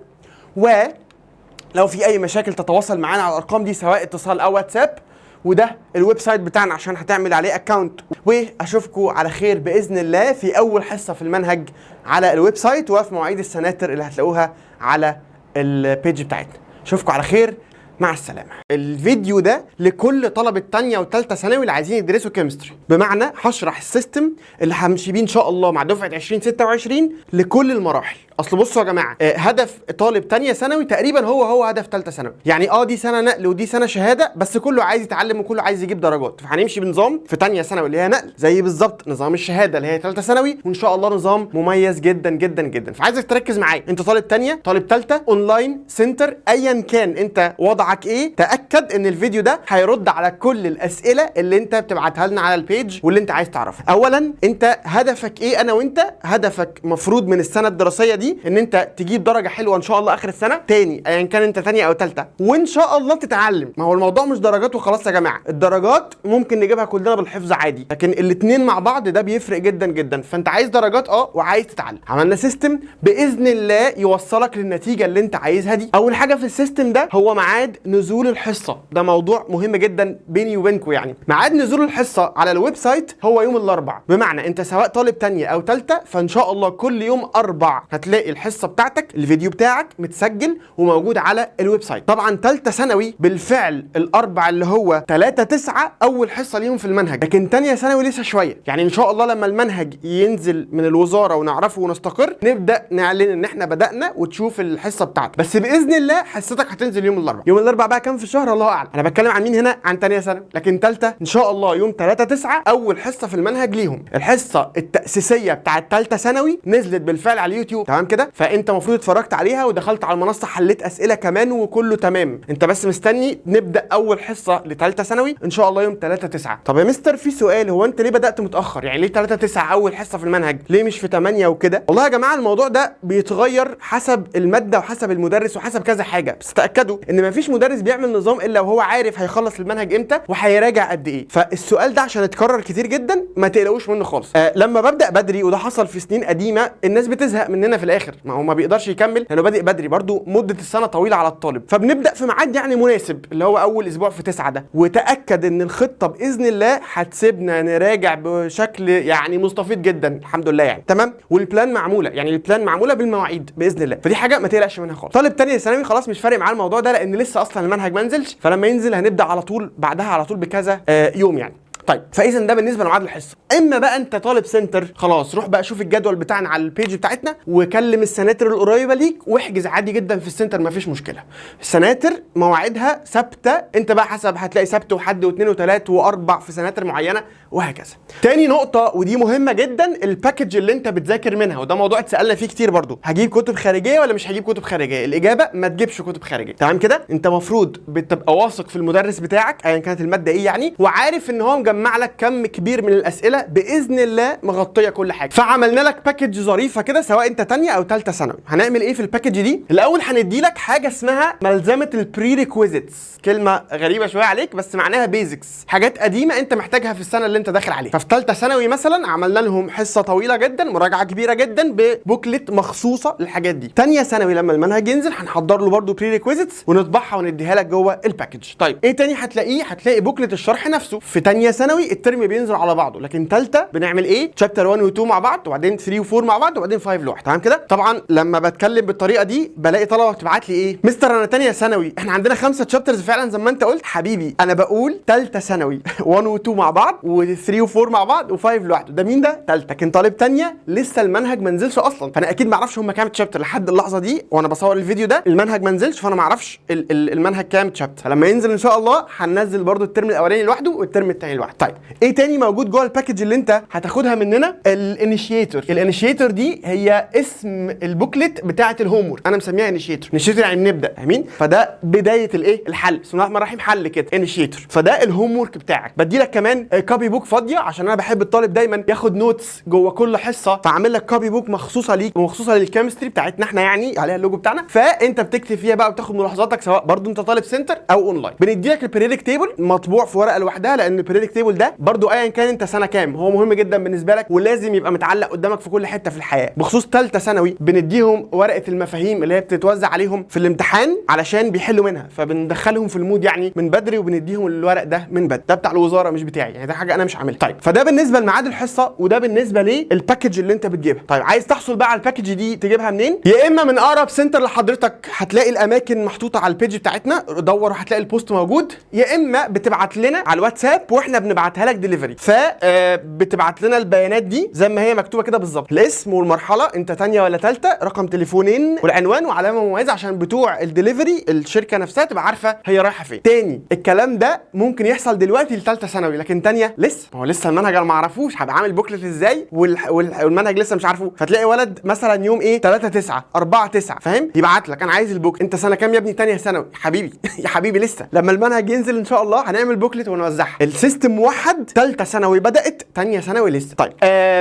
ولو في اي مشاكل تتواصل معانا على الارقام دي، سواء اتصال او واتساب، وده ال website بتاعنا عشان هتعمل عليه account. واشوفكم على خير باذن الله في اول حصة في المنهج على ال website، وفي مواعيد السناتر اللي هتلاقوها على ال page بتاعتنا. اشوفكم على خير، مع السلامة. الفيديو ده لكل طلبة تانية وتالتة ثانوي اللي عايزين يدرسوا chemistry، بمعنى هشرح ال system اللي همشي بيه ان شاء الله مع دفعة 2026 لكل المراحل. اصل بصوا يا جماعة، هدف طالب تانية ثانوي تقريبا هو هو هدف تالتة ثانوي. يعني دي سنة نقل ودي سنة شهادة، بس كله عايز يتعلم وكله عايز يجيب درجات. فهنمشي بنظام في تانية ثانوي اللي هي نقل زي بالظبط نظام الشهادة اللي هي تالتة ثانوي، وان شاء الله نظام مميز جدا جدا جدا. فعايزك تركز معايا، انت طالب تانية، طالب تالتة، online، center، ايا كان انت وضعك ايه، تاكد ان الفيديو ده هيرد على كل الاسئلة اللي انت بتبعتها لنا على ال page واللي انت عايز تعرفها. اولا، انت هدفك ايه؟ انا وانت هدفك مفروض من السنة الدراسية دي ان انت تجيب درجه حلوة ان شاء الله اخر السنه، تاني ايا كان انت تانية او تالتة، وان شاء الله تتعلم. ما هو الموضوع مش درجات وخلاص يا جماعه، الدرجات ممكن نجيبها كلنا بالحفظ عادي، لكن الاتنين مع بعض ده بيفرق جدا جدا. فانت عايز درجات وعايز تتعلم. عملنا system باذن الله يوصلك للنتيجة اللي انت عايزها دي. اول حاجة في ال system ده هو ميعاد نزول الحصه. ده موضوع مهم جدا بيني وبينكم. يعني ميعاد نزول الحصة على ال website هو يوم الاربع، بمعنى انت سواء طالب تانية او تالتة، فان شاء الله كل يوم اربع هتلاقي الحصة بتاعتك، الفيديو بتاعك متسجل وموجود على ال website. طبعا تالتة ثانوي بالفعل الاربع اللي هو 3/9 اول حصة ليهم في المنهج، لكن تانية ثانوي لسه شويه. يعني ان شاء الله لما المنهج ينزل من الوزارة ونعرفه ونستقر نبدا نعلن ان احنا بدانا وتشوف الحصة بتاعتك. بس باذن الله حصتك هتنزل يوم الاربع. يوم الاربع بقى كام في الشهر الله اعلم. انا بتكلم عن مين هنا؟ عن تانية ثانوي. لكن تالتة ان شاء الله يوم 3/9 اول حصة في المنهج ليهم. الحصة التاسيسية بتاعت تالتة ثانوي نزلت بالفعل على اليوتيوب، تمام كده؟ فانت المفروض اتفرجت عليها ودخلت على المنصة حليت اسئلة كمان وكله تمام. انت بس مستني نبدا اول حصة لثالثه ثانوي ان شاء الله يوم 3/9. طب يا مستر في سؤال، هو انت ليه بدات متاخر؟ يعني ليه 3/9 اول حصة في المنهج؟ ليه مش في 8 وكده؟ والله يا جماعة الموضوع ده بيتغير حسب المادة وحسب المدرس وحسب كذا حاجه، بس تاكدوا ان مفيش مدرس بيعمل نظام الا وهو عارف هيخلص المنهج امتى وهيراجع قد ايه. فالسؤال ده عشان اتكرر كتير جدا ما تقلقوش منه خالص. لما ببدا بدري، وده حصل في سنين قديمه، الناس بتزهق مننا في الاخر، ما هو ما بيقدرش يكمل لانه بادئ بدري، برضو مده السنة طويلة على الطالب. فبنبدا في ميعاد يعني مناسب اللي هو اول اسبوع في 9 ده. وتاكد ان الخطة باذن الله هتسيبنا نراجع بشكل يعني مستفيض جدا الحمد لله يعني. تمام؟ وال plan معموله، يعني ال plan معمولة بالمواعيد باذن الله، فدي حاجة ما تقلقش منها خالص. طالب تانية ثانوي خلاص مش فارق معاه الموضوع ده لان لسه اصلا المنهج ما نزلش، فلما ينزل هنبدا على طول بعدها على طول بكذا يوم يعني. طيب، فاذا ده بالنسبة لميعاد الحصه. اما بقى انت طالب center، خلاص روح بقى شوف الجدول بتاعنا على ال page بتاعتنا وكلم السناتر القريبة ليك واحجز عادي جدا في ال center، مفيش مشكله. السناتر مواعيدها ثابته، انت بقى حسب هتلاقي سبت وحد واثنين وثلاث واربع في سناتر معينة وهكذا. تاني نقطة ودي مهمة جدا، ال package اللي انت بتذاكر منها، وده موضوع اتسالنا فيه كتير برضو. هجيب كتب خارجية ولا مش هجيب كتب خارجيه؟ الاجابة ما تجيبش كتب خارجيه. تمام كده؟ انت مفروض بتبقى واثق في المدرس بتاعك ايا كانت المادة ايه يعني، وعارف ان هو مجمع لك كم كبير من الاسئلة باذن الله مغطيه كل حاجه. فعملنا لك package ظريفة كده سواء انت تانية او تالتة ثانوي. هنعمل ايه في ال package دي؟ الاول هندي لك حاجة اسمها ملزمة ال prerequisites، كلمة غريبة شوية عليك بس معناها basics، حاجات قديمة انت محتاجها في السنة اللي انت داخل عليها. ففي ثالثة ثانوي مثلا عملنا لهم حصة طويلة جدا، مراجعه كبيرة جدا ب booklet مخصوصة للحاجات دي. تانية ثانوي لما المنهج ينزل هنحضر له برده prerequisites ونطبعها ونديها لك جوه ال package. طيب ايه تاني هتلاقيه؟ هتلاقي booklet الشرح نفسه. في تانية ثانوي ثانوي الترم بينزل على بعضه، لكن ثالثة بنعمل ايه؟ chapter 1 و2 مع بعض، وبعدين 3 و4 مع بعض، وبعدين 5 لوحده. تمام كده؟ طبعا لما بتكلم بالطريقة دي بلاقي طلبه بتبعت لي ايه؟ مستر انا ثانية ثانوي، احنا عندنا 5 chapters فعلا زي ما انت قلت. حبيبي انا بقول ثالثة ثانوي 1 و2 مع بعض، و3 و4 مع بعض، و5 لوحده. ده مين ده؟ ثالثه. لكن طالب ثانية لسه المنهج ما نزلش اصلا، فانا اكيد ما اعرفش هم كام chapter لحد اللحظة دي وانا بصور الفيديو ده، المنهج ما نزلش، فانا ما اعرفش المنهج كام chapter. فلما ينزل ان شاء الله هننزل برده الترم الاولاني لوحده والترم الثاني لوحده. طيب ايه تاني موجود جوه ال package اللي انت هتاخدها مننا؟ ال initiator. ال initiator دي هي اسم ال booklet بتاعه ال homework، انا مسميها initiator. initiator يعني بنبدا، فاهمين؟ فده بداية الايه؟ الحل. بسم الله الرحمن الرحيم، حل كده initiator. فده ال homework بتاعك. بدي لك كمان copy book فاضيه، عشان انا بحب الطالب دايما ياخد notes جوه كل حصه، فعامل لك copy book مخصوصة ليك ومخصوصه لل chemistry بتاعتنا احنا، يعني عليها اللوجو بتاعنا، فانت بتكتب فيها بقى وتاخد ملاحظاتك، سواء برضو انت طالب center او اونلاين. بندي لك ال periodic table مطبوع في ورقة لوحدها، لان ال periodic table ده برضو ايا كان انت سنة كام هو مهم جدا بالنسبة لك، ولازم يبقى متعلق قدامك في كل حتة في الحياه. بخصوص ثالثة ثانوي بنديهم ورقة المفاهيم اللي هي بتتوزع عليهم في الامتحان علشان بيحلوا منها، فبندخلهم في ال mood يعني من بدري، وبنديهم الورق ده من بدري. ده بتاع الوزارة مش بتاعي، يعني ده حاجة انا مش عاملها. طيب فده بالنسبة لميعاد الحصه، وده بالنسبة لل package اللي انت بتجيبها. طيب عايز تحصل بقى على ال package دي تجيبها منين؟ يا اما من اقرب center لحضرتك، هتلاقي الاماكن محطوطة على ال page بتاعتنا، دور وهتلاقي ال post موجود، يا اما بتبعت لنا على الواتساب واحنا بنبعتها لك ديليفري. فبتبعت لنا البيانات دي زي ما هي مكتوبة كده بالظبط، الاسم والمرحلة انت تانية ولا ثالثه، رقم تليفونين، والعنوان، وعلامة مميزة عشان بتوع الدليفري الشركة نفسها تبقى عارفه هي رايحة فين. تاني الكلام ده ممكن يحصل دلوقتي لثالثه ثانوي، لكن تانية لسه، ما هو لسه المنهج انا ما اعرفوش، هبقى عامل booklet ازاي والمنهج لسه مش عارفه. فتلاقي ولد مثلا يوم ايه 3 9 4 9 فاهم، يبعت لك انا عايز ال book، انت سنة كام يا ابني؟ تانية ثانوي. حبيبي يا حبيبي لسه لما المنهج ينزل ان شاء الله هنعمل booklet ونوزعها. ال system موحد، ثالثة ثانوي بدات، تانية ثانوي لسه. طيب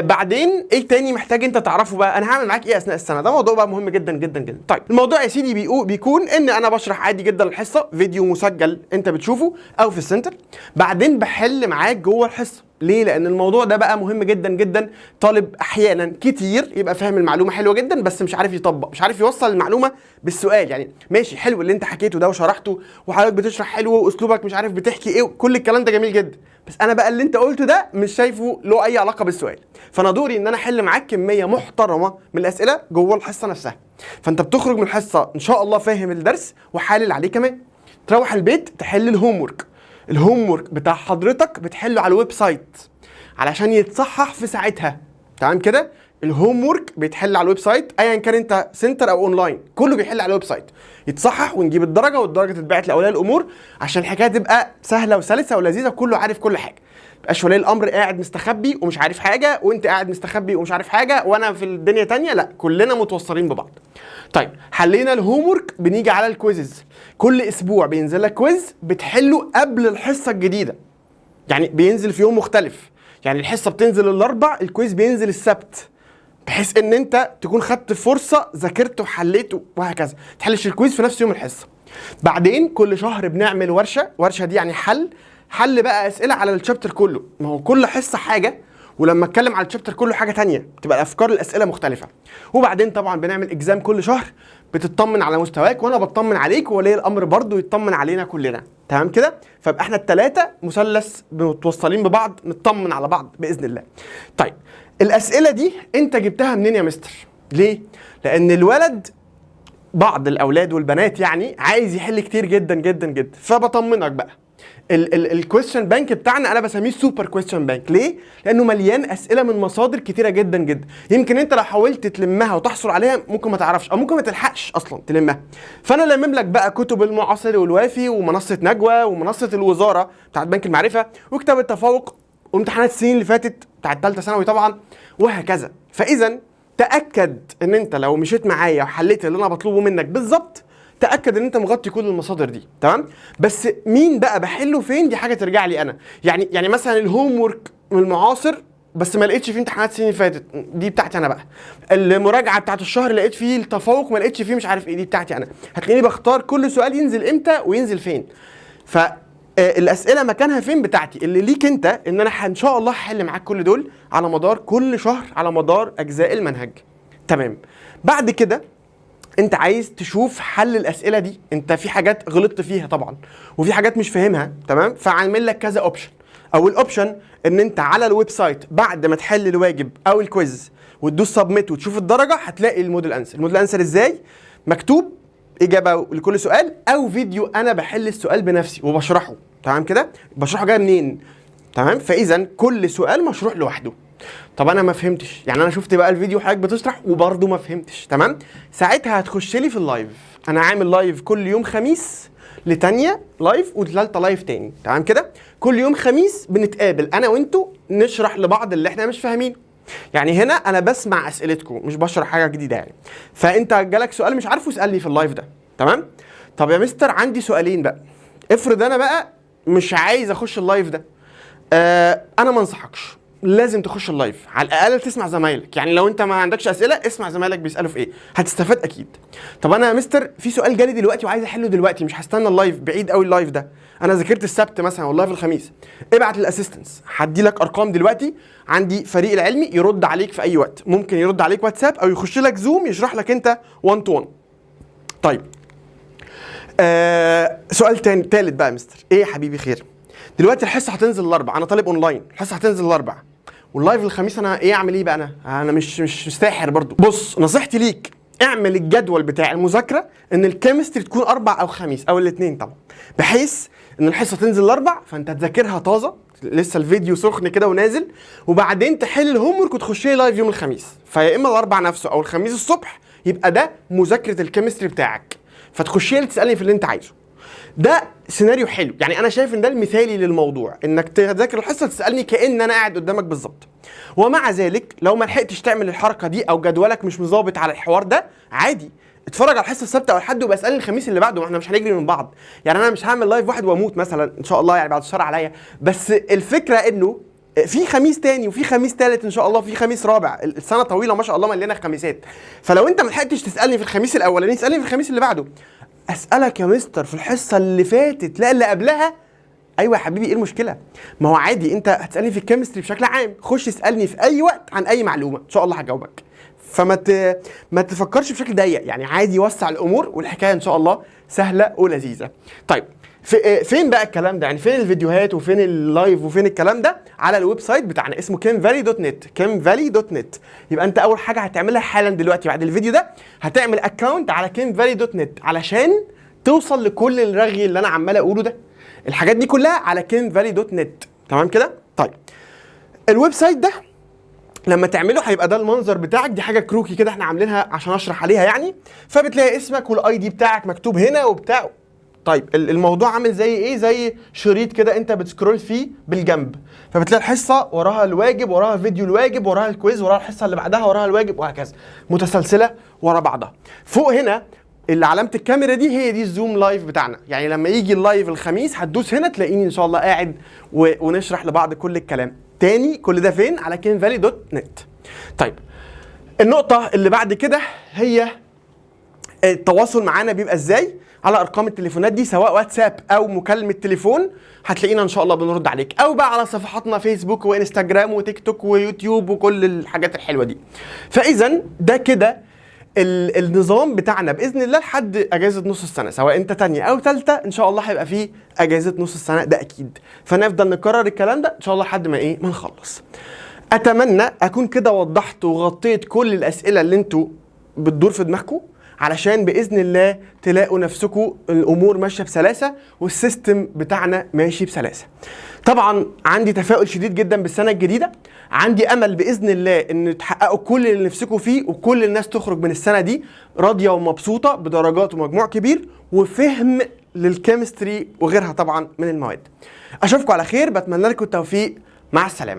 بعدين ايه تاني محتاج انت تعرفه بقى؟ انا هعمل معاك ايه اثناء السنة؟ ده موضوع بقى مهم جدا جدا جدا. طيب الموضوع يا سيدي بيكون ان انا بشرح عادي جدا الحصة، فيديو مسجل انت بتشوفه او في ال center، بعدين بحل معاك جوه الحصة. ليه؟ لان الموضوع ده بقى مهم جدا جدا. طالب احيانا كتير يبقى فاهم المعلومة حلوة جدا، بس مش عارف يطبق، مش عارف يوصل المعلومة بالسؤال. يعني ماشي حلو اللي انت حكيته ده وشرحته، وحضرتك بتشرح حلو، واسلوبك مش عارف بتحكي ايه، كل الكلام ده جميل جدا، بس انا بقى اللي انت قلته ده مش شايفه له اي علاقة بالسؤال. فانا دوري ان انا احل معاك كمية محترمه من الاسئلة جوه الحصة نفسها. فانت بتخرج من الحصة ان شاء الله فاهم الدرس وحالل عليه كمان. تروح البيت تحل ال homework. ال homework بتاع حضرتك بتحله على ال website علشان يتصحح في ساعتها. تمام كده؟ ال homework بيتحل على ال website ايا كان انت center او اونلاين، كله بيحل على ال website، يتصحح ونجيب الدرجه، والدرجة تتبعت لاولياء الامور، عشان الحكاية تبقى سهلة وسلسه ولذيذه وكله عارف كل حاجة. مبقاش ولي الامر قاعد مستخبي ومش عارف حاجه، وانت قاعد مستخبي ومش عارف حاجه، وانا في الدنيا تانية، لا كلنا متوصلين ببعض. طيب حلينا ال homework، بنيجي على ال quizzes. كل اسبوع بينزل لك quiz بتحله قبل الحصة الجديدة، يعني بينزل في يوم مختلف، يعني الحصة بتنزل الاربع، ال quiz بينزل السبت، بحيث ان انت تكون خدت فرصة ذاكرت وحليت وهكذا، تحلش ال quiz في نفس يوم الحصة. بعدين كل شهر بنعمل ورشه، ورشه دي يعني حل بقى اسئلة على ال chapter كله، ما هو كل حصة حاجة، ولما اتكلم على ال chapter كله حاجة تانية، تبقى الافكار الاسئلة مختلفة. وبعدين طبعا بنعمل exam كل شهر، بتطمن على مستواك وانا بطمن عليك، وولي الامر برضو يطمن علينا كلنا. تمام كده؟ فيبقى احنا الثلاثة مثلث متوصلين ببعض، نطمن على بعض باذن الله. طيب الاسئلة دي انت جبتها منين يا مستر؟ ليه؟ لان الولد، بعض الاولاد والبنات يعني عايز يحل كتير جدا جدا جدا، فبطمنك بقى ال question bank بتاعنا انا بسميه super question bank. ليه؟ لانه مليان اسئلة من مصادر كتيرة جدا جدا، يمكن انت لو حاولت تلمها وتحصل عليها ممكن ما تعرفش، او ممكن ما تلحقش اصلا تلمها. فانا لمم لك بقى كتب المعاصر والوافي، ومنصة نجوى، ومنصة الوزارة بتاعت بنك المعرفة، وكتاب التفوق، وامتحانات السنين اللي فاتت بتاعت ثالثة ثانوي طبعا، وهكذا. فاذا تاكد ان انت لو مشيت معايا وحليت اللي انا بطلبه منك بالظبط، تاكد ان انت مغطي كل المصادر دي. تمام؟ بس مين بقى بحله فين دي حاجة ترجع لي انا. يعني مثلا ال homework من المعاصر بس ما لقيتش فيه امتحانات السنين اللي فاتت، دي بتاعتي انا بقى. المراجعة بتاعت الشهر لقيت فيه التفوق ما لقيتش فيه مش عارف ايه، دي بتاعتي انا. هتلاقيني بختار كل سؤال ينزل امتى وينزل فين. ف الاسئلة مكانها فين بتاعتي. اللي ليك انت ان انا ان شاء الله هحل معاك كل دول على مدار كل شهر، على مدار اجزاء المنهج. تمام؟ بعد كده انت عايز تشوف حل الاسئلة دي، انت في حاجات غلطت فيها طبعا، وفي حاجات مش فاهمها. تمام؟ فعامل لك كذا option. اول option ان انت على ال website بعد ما تحل الواجب او ال quiz وتدوس submit وتشوف الدرجة هتلاقي ال model answer. ال model answer ازاي؟ مكتوب اجابه لكل سؤال او فيديو انا بحل السؤال بنفسي وبشرحه. تمام كده؟ بشرحه جاي منين. تمام؟ فاذا كل سؤال مشروح لوحده. طب انا ما فهمتش، يعني انا شفت بقى الفيديو حضرتك بتشرح وبرده ما فهمتش. تمام؟ ساعتها هتخش لي في ال live. انا عامل live كل يوم خميس لتانية live وتالتة live تاني. تمام كده؟ كل يوم خميس بنتقابل انا وانتو نشرح لبعض اللي احنا مش فاهمينه. يعني هنا انا بسمع اسئلتكم مش بشرح حاجة جديدة يعني. فانت جالك سؤال مش عارفه اسالني في ال live ده. تمام؟ طب يا مستر عندي سؤالين بقى، افرض انا بقى مش عايز اخش ال live ده. انا ما انصحكش، لازم تخش ال live على الاقل تسمع زمايلك. يعني لو انت ما عندكش اسئلة اسمع زمايلك بيسالوا في ايه، هتستفاد اكيد. طب انا يا مستر في سؤال جالي دلوقتي وعايز احله دلوقتي، مش هستنى ال live، بعيد قوي ال live ده، انا ذاكرت السبت مثلا وال live الخميس. ابعت لل assistants، هدي لك ارقام دلوقتي، عندي فريق العلمي يرد عليك في اي وقت، ممكن يرد عليك واتساب او يخش لك زوم يشرح لك انت 1 to 1. طيب سؤال تاني تالت بقى يا مستر. ايه يا حبيبي؟ خير. دلوقتي الحصة هتنزل الاربع، انا طالب اونلاين، الحصة هتنزل الاربع وال live الخميس، انا ايه اعمل ايه بقى؟ انا مش ساحر برضو. بص نصيحتي ليك، اعمل الجدول بتاع المذاكرة ان ال chemistry تكون اربع او خميس او الاثنين طبعا، بحيث ان الحصة تنزل الاربع فانت تذاكرها طازة لسه الفيديو سخن كده ونازل، وبعدين تحل ال homework وتخش لي live يوم الخميس. فيا اما الاربع نفسه او الخميس الصبح يبقى ده مذاكرة ال chemistry بتاعك، فتخش لي تسالني في اللي انت عايزه. ده سيناريو حلو، يعني انا شايف ان ده المثالي للموضوع، انك تذاكر الحصة تسالني كان انا قاعد قدامك بالظبط. ومع ذلك لو ما لحقتش تعمل الحركة دي او جدولك مش مظابط على الحوار ده، عادي اتفرج على الحصة السبت او الحد وابقى اسالني الخميس اللي بعده، ما احنا مش هنجري من بعض. يعني انا مش هعمل live واحد واموت مثلا ان شاء الله، يعني بعد الشر عليا، بس الفكرة انه في خميس تاني وفي خميس تالت ان شاء الله، في خميس رابع، السنة طويلة ما شاء الله مليانة خميسات. فلو انت ما لحقتش تسالني في الخميس الاولاني اسالني في الخميس اللي بعده. اسالك يا مستر في الحصة اللي فاتت لا اللي قبلها. ايوه يا حبيبي، ايه المشكلة؟ ما هو عادي، انت هتسالني في ال chemistry بشكل عام، خش اسالني في اي وقت عن اي معلومة ان شاء الله هجاوبك. فما ما تفكرش بشكل ضيق، يعني عادي وسع الامور والحكاية ان شاء الله سهلة ولذيذه. طيب فين بقى الكلام ده؟ يعني فين الفيديوهات وفين ال live وفين الكلام ده؟ على ال website بتاعنا اسمه chemvalley.net، chemvalley.net. يبقى انت اول حاجة هتعملها حالا دلوقتي بعد الفيديو ده، هتعمل account على chemvalley.net علشان توصل لكل الرغي اللي انا عمال اقوله ده. الحاجات دي كلها على chemvalley.net. تمام كده؟ طيب ال website ده لما تعمله هيبقى ده المنظر بتاعك، دي حاجة كروكي كده احنا عاملينها عشان اشرح عليها يعني. فبتلاقي اسمك وال ID بتاعك مكتوب هنا وبتاع. طيب الموضوع عامل زي ايه؟ زي شريط كده انت بت scroll فيه بالجنب، فبتلاقي الحصة وراها الواجب، وراها فيديو الواجب، وراها ال quiz، وراها الحصة اللي بعدها، وراها الواجب، وهكذا متسلسله ورا بعضها. فوق هنا اللي علامة الكاميرا دي هي دي ال Zoom live بتاعنا، يعني لما يجي ال live الخميس هتدوس هنا تلاقيني ان شاء الله قاعد ونشرح لبعض كل الكلام. تاني كل ده فين؟ على chemvalley.net. طيب النقطة اللي بعد كده هي التواصل معانا بيبقى ازاي؟ على ارقام التليفونات دي، سواء واتساب او مكالمة تليفون، هتلاقينا ان شاء الله بنرد عليك، او بقى على صفحاتنا فيسبوك وانستجرام وتيك توك ويوتيوب وكل الحاجات الحلوة دي. فاذا ده كده النظام بتاعنا باذن الله لحد اجازه نص السنة، سواء انت تانية او تالتة ان شاء الله هيبقى فيه اجازه نص السنة ده اكيد. فنفضل نكرر الكلام ده ان شاء الله لحد ما ايه ما نخلص. اتمنى اكون كده وضحت وغطيت كل الاسئلة اللي انتوا بتدور في دماغكم، علشان باذن الله تلاقوا نفسكم الامور ماشية بسلاسة وال system بتاعنا ماشي بسلاسة. طبعا عندي تفاؤل شديد جدا بالسنة الجديدة، عندي امل باذن الله ان تحققوا كل اللي نفسكم فيه، وكل الناس تخرج من السنة دي راضية ومبسوطة بدرجات ومجموع كبير وفهم لل chemistry وغيرها طبعا من المواد. اشوفكم على خير، بتمنى لكم التوفيق، مع السلامة.